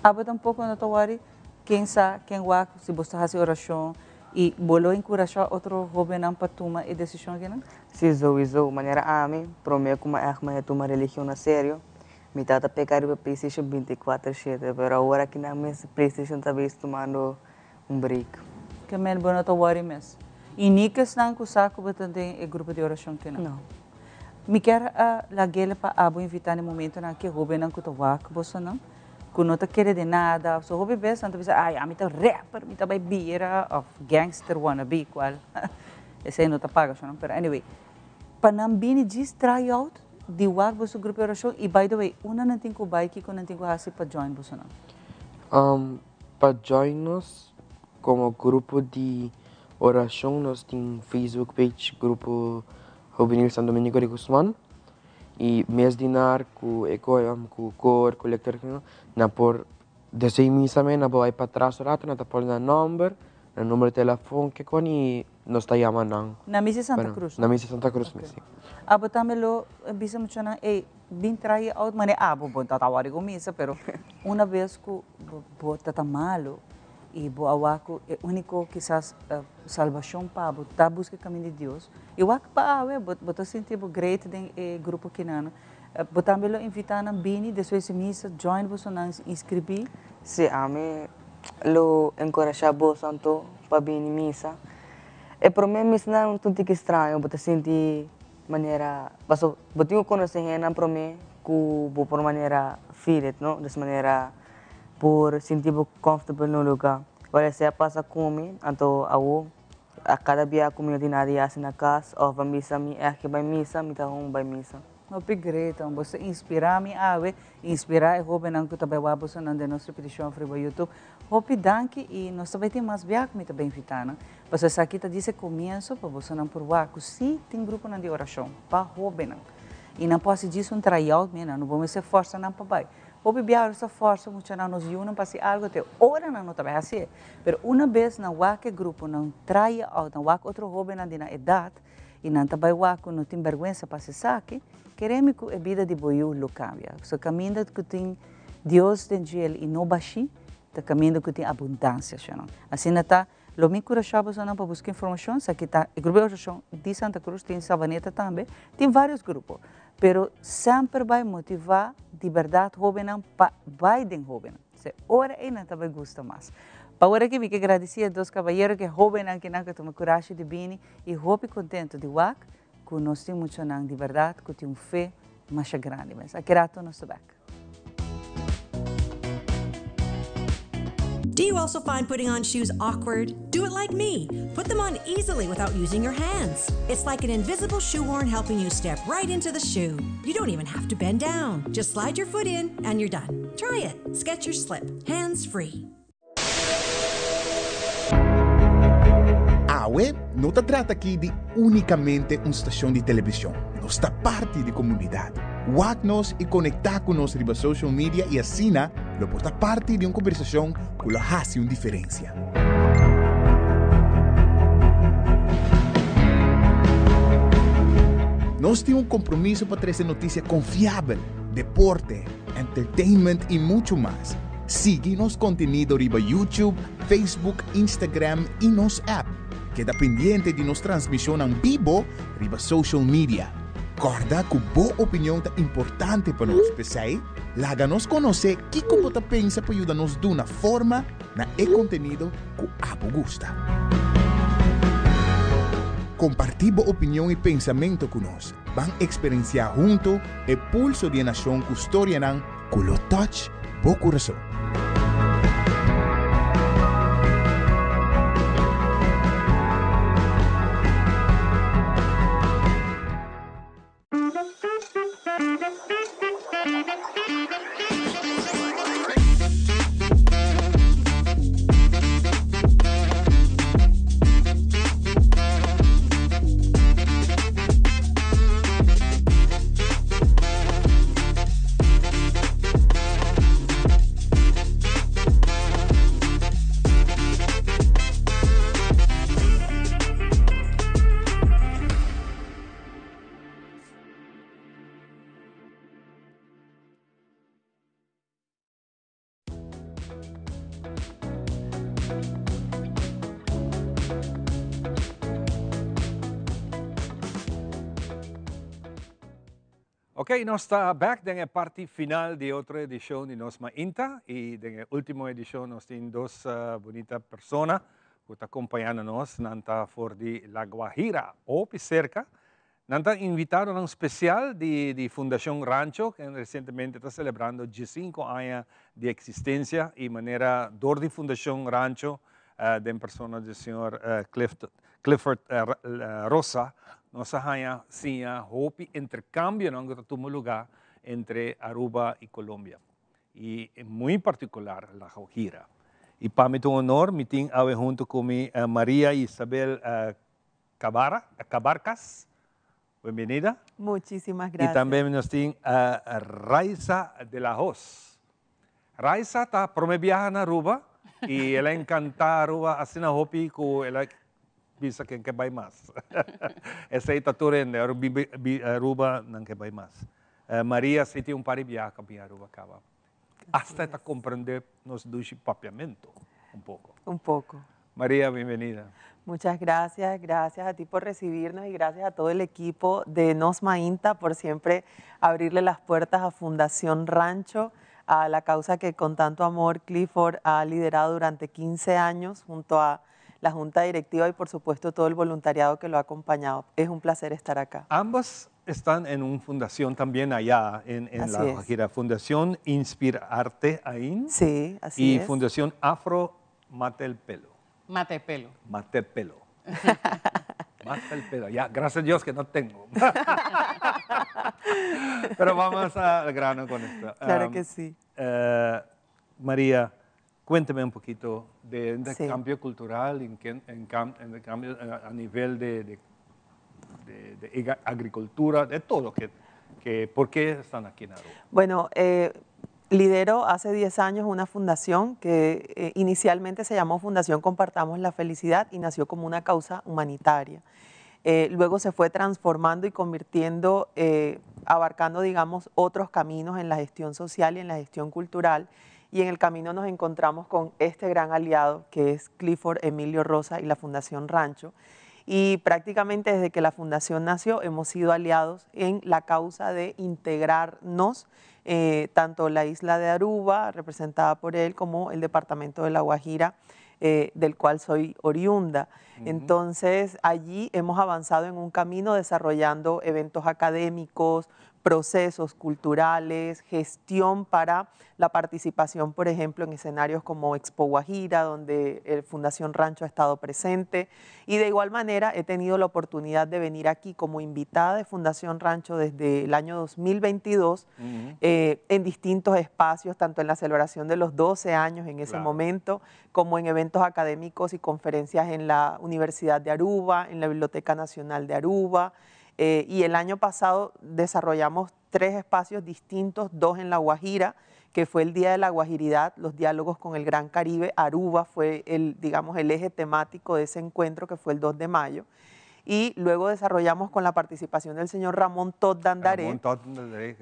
Abo tampoko no ta wòrdu ken sa ken wak si boso ta hasi orashon i bo lo enkurashá otro hóbennan pa tuma e desishon akinan? Sí, souiso. Manera ami, prome ku mi a ègt maya tuma religion na serio, mi tabata peka riba PlayStation binti kuater shete, pero awor akinan mes PlayStation ta bes tumando un break. Ke men bo no ta worry mes. I ni ku esnan ku sa ku bo ta den e grupo di orashon kinan. No. Mi kier a lag'el pa abo invitá na e momentonan aki hobennan ku ta wak bosonan, ku no ta kere den nada òf so. Hopi bes nan ta bisa, ay, ami ta rapper, mi ta bai bira òf gangster wannabe, kual esei no ta paga shon, pero anyway. Pa nan bini djis try out di wak boso grupo di orashon i by the way, unda nan tin ku bai, kiko nan tin ku hasi pa join bosonan? Pa join nos como grupo di oracion nos tin Facebook page Grupo Juvenil San Dominico de Guzman y mes di nar cu e cu cor cu lector nan por desey misa mes nan por bay patras un rato nan ta pone nan nomber nan numero di telefon ke con y nos ta yama nan. Na misa Santa Cruz no? Na misa Santa Cruz mes si. Abo tambe lo bisa muchanan ey bin trae out mane abo bo ta wòrdu ku misa pero una bes ku bo ta ta malu i bo a wak ku e úniko kisas salbashon pa bo ta buska e kaminda di Dios i wak pa awe bo ta sinti bo great den e grupo kinan bo tambe lo invitá nan bini despues di misa join boso nan inskribí. Sí ami lo enkurashá boso anto pa bini misa e promé misanan ta un tiki straño bo ta sinti Manera, paso bo tin ku konosé hendenan promé ku bo por manera feel it, no? Dus manera por sinti bo comfortable na un lugá. Ora esei a pasa ku mi, anto awo a kada bia ku mi no tin nada di hasi na kas òf a misa mi ègt ke bai misa, mi ta home bai misa. Hopi great, bo sa inspirá mi awe, inspirá e hóbennan ku ta bai wak bosonan den nos repetishon riba YouTube. Hopi danki i nos ta bai tin mas bia ku mi ta bai invitá nan. Pasobra esaki ta djis e komienso pa bosonan por wak ku sí tin gruponan di orashon pa hóbennan. I nan por hasi djis un tryout, mira, no bo mester fòrsa nan pa bai. Hopi biaha nos ta forsa muchanan, nos yunan pa hasi algo te ora nan no ta bai hasié. Pero una bes nan wak e grupo, nan try out, nan wak otro hobennan di nan edat i nan ta bai wak ku no tin bèrgwensa pa hasi esaki, kere mi ku e bida di bo yu lo kambia. So kaminda ku tin Dios den djel i no bashí, ta kaminda ku tin abundansia, sha no. Asina ta. Lo mi kurashá bosonan pa buska informashon, esaki ta e grupo di orashon di Santa Cruz, tin Savaneta tambe, tin varios grupo, pero semper bai motivá di bèrdat hóbennan pa bai den hóbennan, se ora ei nan ta bai gusta mas. Pa ora aki mi ke gradisí e dos kabayero ku e hóbennan kinan ku a tuma kurashi di bini i hopi kontentu di wak ku nos tin muchanan di bèrdat ku tin un fe masha grandi mes. Aki rato nos ta bèk. Do you also find putting on shoes awkward? Do it like me. Put them on easily without using your hands. It's like an invisible shoehorn helping you step right into the shoe. You don't even have to bend down. Just slide your foot in and you're done. Try it. Skechers Slip. Hands free. Awe no ta trata aki di únikamente un stashon di televishon, nos ta parti di komunidat. Wak nos i konektá ku nos riba social media i asina lo por ta parti di un kombersashon ku lo hasi un diferensia. Nos tin un kompromiso pa trese notisia konfiabel, deporte, entertainment i muchu mas. Sigui nos kontenido riba YouTube, Facebook, Instagram i nos app. Keda pendiente di nos transmishonnan bibo riba social media. Kòrda ku bo opinion ta importante pa nos, p'esei laga nos konosé kiko bo ta pensa pa yuda nos duna forma na e kontenido ku abo gusta. Kompartí bo opinion i pensamentu ku nos. Ban eksperensiá huntu e pulso di e nashon ku storianan ku lo touch bo kurason. Ok, nos ta back den e parti final di otro edicion di Nos Mainta y den e ultimo edicion nos tin dos bunita persona cu ta acompañando nos, nan ta for di La Guajira, hopi cerca. Nan ta invitadonan special di di Fundacion Rancho, ken recientemente ta celebrando diescinco aña di existencia y manera dor di Fundacion Rancho den persona di señor Clifford Rosa nos a haña siña hopi intercambionan cu ta tuma lugar entre Aruba y Colombia y muy particular La Guajira. Y pa mi ta un honor mi tin awe hunto cu mi Maria Isabel Cabara, Cabarcas, bienvenida. Muchísimas gracias. Y tambe nos tin Raiza de la Hoz. Raiza ta prome biaha na Aruba y el a encanta Aruba asina hopi cu el a bisa ken ke bay mas. Esey ta tur hende, ora biba Aruba nan ke bay mas. Maria si tin un par di biaha cu a bin Aruba caba. Hasta e ta comprende nos dushi papiamento un poco. Un poco. Maria, bienvenida. Muchas gracias, gracias a ti por recibirnos y gracias a todo el equipo de Nos Mainta por siempre abrirle las puertas a Fundación Rancho, a la causa que con tanto amor Clifford ha liderado durante 15 años junto a la Junta Directiva y por supuesto todo el voluntariado que lo ha acompañado. Es un placer estar acá. Ambas están en una fundación también allá en, en La Guajira, Fundación Inspirarte Ain. Sí, así y Fundación Afro Mate el Pelo. Mate el pelo. Mate el pelo. Mate el pelo. Ya, gracias a Dios que no tengo. Pero vamos al grano con esto. Claro que sí. Eh, María, cuénteme un poquito de, de cambio cultural, en, en, en cambio eh, a nivel de, de, de agricultura, de todo. Que, que, ¿Por qué están aquí en Aruba? Bueno, eh, Lidero hace 10 años una fundación que eh, inicialmente se llamó Fundación Compartamos la Felicidad y nació como una causa humanitaria. Eh, luego se fue transformando y convirtiendo, eh, abarcando, digamos, otros caminos en la gestión social y en la gestión cultural. Y en el camino nos encontramos con este gran aliado que es Clifford Emilio Rosa y la Fundación Rancho. Y prácticamente desde que la fundación nació hemos sido aliados en la causa de integrarnos, eh, tanto la isla de Aruba, representada por él, como el departamento de La Guajira, eh, del cual soy oriunda. Entonces, allí hemos avanzado en un camino desarrollando eventos académicos, procesos culturales, gestión para la participación, por ejemplo, en escenarios como Expo Guajira, donde el Fundación Rancho ha estado presente. Y de igual manera he tenido la oportunidad de venir aquí como invitada de Fundación Rancho desde el año 2022, eh, en distintos espacios, tanto en la celebración de los 12 años en ese momento, como en eventos académicos y conferencias en la Universidad de Aruba, en la Biblioteca Nacional de Aruba. Eh, y el año pasado desarrollamos tres espacios distintos, dos en La Guajira, que fue el Día de la Guajiridad, los diálogos con el Gran Caribe. Aruba fue el, digamos, el eje temático de ese encuentro que fue el 2 de mayo. Y luego desarrollamos con la participación del señor Ramón Todd Dandaré,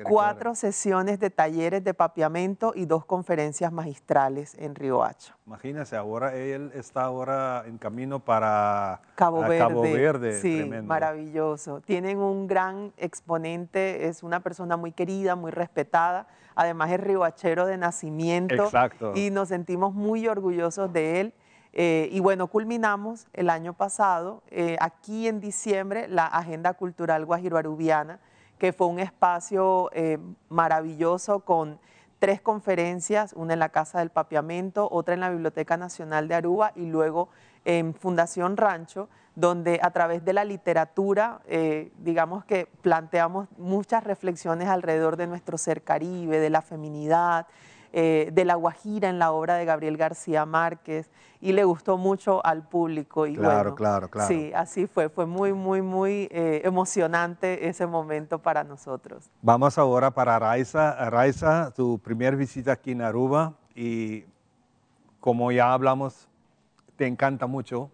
cuatro sesiones de talleres de papiamento y dos conferencias magistrales en Riohacha. Imagínese, ahora él está ahora en camino para Cabo Verde. Cabo Verde. Sí, tremendo. maravilloso. Tienen un gran exponente, es una persona muy querida, muy respetada. Además es riohachero de nacimiento. Exacto. Y nos sentimos muy orgullosos de él. Eh, y bueno, culminamos el año pasado, eh, aquí en diciembre, la Agenda Cultural Guajiro-Arubiana, que fue un espacio eh, maravilloso con tres conferencias, una en la Casa del Papiamento, otra en la Biblioteca Nacional de Aruba y luego en Fundación Rancho, donde a través de la literatura, digamos que planteamos muchas reflexiones alrededor de nuestro ser caribe, de la feminidad, eh, de La Guajira en la obra de Gabriel García Márquez y le gustó mucho al público. Y claro, bueno, claro, claro. Sí, así fue, fue muy, muy, muy eh, emocionante ese momento para nosotros. Vamos ahora para Raiza. Raiza, tu primer visita aquí en Aruba y como ya hablamos, te encanta mucho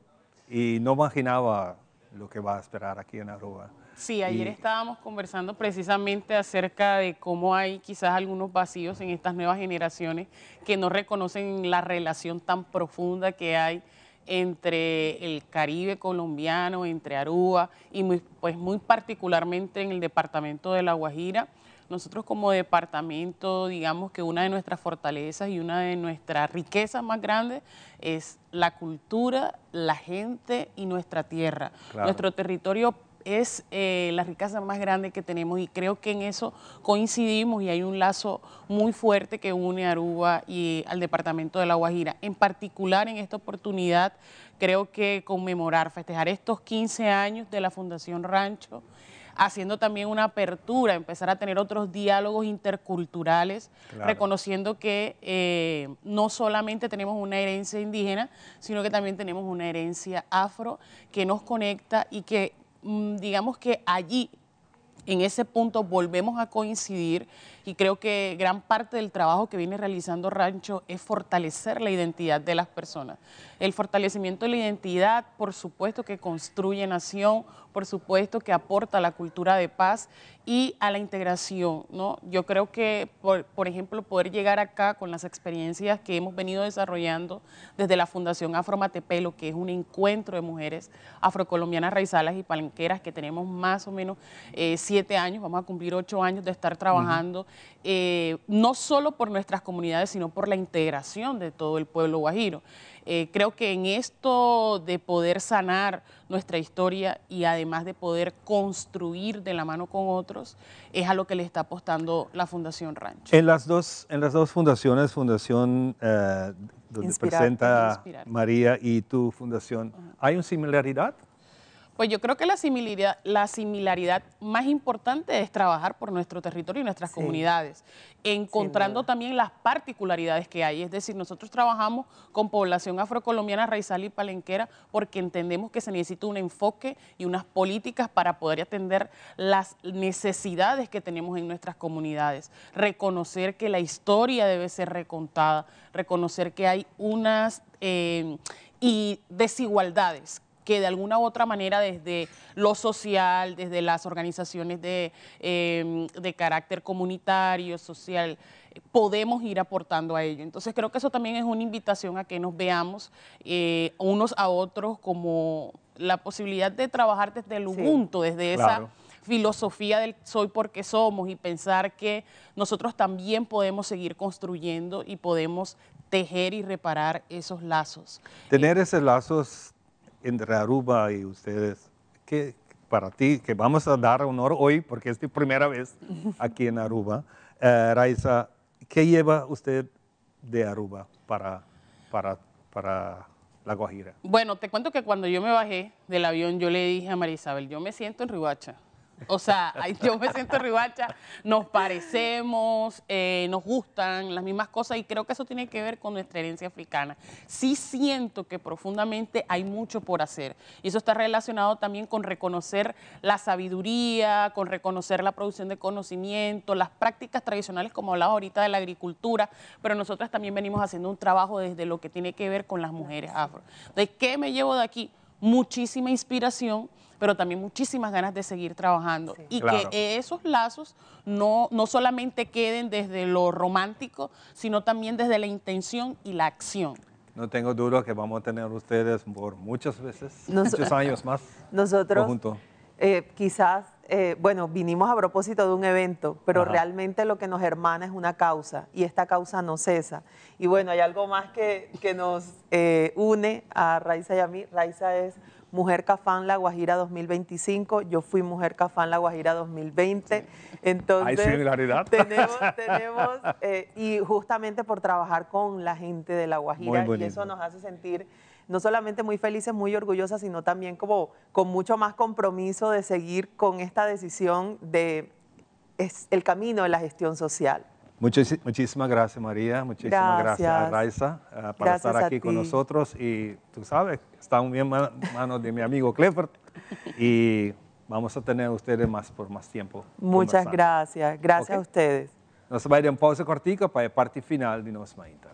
y no imaginaba lo que va a esperar aquí en Aruba. Sí, ayer estábamos conversando precisamente acerca de cómo hay quizás algunos vacíos en estas nuevas generaciones que no reconocen la relación tan profunda que hay entre el Caribe colombiano, entre Aruba y muy, pues muy particularmente en el departamento de La Guajira. Nosotros como departamento, digamos que una de nuestras fortalezas y una de nuestras riquezas más grandes es la cultura, la gente y nuestra tierra. Claro. Nuestro territorio es eh, la riqueza más grande que tenemos y creo que en eso coincidimos y hay un lazo muy fuerte que une a Aruba y al departamento de La Guajira. En particular en esta oportunidad creo que conmemorar, festejar estos 15 años de la Fundación Rancho, haciendo también una apertura, empezar a tener otros diálogos interculturales, Claro. reconociendo que eh, no solamente tenemos una herencia indígena, sino que también tenemos una herencia afro que nos conecta y que mm, digamos que allí en ese punto volvemos a coincidir y creo que gran parte del trabajo que viene realizando Rancho es fortalecer la identidad de las personas. El fortalecimiento de la identidad, por supuesto que construye nación, por supuesto que aporta a la cultura de paz y a la integración, ¿no? Yo creo que, por, por ejemplo, poder llegar acá con las experiencias que hemos venido desarrollando desde la Fundación Afro Matepelo, que es un encuentro de mujeres afrocolombianas raizales y palenqueras que tenemos más o menos eh, siete años, vamos a cumplir ocho años de estar trabajando, eh, no solo por nuestras comunidades, sino por la integración de todo el pueblo guajiro. Eh, creo que en esto de poder sanar nuestra historia y además de poder construir de la mano con otros, es a lo que le está apostando la Fundación Rancho. En las dos, en las dos fundaciones, Fundación eh, donde Inspirarte. presenta Inspirarte. María y tu fundación, ¿hay una similaridad? Pues yo creo que la similaridad, la similaridad más importante es trabajar por nuestro territorio y nuestras comunidades, encontrando también las particularidades que hay. Es decir, nosotros trabajamos con población afrocolombiana, raizal y palenquera porque entendemos que se necesita un enfoque y unas políticas para poder atender las necesidades que tenemos en nuestras comunidades. Reconocer que la historia debe ser recontada, reconocer que hay unas y desigualdades que de alguna u otra manera desde lo social, desde las organizaciones de carácter comunitario, social, podemos ir aportando a ello. Entonces creo que eso también es una invitación a que nos veamos unos a otros como la posibilidad de trabajar desde el Ubuntu, desde esa filosofía del soy porque somos y pensar que nosotros también podemos seguir construyendo y podemos tejer y reparar esos lazos. Tener esos lazos entre Aruba y ustedes, que para ti, que vamos a dar honor hoy, porque es tu primera vez aquí en Aruba. Raiza, ¿qué lleva usted de Aruba para La Guajira? Bueno, te cuento que cuando yo me bajé del avión, yo le dije a María Isabel, yo me siento en Riohacha. O sea, yo me siento en Riohacha, nos parecemos, nos gustan las mismas cosas y creo que eso tiene que ver con nuestra herencia africana. Sí siento que profundamente hay mucho por hacer y eso está relacionado también con reconocer la sabiduría, con reconocer la producción de conocimiento, las prácticas tradicionales, como hablaba ahorita de la agricultura, pero nosotras también venimos haciendo un trabajo desde lo que tiene que ver con las mujeres afro. Entonces, ¿qué me llevo de aquí? Muchísima inspiración, pero también muchísimas ganas de seguir trabajando. Y que esos lazos no solamente queden desde lo romántico, sino también desde la intención y la acción. No tengo duda que vamos a tener ustedes por muchas veces, muchos años más. Nosotros, conjunto. Quizás, bueno, vinimos a propósito de un evento, pero realmente lo que nos hermana es una causa, y esta causa no cesa. Y bueno, hay algo más que nos une a Raiza y a mí. Raiza es Mujer Cafam La Guajira 2025, yo fui Mujer Cafam La Guajira 2020. Entonces, ¿Hay similaridad? Tenemos, y justamente por trabajar con la gente de La Guajira, Muy y eso bonito. nos hace sentir no solamente muy felices, muy orgullosas, sino también como con mucho más compromiso de seguir con esta decisión de es el camino de la gestión social. Muchísimas gracias, María. Muchísimas gracias, Gracias. Raiza, para Gracias estar a aquí con ti. nosotros. Y tú sabes, estamos bien en manos de mi amigo Clifford y vamos a tener a ustedes por más tiempo Muchas conversando. gracias. Gracias a ustedes. Nos va a ir en pausa cortica para la parte final de Nos Mainta.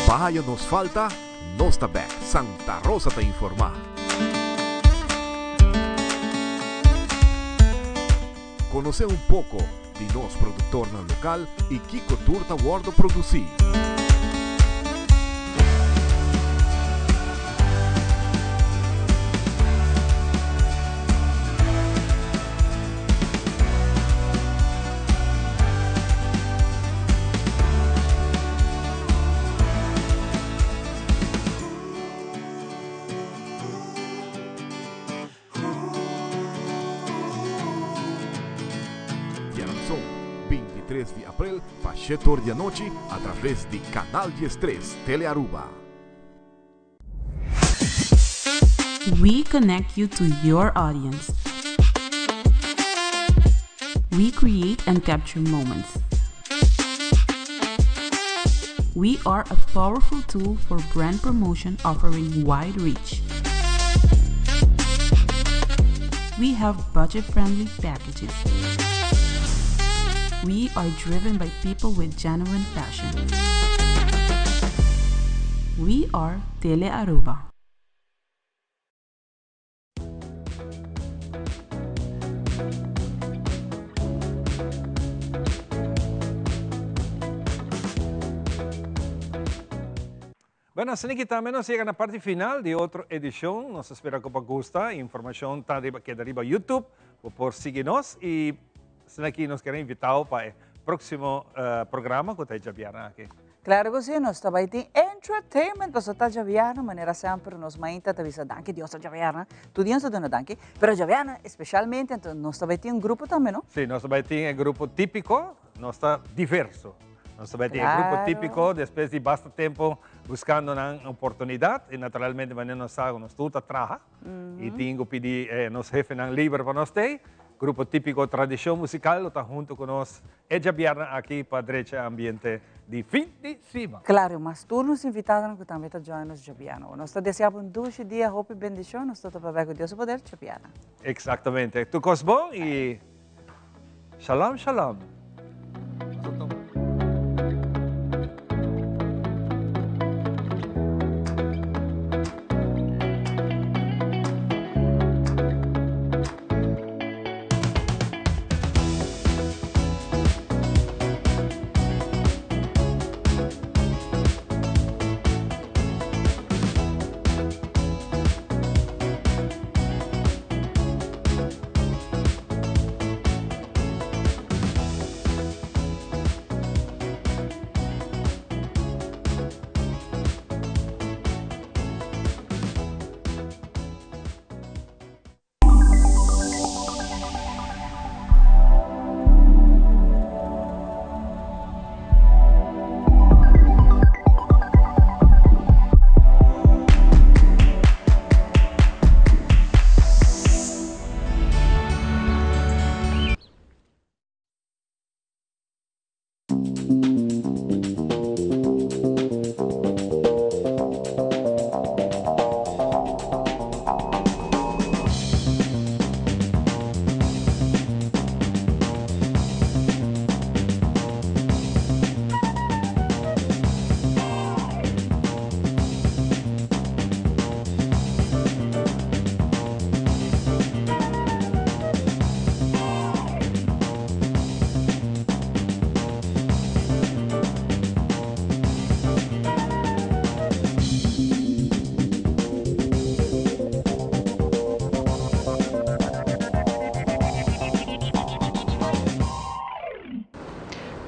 Payo nos falta, nos ta back. Santa Rosa te informa. Conoce un poco de nos productor na local y Kiko Turta Wordo produci. 23 di april, pa 7 di anochi, a traves di Canal 13, Telearuba. We connect you to your audience. We create and capture moments. We are a powerful tool for brand promotion offering wide reach. We have budget-friendly packages. We are driven by people with genuine passion. We are Tele Aruba. Bueno, asina aki tambe nos a yega na parti final di otro edicion. Nos ta spera cu bo a gusta. Informacion ta keda riba YouTube. Por sigui nos y asina aki nos kier invita pa e proximo programa cu ta diabierna aki. Claro cu si, nos tambe tin entertainment, paso ta diabierna, manera semper Nos Mainta ta bisa danki Dios ta diabierna, tur dia nos ta danki, pero diabierna especialmente, anto nos tambe tin un grupo tambe, no? Si, nos tambe tin un grupo tipico, nos ta diverso. Nos ta bai tin e grupo Típico despues di basta tempo buscando nan oportunidad y naturalmente manera nos sa cu nos tur ta traha y tin cu pidi nos hefenan liber pa nos tey. Grupo Típico Tradicion Musical lo ta hunto cu nos e djabièrnè aki pa drecha e ambiente di fin di siman. Claro, mas tur nos invitadonan cu tambe ta join nos djabièrnè. Nos ta desea bo un dushi dia, hopi bendicion. Nos ta topa bek cu Dios su poder djabièrnè. Exactamente. Tur cos bon y Shalom shalom.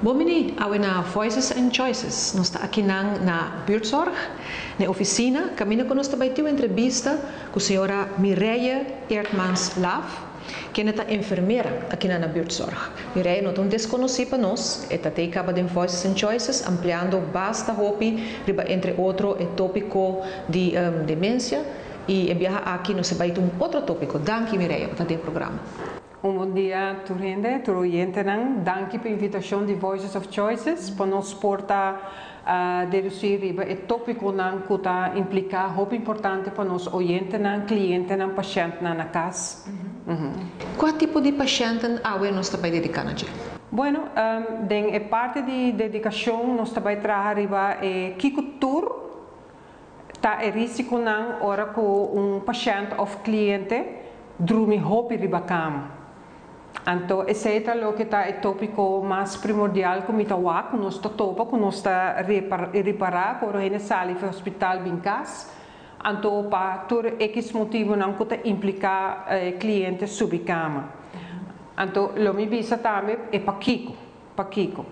Bon bini awe na Voices and Choices. Nos ta akinan na Buurtzorg, na e oficina, caminda cu nos ta bay tin un entrevista cu señora Mireille Eerdmans Laaf, kende ta enfermera akinan na Buurtzorg. Mireille no ta un desconoci pa nos, e ta tey caba den Voices and Choices ampliando basta hopi riba entre otro e topico di demencia y e biaha aki nos ta bay tin un otro topico. Danki Mireille pa ta den programa. Un bon dia tur hende, tur oyentenan. Danki pa invitashon di Voices of Choices pa nos por ta dedusí riba e tópikonan ku ta impliká hopi importante pa nos oyentenan, klientenan, pashèntnan na kas. Kua tipo di pashèntnan awe nos ta bai dediká na dje? Bueno, den e parti di dedikashon nos ta bai traha riba e kiko tur Ta e risikonan ora ku un pashènt òf kliente drumi hopi riba kama. Anto esei ta loke ta e tópiko mas primordial ku mi ta wak, ku nos ta topa, ku nos ta ripará ku ora hende sali for hospital bin kas. Anto pa tur ekis motibunan ku ta impliká e kliente subi kama. Anto lo mi bisa tambe e pakiko. Pakiko?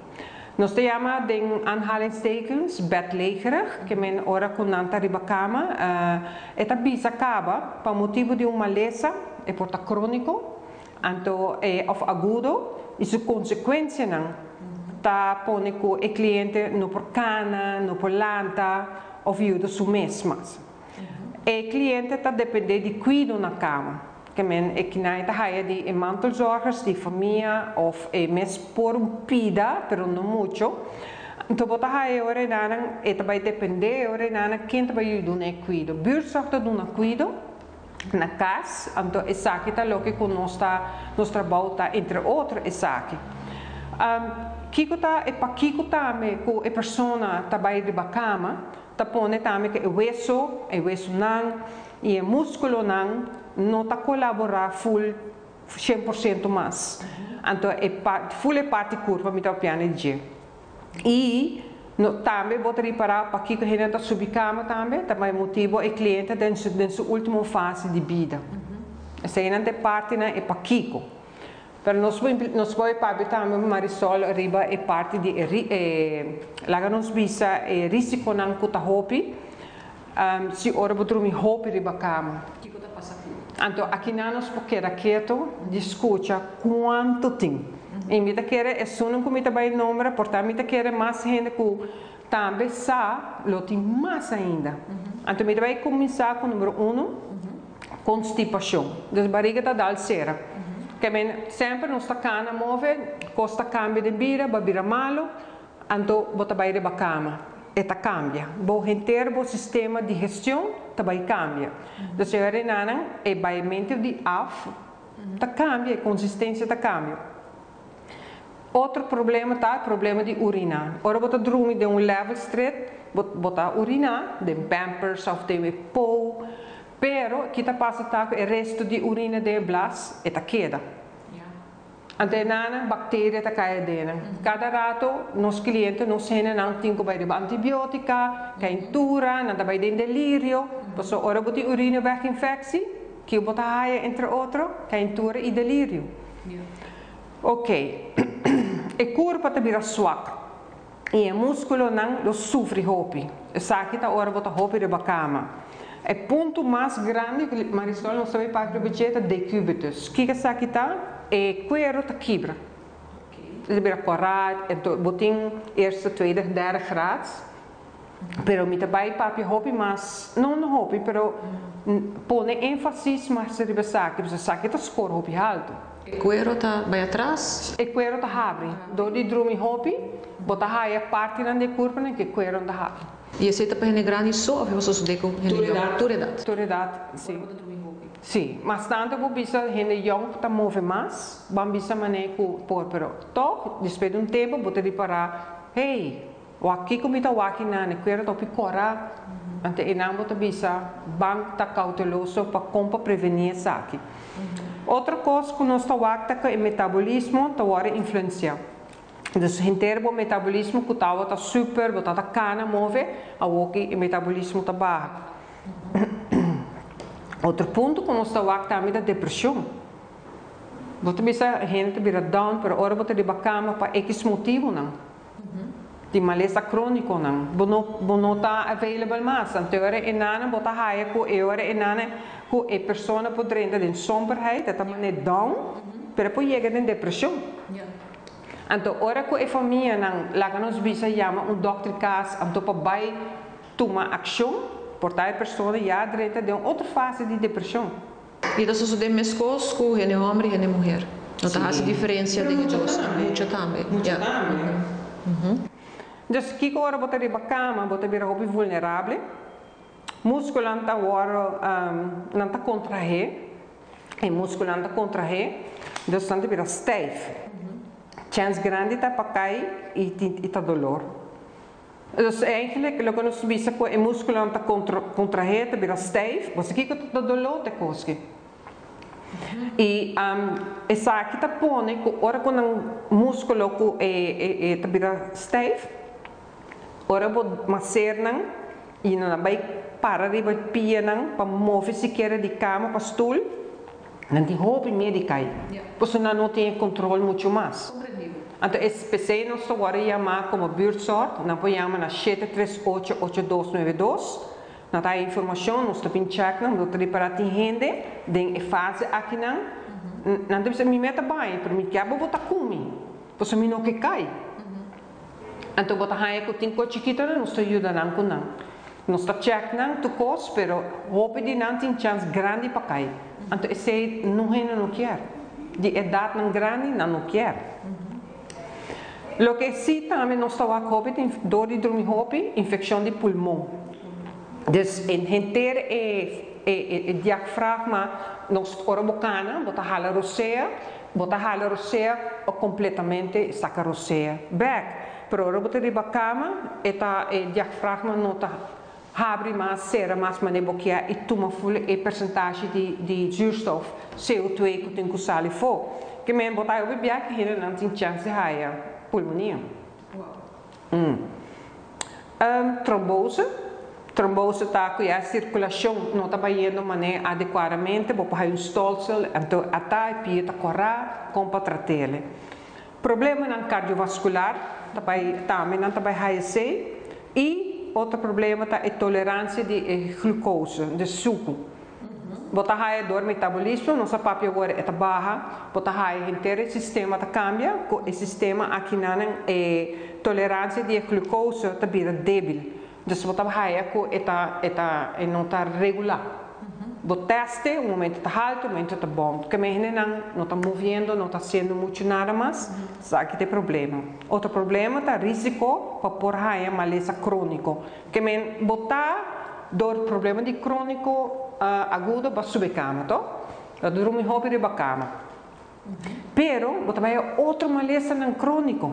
Nos ta yama den aanhalingstekens bedlegerig, ke men ora ku nan ta riba kama, e ta bisa kaba pa motibu di un malesa, e por ta króniko, anto e òf agudo, i su konsekuensianan ta pone ku e kliente no por kana, no por lanta òf yuda su mes mas. E kliente ta dependé di kuido na kama. Ke men e kinai ta haya di e mantelzorgers, di famia of e mes por un pida, pero no mucho. Anto bo ta haya e ora enanan, e ta bai depende e ora enanan ken ta bai yuda duna e kuido. Buurtzorg ta duna kuido na kas, anto esaki ta loke ku nos ta, nos trabou ta entre otro esaki. Kiko ta e pakiko tambe ku e persona ta bai riba kama, Ta pone tambe ku e weso, e wesonan i e múskulonan no ta kolaborá ful 100% mas. Anto e ful e parti kurpa mi ta papiando di dje. I no tambe bo ta ripará pakiko hende ta subi kama tambe, ta pa e motibu e kliente den su den su último fase di bida. Eseinan ta e partinan e pakiko. Pero nos por nos por papia tambe Marisol riba e parti di e e laga nos bisa e risiconan cu ta hopi si ora bo drumi hopi riba cama. Kico ta pasa cu? Anto akinan nos por keda keto di scucha cuanto tin. I mi ta kere esunnan ku mi ta bai nombra, por ta mi ta kere mas hende ku tambe sa lo tin mas ainda. Anto mi ta bai kuminsá ku numero uno, konstipashon. Dus bariga ta dal sera. Ke men semper nos ta kana move, kos ta kambia den bida, bo a bira malu, anto bo ta bai riba kama. E ta kambia. Bo henter bo sistema digestion ta bai kambia. Dus e orenanan e baimentu di af Ta cambia, e consistencia ta cambia. Otro problema ta e problema di urina. Ora bo ta drumi den un level stret, bo bo ta urina den pampers of den e pou, pero ki ta pasa ta cu e resto di urina den e blas e ta keda. Anto e nana bacteria ta cay aden nan. Cada rato nos cliente, nos hendenan tin cu bay riba antibiotica, caentura, nan ta bay den delirio, pasobra ora bo tin urineweginfectie, Ki bo ta haya entre otro? Caentura y delirio. Ok. E curpa ta bira swak y e musculonan lo sufri hopi. Esaki ta ora bo ta hopi riba cama. E punto mas grandi cu Marisol nos ta bay papia riba dje ta decubitus. Kico esaki ta? E cuero ta kibra. E ta bira cora, bo tin eerste, tweede, derde graads. Pero mi ta bai papia hopi mas, no no hopi, pero pone énfasis mas riba esaki, pasobra esaki ta skor hopi haltu. E kuero ta bai atras? E kuero ta habri. Dor di drumi hopi, bo ta haya partinan di e kurpanan ku e kuero ta habri. I esei ta pa hende grandi so òf e por sosodé ku hende yòn? Tur edat. Tur edat, si. Si. Mas tantu bo bisa hende yòn ta move mas, ban bisa manera ku por, pero tòg despues di un tempu bo ta ripará, hey, Wak kiko mi ta wak einan, e kuera ta hopi kora, anto einan bo ta bisa ban ta kauteloso pa kon pa prevení esaki. Otro kos ku nos ta wak ta ku e metabolismo ta wòrdu influensiá. Dus henter bo metabolismo ku tabata super, bo tabata kana move, awoki e metabolismo ta baha. Otro punto ku nos ta wak tambe ta depreshon. Bo ta bisa hende ta bira down, pero ora bo ta riba kama pa ekis motibunan. Di malesa cróniconan. Bo no bo no ta available mas. Anto e ora e nana bo ta haya cu e ora e nana cu e persona por drenta den somberheid, e ta mane down, pero e por yega den depresion. Anto ora cu e famianan laga nos bisa yama un dokter cas anto pa bay tuma accion, por ta e persona ya a drenta den un otro fase di depresion. I ta sosodé meskos ku hende hòmber i hende muher. No ta hasi diferensia den e dos. Mucha tambe. Mucha tambe. Dus kiko ora bo ta riba kama bo ta bira hopi vulnerable. Muskulonan ta wòrdu nan ta kontrahé. E muskulonan ta kontrahé dus nan ta bira stijf. Chèns grandi ta pa kai i ta dolor. Dus eigenlijk loke nos bisa ku e muskulonan ta kontrahé, ta bira stijf, bo sa kiko ta doló ta e koski. I esaki ta pone ku ora ku nan muskulo ku e ta bira stijf, ora bo maser nan i nan a bai para riba pianan pa move sikiera di kama pa stul, Nan tin hopi miedu di kai, pasobra nan no tin e control mucho mas. Anto e p'esei nos ta wòrdu yamá komo buurtzorg, nan por yama na shete tres ocho ocho dos nuebe dos, nan ta haya informashon, nos ta bin chèk nan, bo ta ripará tin hende den e fase akinan, nan ta bisa mi meta bai, pero mi kier bo bo ta ku mi, pasobra mi no ke kai. Anto bo ta haña ku tin kos chikitonan nos ta yuda nan ku nan. Nos ta chèk nan tur kos pero hopi di nan tin chèns grandi pa kai. Anto esei no hende no kier. Di edatnan grandi nan no kier. Loke si tambe nos ta wak hopi tin dor di drumi hopi, infekshon di pulmon. Dus henter e e diafragma nos ora bo kana bo ta hala rosea. Bo ta hala rosea o completamente saca rosea bek. Pero ora bo ta riba cama e ta e diafragma no ta habri mas, cera mas manera bo kier y tuma ful e percentahe di di zuurstof, CO2, cu tin cu sali fo. Ke men bo ta hopi bia ki hendenan tin chance di haya pulmonia. Trombose, Trombose ta ku ya sirkulashon no ta bayendo manera adekuadamente, bo por haya un stolsel, anto ata e pia ta kòrá, kon pa trat'el. Problemanan kardiovaskular ta bai tambe nan ta bai haya esei i otro problema ta e toleransia di e glukose, di suku. Bo ta haya door metabolismo, nos a papia awor e ta baha, bo ta haya henter e sistema ta cambia, cu e sistema akinan e tolerancia di e glucose ta bira debil. Dus bo ta haya cu e ta e ta e no ta regula. Bo teste, un momento ta halto, un momento ta bon. Ke men hendenan no ta moviendo, no ta haciendo mucho nada mas, esaki ta e problema. Otro problema ta risico pa por haya malesa cronico. Ke men bo ta door problema di cronico agudo bo a subi cama to? Bo ta drumi hopi riba cama. Pero bo ta bay a otro malesanan cronico.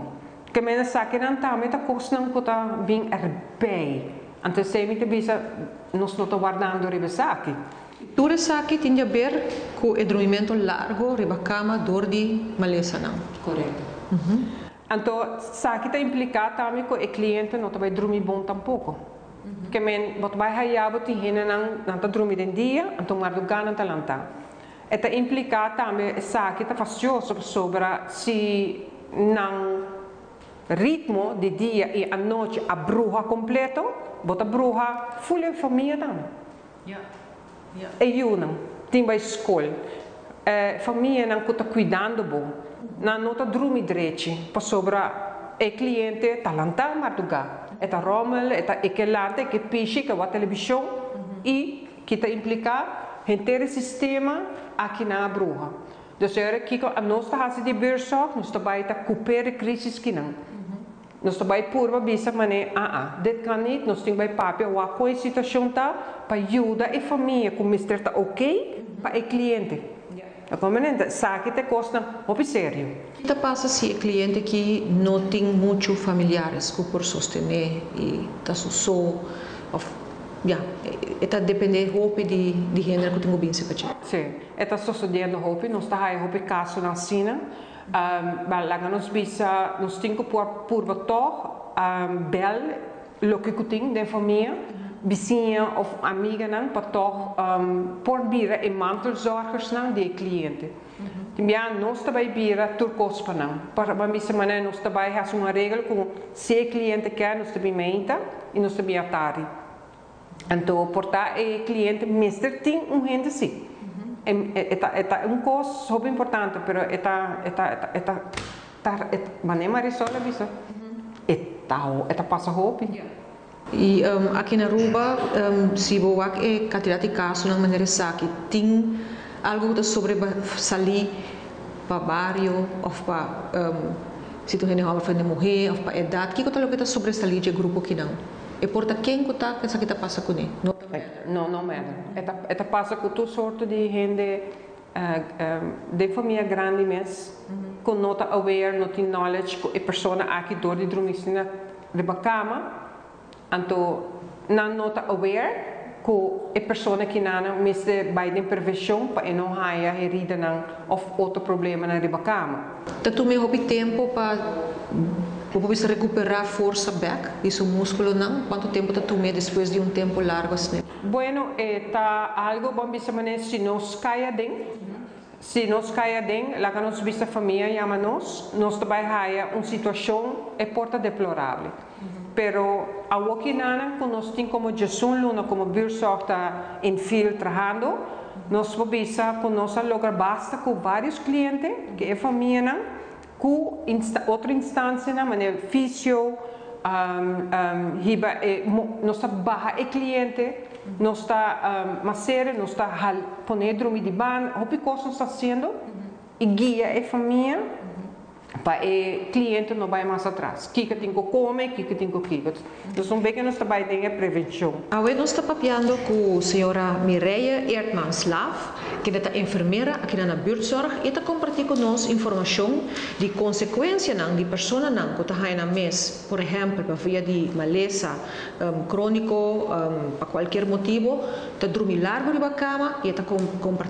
Ke men esakinan tambe ta cosnan cu ta bin erbij. Anto esey mi ta bisa nos no ta wardando riba esaki. Tur esaki tin di haber cu e drumimento largo riba cama door di malesanan. Correcto. Anto esaki ta implica tambe cu e cliente no ta bay drumi bon tampoco. Ke men bo ta bay haya bo tin hendenan nan ta drumi den dia anto marduga nan ta lanta. E ta implica tambe esaki ta fastioso pasobra si nan ritmo di dia y anochi a bruha completo bo ta bruha ful e famia tambe. E yunan tin bai skol. E famianan ku ta kuidando bo, nan no ta drumi drechi pasobra e kliente ta lantá mardugá. E ta rommel, e ta e ke lanta, e ke pishi, e ke wak telebishon i ki ta impliká henter e sistema aki nan a bruha. Dus e ora kiko nos ta hasi di buurtzorg, nos ta bai ta kuper e krisis kinan. Nos ta bai purba bisa manera, aa, dit kan niet, nos tin bai papia wak kon e situacion ta pa yuda e famia cu mester ta ok pa e cliente. Ta comprende? Esaki ta e cosnan hopi serio. Ki ta pasa si e cliente aki no tin mucho familiares cu por sostene y ta su so of ya, e ta depende hopi di di hende cu tin cu binse pa dje. Si, e ta sosodiendo hopi, nos ta haya hopi casonan asina. Ba laga nos bisa nos tin ku por purba tòg bèl loke ku tin den famia, bisiña òf amiganan pa tòg por bira e mantelzorgersnan di e kliente. Tin bia nos ta bai bira tur kos pa nan. Por ban bisa manera nos ta bai hasi un areglo ku si e kliente ke nos ta bin meinta i nos ta bin atardi. Anto por ta e cliente mester tin un hende si. E ta e ta un cos hopi importante pero e ta e ta e ta ta manera Marisol a bisa e ta e ta pasa hopi. Y aki na Aruba si bo wak e cantidad di casonan manera esaki tin algo cu ta sobresalí pa bario of pa si ta un hende homber of hende muhe of pa edad kico ta loke ta sobresalí dje grupo kinan? E por ta ken ku ta esaki ta pasa kuné? No ta matter. No, no matter. E ta e ta pasa ku tur sorto di hende den famia grandi mes ku no ta aware, no tin knowledge ku e persona aki dor di drumi asina riba kama, anto nan no ta aware ku e persona kinanan mester bai den prevenshon pa e no haya heridanan òf otro problemanan riba kama. Ta tuma e hopi tempu pa Bo por bisa recuperá forsa bek di su musculonan? Cuanto tempo ta tum'é despues di un tempo largo asina? Bueno, e ta algo bon bisa manera si nos cay aden, si nos cay aden, laga nos bisa famia yama nos, nos ta bay haya un situacion e por ta deplorable. Pero awoki nanan cu nos tin como djesun luna como buurtzorg ta in field trahando, nos por bisa cu nos a logra basta cu varios cliente, cu e famianan, Ku otro instansianan manera fisio, hiba e nos ta baha e kliente, nos ta masere, nos ta pone e drumi di banda, hopi kos nos ta hasiendo i guia e famia pa e kliente no bai mas atras. Kiko tin ku kome, kiko tin ku kiko. Dus un beke nos ta bai den e prevenshon. Awe nos ta papiando ku señora Mireille Eerdmans-Laaf, kende ta enfermera aki na na Buurtzorg i e ta kompartí ku nos informashon di konsekuensianan di personanan ku ta haña nan mes, por ehèmpel pa via di malesa króniko, pa kualkier motibu, ta drumi largu riba kama i e ta kompartí.